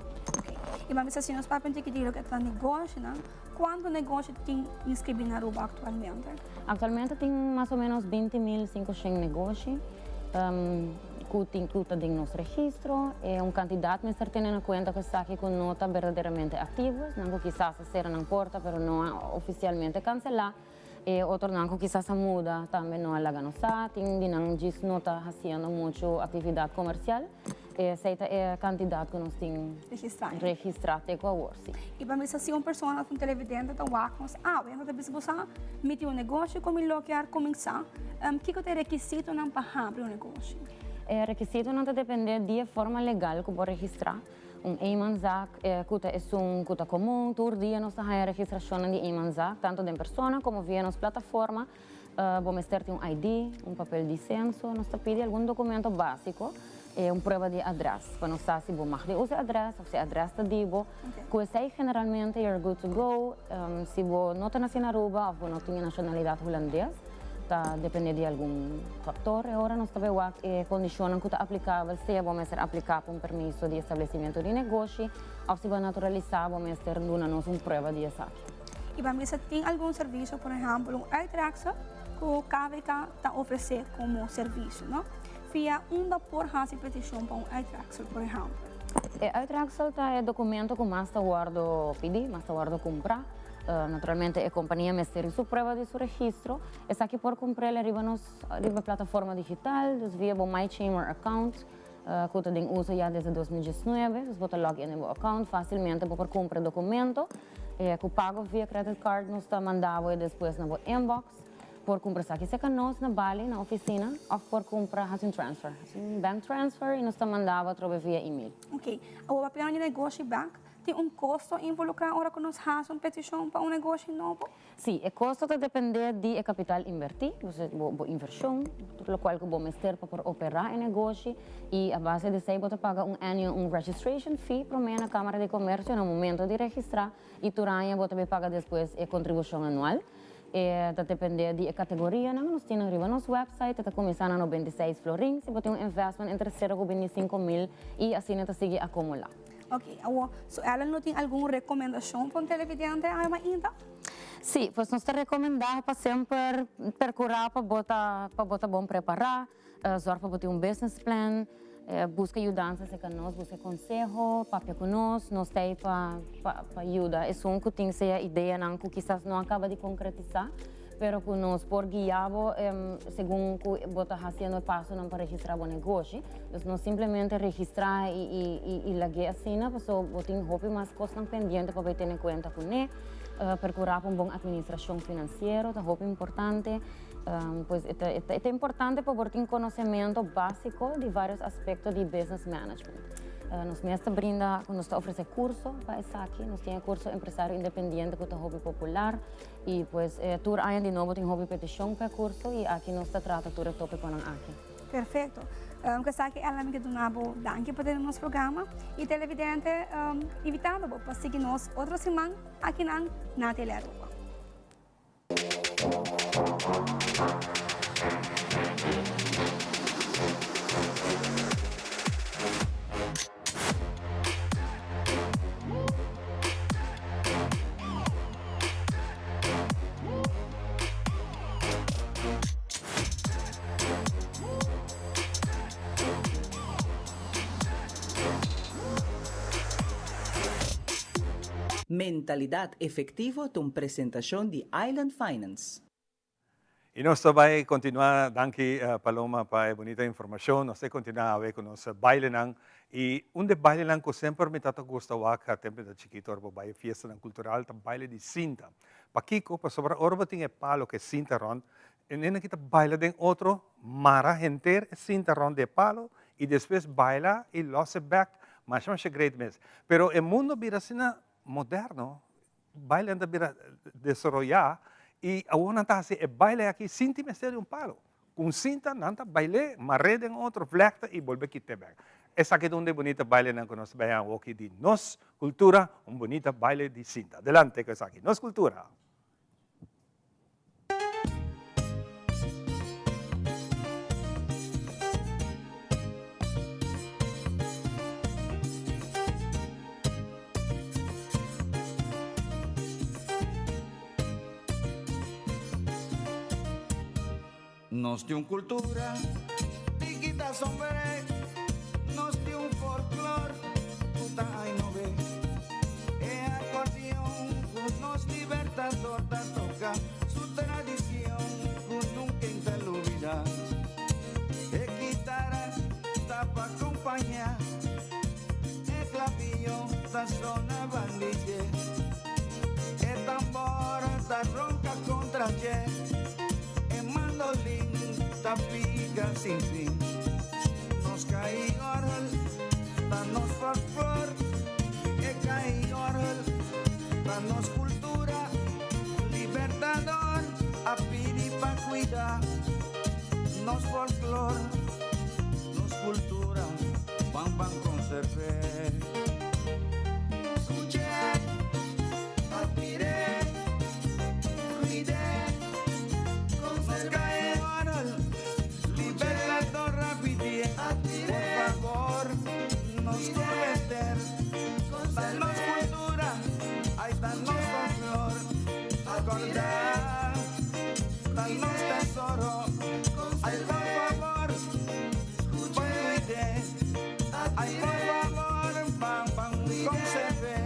Y bo mester si nos papia un tiki di loke ta negoshinan. Cuanto negoshi tin inscribi na Aruba actualmente? Actualmente tin mas o menos 20.500 negoshi cu tin cu ta den nos registro. E un cantidad mester tene na cuenta cu esaki cu no ta berdaderamente activo, esnan cu kisas a cera nan porta pero no a oficialmente cancela. E otronan cu kisas a muda tambe no a laga nos sa, tin di nan djis no ta haciendo mucho actividad comercial. Esey ta e cantidad cu nos tin registra te cu awor, si. Y pa misa si un persona of un televidente ta wak nos awe, nan ta bisa bo sa, mi tin un negoshi cu mi lo kier cuminsa, kico ta e requisitonan pa habri un negoshi? E requisitonan ta depende di e forma legal cu bo registra. Un eenmanszaak ku ta esun ku ta komun. Tur dia nos ta haña registrashonnan di eenmanszaak, tantu den persona komo via nos plataforma. Bo mester tin un ID, un papel di senso. Nos ta pidi algun dokumento básiko, un prueba di adrès, pa nos sa si bo mag di usa e adrès òf si e adrès ta di bo. Ku esei generalmente you're good to go. Si bo no ta nasi na Aruba òf bo no tin e nashonalidat hulandes, Ta depende di algun factor. E ora nos ta bay wak e condicionnan cu ta aplicabel, sea bo mester aplica pa un permiso di establecimiento di negoshi of si bo a naturalisa bo mester duna nos un prueba di esaki. Y pa mester tin algun servicio, por ehempel un uitreksel cu KVK ta ofrece como servicio, no? Via unda por haci peticion pa un uitreksel, por ehempel? E uitreksel ta e documento cu mas ta wordo pidi, mas ta wordo cumpra. Naturalmente e compania mester di su prueba di su registro. Esaki por cumprel riba nos riba plataforma digital, dus via bo MyChamber account cu ta den uso ya desde 2019. Dus bo ta log in den bo account, facilmente bo por cumpra e documento. Cu pago via credit card nos ta manda bo e despues na bo inbox. Por cumpra esaki cerca nos na Bali, na oficina, of por cumpra haci un transfer. Haci un bank transfer y nos ta manda bo atrobe via email. Ok, awor papia di negoshi bank. Tin un kosto involukrá ora ku nos hasi un petishon pa un negoshi nobo? Sí, e kosto ta dependé di e kapital invertí, bo bo invershon, tur lokual ku bo mester pa por operá e negoshi i a base di esei bo ta paga un annual un registration fee promé na Kámara di Komersio na momento di registrá i tur aña bo ta bay paga despues e kontribushon anual. E ta dependé di e kategorianan, nos tin nan riba nos website, e ta kuminsá na 96 florin si bo tin un investment entre sero ku 25 mil i asina ta sigui akumulá. Ok, awor, so Ellen lo tin algun rekomendashon pa un televidente ainda? Sí, pues nos ta rekomendá pa semper perkurá pa bo ta bon prepará, zorg pa bo tin un business plan, buska yudansa serka nos, buska konseho, papia ku nos, nos ta pa yuda. Esun ku tin sea ideanan ku kisas no a kaba di konkretisá, pero ku nos por guia bo segun ku bo ta hasiendo e pasonan pa registrá bo negoshi. Dus no simplemente registrá i lag'é asina, pasobra bo tin hopi mas kosnan pendiente pa tene kuenta kuné. Perkurá pa un bon atministrashon finansiero ta hopi importante. Pues e ta importante pa bo tin konosementu básiko di vários aspekto di business management. Nos mes ta brinda, nos ta ofresé kurso pa esaki. Nos tin e kurso empresario independiente ku ta hopi popular i pues tur aña di nobo tin hopi petishon pa e kurso i aki nos ta trata tur e tópikonan aki. Perfekto. Ku esaki Ellen mi ke duna bo danki pa tene nos programa i televidente invitando bo pa sigui nos otro siman akinan na Telearuba. Mentalidad Efectivo ta un presentacion di Island Finance. I nos ta bai kontinuá, danki Paloma pa e bunita informashon. Nos ta kontinuá awe ku nos bailenan. I un di e bailenan ku semper mi tabata gusta wak tempu mi ta chikitu ora bo bai e fiestanan kultural ta baile di sinta. Pakiko? Pasobra ora bo tin e palo ku e sinta rònt, e nena ki ta baila den otro mara henter e sinta rònt di e palo i despues baila i lòs e bèk. Masha masha great mes. Pero e mundo bira asina moderno, bailenan ta bira desaroyá i awor nan ta hasi e baile aki sin tin mester di un palo. Ku un sinta nan ta bail'é, mar'é den otro, vlèkta i bolbe kit'é bèk. Esaki ta un di e bunita bailenan ku nos ta bai awoki di nos kultura, un bunita baile di sinta. Adelante ku esaki, nos kultura! Nos tin un kultura di kita sombré, nos tin un folklor ku ta inové. E akordeon ku nos libertador ta toka, su tradishon ku nunka e ta lubidá. E kitara ta pa kompañá, e klabiyo ta sona bandidje, e tambor ta ronka kontra dje. E mandolin ta pica sin fin. Nos ca'i orgel ta nos folklor. E ca'i orgel ta nos cultura. Libertador a pidi pa cuida nos folklor, nos cultura. Ban ban conserv'é. Scuch'é, admir'é, cuid'é, conserv'é. Libertador a pidié, por favor, nos no mester. Ta nos cultura, ay ta nos folklor. Acordá, ta nos tesoro. Ay por favor, ban cuid'é. Ay por favor, ban ban conserv'é.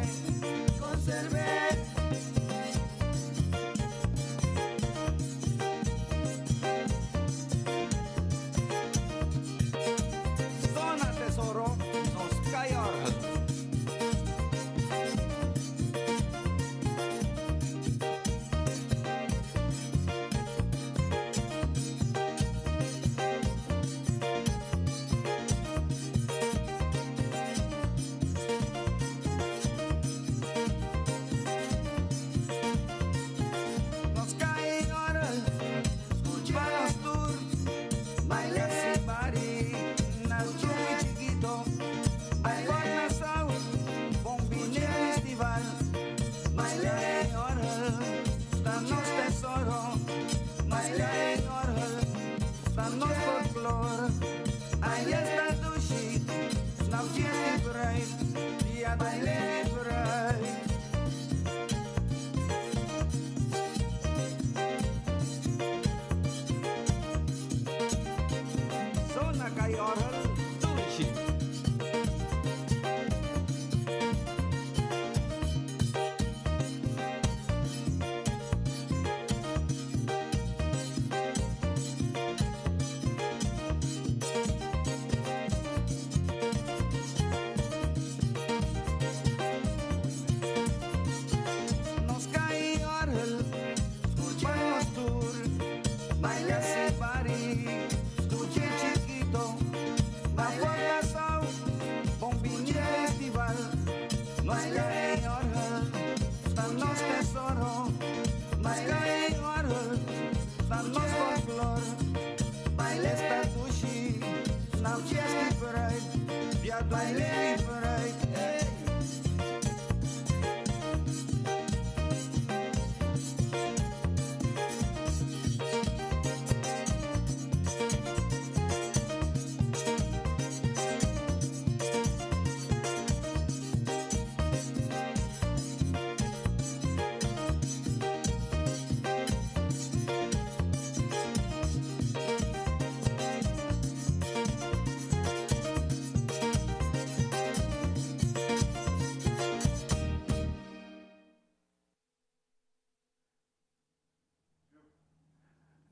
Bai levi vooruit, ey.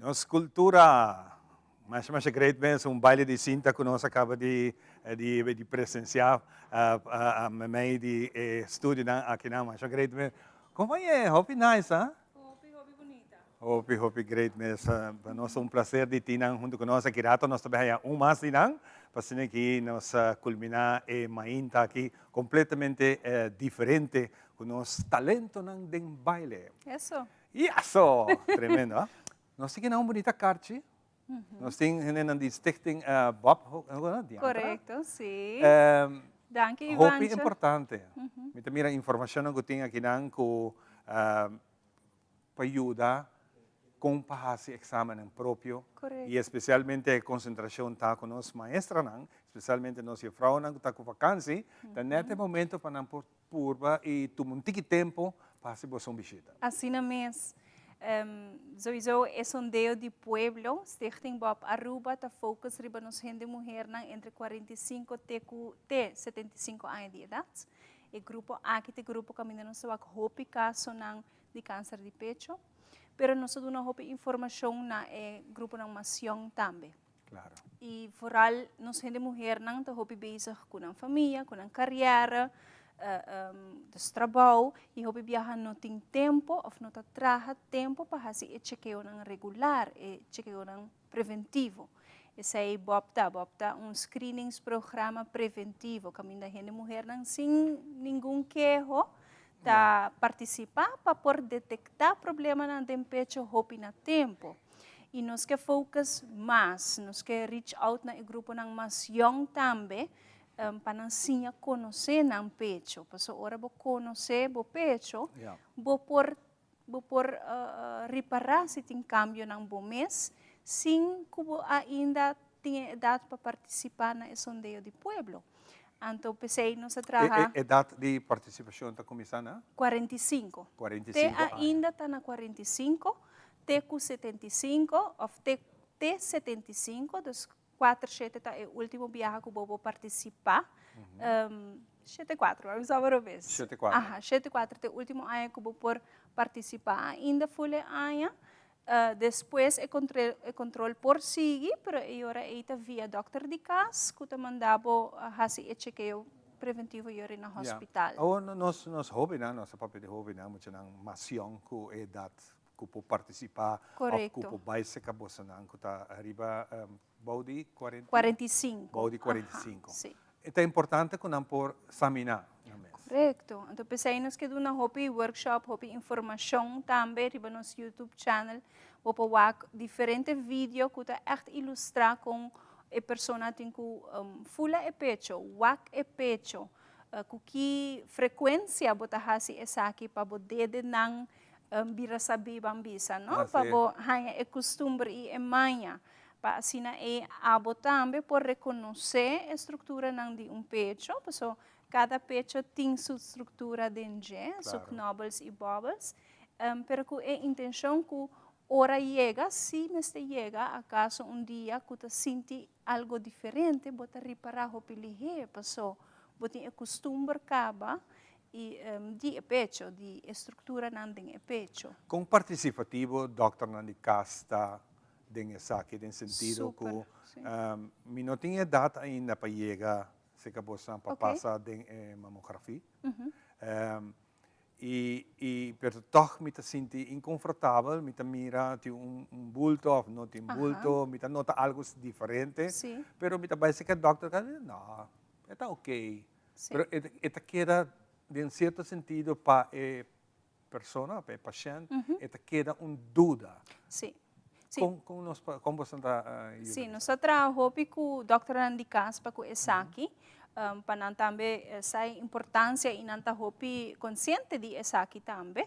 Nos cultura. Masha masha great mes, un baile di cinta cu nos a caba di di di presencia memey di e studionan akinan. Masha great mes. Como e? Hopi nice, ha? Hopi, hopi great mes. Pa nos ta un placer di tin nan hunto cu nos. Aki rato nos ta bay haya un mas di nan, pa asina aki nos culmina e mainta aki completamente diferente cu nos talentonan den baile. Eso. Yaso! Tremendo, ha? Nos tin kina un bunita karchi. Nos tin hendenan di Stichting Bob, Diandra. Correcto, si. Danki, Ivancho. Hopi importante. Mi ta mira informacionnan cu tin akinan cu pa yuda con pa haci examennan propio. Correcto. Y especialmente e concentracion ta cu nos maestranan, especialmente nos juffrouwnan cu ta cu vakantie, ta net e momento pa nan por purba y tuma un tiki tempo pa haci boso un bishita. Asina mes. Sowieso e sondeo di pueblo, Stichting Bob Aruba ta focus riba nos hende muhernan entre 45 te cu te 75 aña di edad. E grupo aki ta e grupo caminda nos ta wak hopi casonan di cancer di pecho, pero nos ta duna hopi informacion na e gruponan mas yong tambe. Claro. Y vooral nos hende muhernan ta hopi bezig cu nan famia, cu nan carrière, dus trabou, y hopi biaha no tin tempo of no ta traha tempo pa haci e chekeonan regular, e chekeonan preventivo. Esei Bob ta. Bob ta un screeningsprogramma preventivo caminda hende muhernan sin ningun keho ta participa pa por detecta problemanan den pecho hopi na tempo. Y nos ke focus mas, nos ke reach out na e gruponan mas yong tambe pa nan siña conoce nan pecho. Pasobra ora bo conoce bo pecho, bo por Bo por ripará si tin kambionan bo mes sin ku bo ainda tin e edat pa partisipá na e sondeo di pueblo. Anto p'esei nos a traha. E edat di partisipashon ta kuminsá na? 45. 45 aña. Te ainda ta na 45, te ku 75 òf te te 75, dus Kuater shete ta e último biaha ku bo por partisipá. Shete kuater, mi bisa ora bes. Shete kuater. Aha, shete kuater ta e último aña ku bo por partisipá. Ainda ful e aña. Despues e e kontrol por sigui, pero e ora ei ta via dòkter di kas ku ta manda bo hasi e chekeo preventivo yori na hospital. Awor nos nos hóbennan, nos ta papia di hóbennan, muchanan mas yòn ku e edat ku por partisipá òf ku por bai serka bosonan ku ta riba bou di kuarenta? 45. Bou di 45. E ta importante ku nan por saminá nan mes. Korekto. Anto p'esei nos ke duna hopi workshop, hopi informashon tambe riba nos YouTube channel. Bo por wak diferente video ku ta ègt ilustrá kon e persona tin ku fula e pecho, wak e pecho, ku ki frekuensia bo ta hasi esaki pa bo dedenan Bira sabí ban bisa, no? Pa bo haña e kustumber i e maña. Pa asina ei abo tambe por rekonosé e strukturanan di un pecho, paso kada pecho tin su struktura den dje, su knobbels i bobbels, pero ku e intenshon ku ora yega, si mester yega akaso un dia ku ta sinti algo diferente, bo ta ripará hopi lihé, paso bo tin e kustumber kaba I di e pecho, di e strukturanan den e pecho. Kon partisipativo dòkternan di kas ta den esaki? Den sentido ku mi no tin edat ainda pa yega serka bosnan pa pasa den e mamografi. I pero tòg mi ta sinti inkonfortabel, mi ta mira tin un bulto òf no tin bulto, mi ta nota algu diferente, pero mi ta bai serka e dòkter, no, e ta oke. Pero e ta keda den cierto sentido pa e persona, pa e pashent, e ta keda un duda. Sí. Sí. Con, con nos, con boso ta yuda? Sí, nos ta traha hopi cu dokternan di cas pa cu esaki. Pa nan tambe sa e importancia y nan ta hopi consciente di esaki tambe.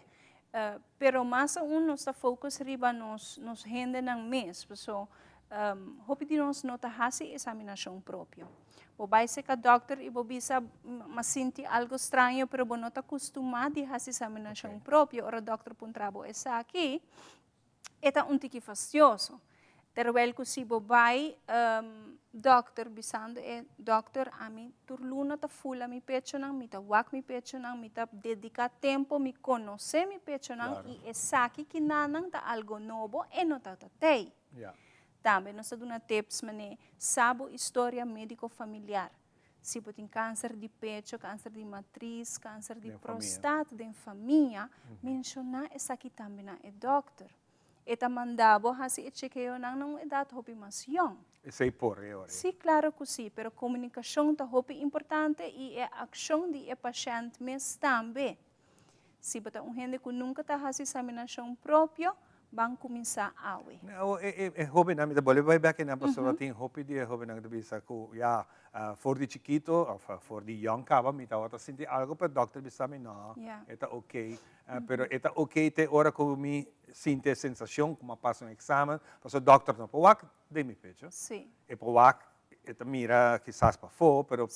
Pero mas aun nos ta focus riba nos nos hendenan mes, paso hopi di nos no ta haci examinacion propio. Bo bai seca dokter y bo bisa m'a sinti algo straño pero bo no ta custuma di haci examinacion propio, ora dokter puntra bo esaki, e ta un tiki fastioso. Terwijl ku si bo bai dokter bisando e dokter ami tur luna ta fula mi pechonan, mi ta wak mi pechonan, mi ta dedica tempo, mi conoce mi pechonan y esaki kinanan ta algo nobo e no ta ta tey. Tambe nos ta duna tips mane sa bo historia medico familiar. Si bo tin kanser di pecho, kanser di matris, kanser di prostat den famia, menshoná esaki tambe na e dòkter. E ta manda bo hasi e chekeonan na un edat hopi mas yòn. Esei por e ora ei? Sí, klaro ku sí, pero komunikashon ta hopi importante i e akshon di e pashènt mes tambe. Si bo ta un hende ku nunka ta hasi saminashon propio, ban kuminsá awe. E e hóbennan, mi ta bolbe bai bèk einan pasobra tin hopi di e hóbennan ku ta bisa ku ya, for di chikito òf for di yòn kaba mi tabata sinti algu pero dòkter bisa mi nò, e ta okey. Pero e ta okey te ora ku mi sinti e sensashon ku mi a pasa un eksamen pasobra dòkter no por wak den mi pecho, e por wak E ta mira kisas pafó, pero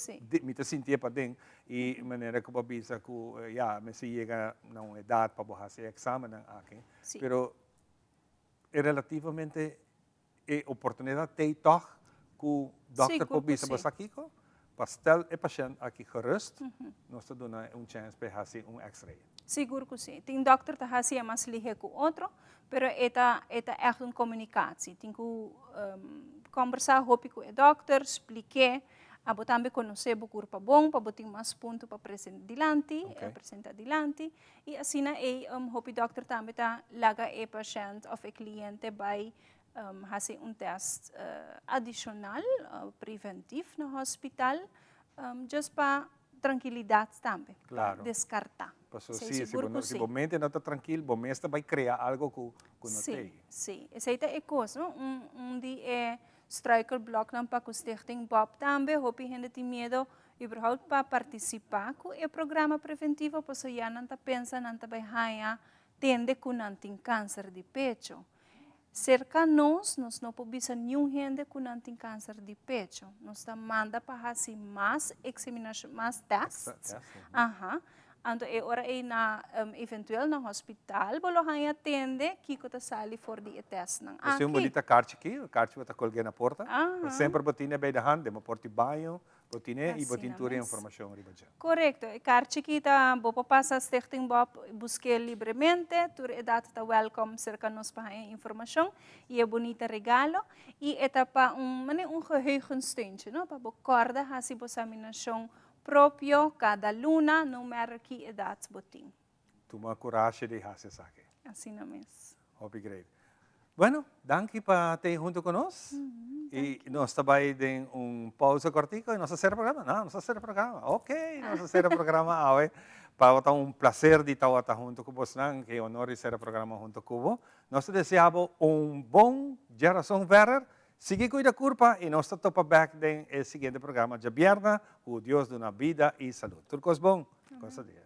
mi ta sintié paden. I manera ku bo a bisa ku ya, mester yega na un edat pa bo hasi e eksamennan aki. Pero e relativamente e oportunidat t'ei tòg ku dòkter por bisa bo sa kiko? Pa stel e pashènt aki gerust, nos ta duna un chèns pa e hasi un x-ray. Sigur ku si. Tin dòkter ta hasi e mas lihé ku otro, pero e ta e ta ègt un komunikasi. Tin ku kòmbersá hopi ku e dòkter, splik'é. Abo tambe konosé bo kurpa bon pa bo tin mas punto pa presentá dilanti, presentá dilanti. I asina ei hopi dòkter tambe ta laga e pashènt òf e kliente bai hasi un tèst adishonal, preventif na hòspital, just pa trankilidat tambe, pa deskartá. Paso si, si bo no, si bo mente no ta trankil, bo mes ta bai krea algo ku ku no t'ei. Si, si. Esei ta e kos, no? Un un di e struikelbloknan pa ku Stichting Bob tambe, hopi hende tin miedo überhaupt pa partisipá ku e programa preventivo, paso ya nan ta pensa nan ta bai haña tende ku nan tin kanser di pecho. Serka nos, nos no por bisa niun hende ku nan tin kanser di pecho. Nos ta manda pa hasi mas eksaminashon, mas tèst. Aha. Anto e ora ei na eventueel na hospital bo lo haña tende kiko ta sali for di e tèstnan aki. Nos tin un bunita karchi aki, e karchi bo ta kolg'é na porta. Semper bo tin e bij de hand, den bo porta di baño, Bo tine y bo tin tur e informacion riba dje. Corecto. E kaartje ki ta bo por pasa Stichting Bob busk'é libremente. Tur edad ta welkom cerca nos pa haña informacion y e bunita regalo. Y e ta pa un manera un geheugensteuntje, no? Pa bo corda haci bo saminacion propio cada luna, no matter ki edad bo tin. Tuma curashi di haci esaki. Asina mes. Hopi great. Bueno, danki pa tei hunto cu nos. Y nos ta bay den un pausa cortico y nos ta cera programa. No, nos ta cera programa. Ok, nos ta cera programa awe. Pa ta un placer di tawata hunto cu bosnan. Ke honor di cera programa hunto cu bo. Nos ta desea bo un bon djerason verder. Sigui cuida curpa y nos ta topa bek den e siguiente programa djabierna cu Dios duna bida y salud. Tur cos bon. Cos ta dia.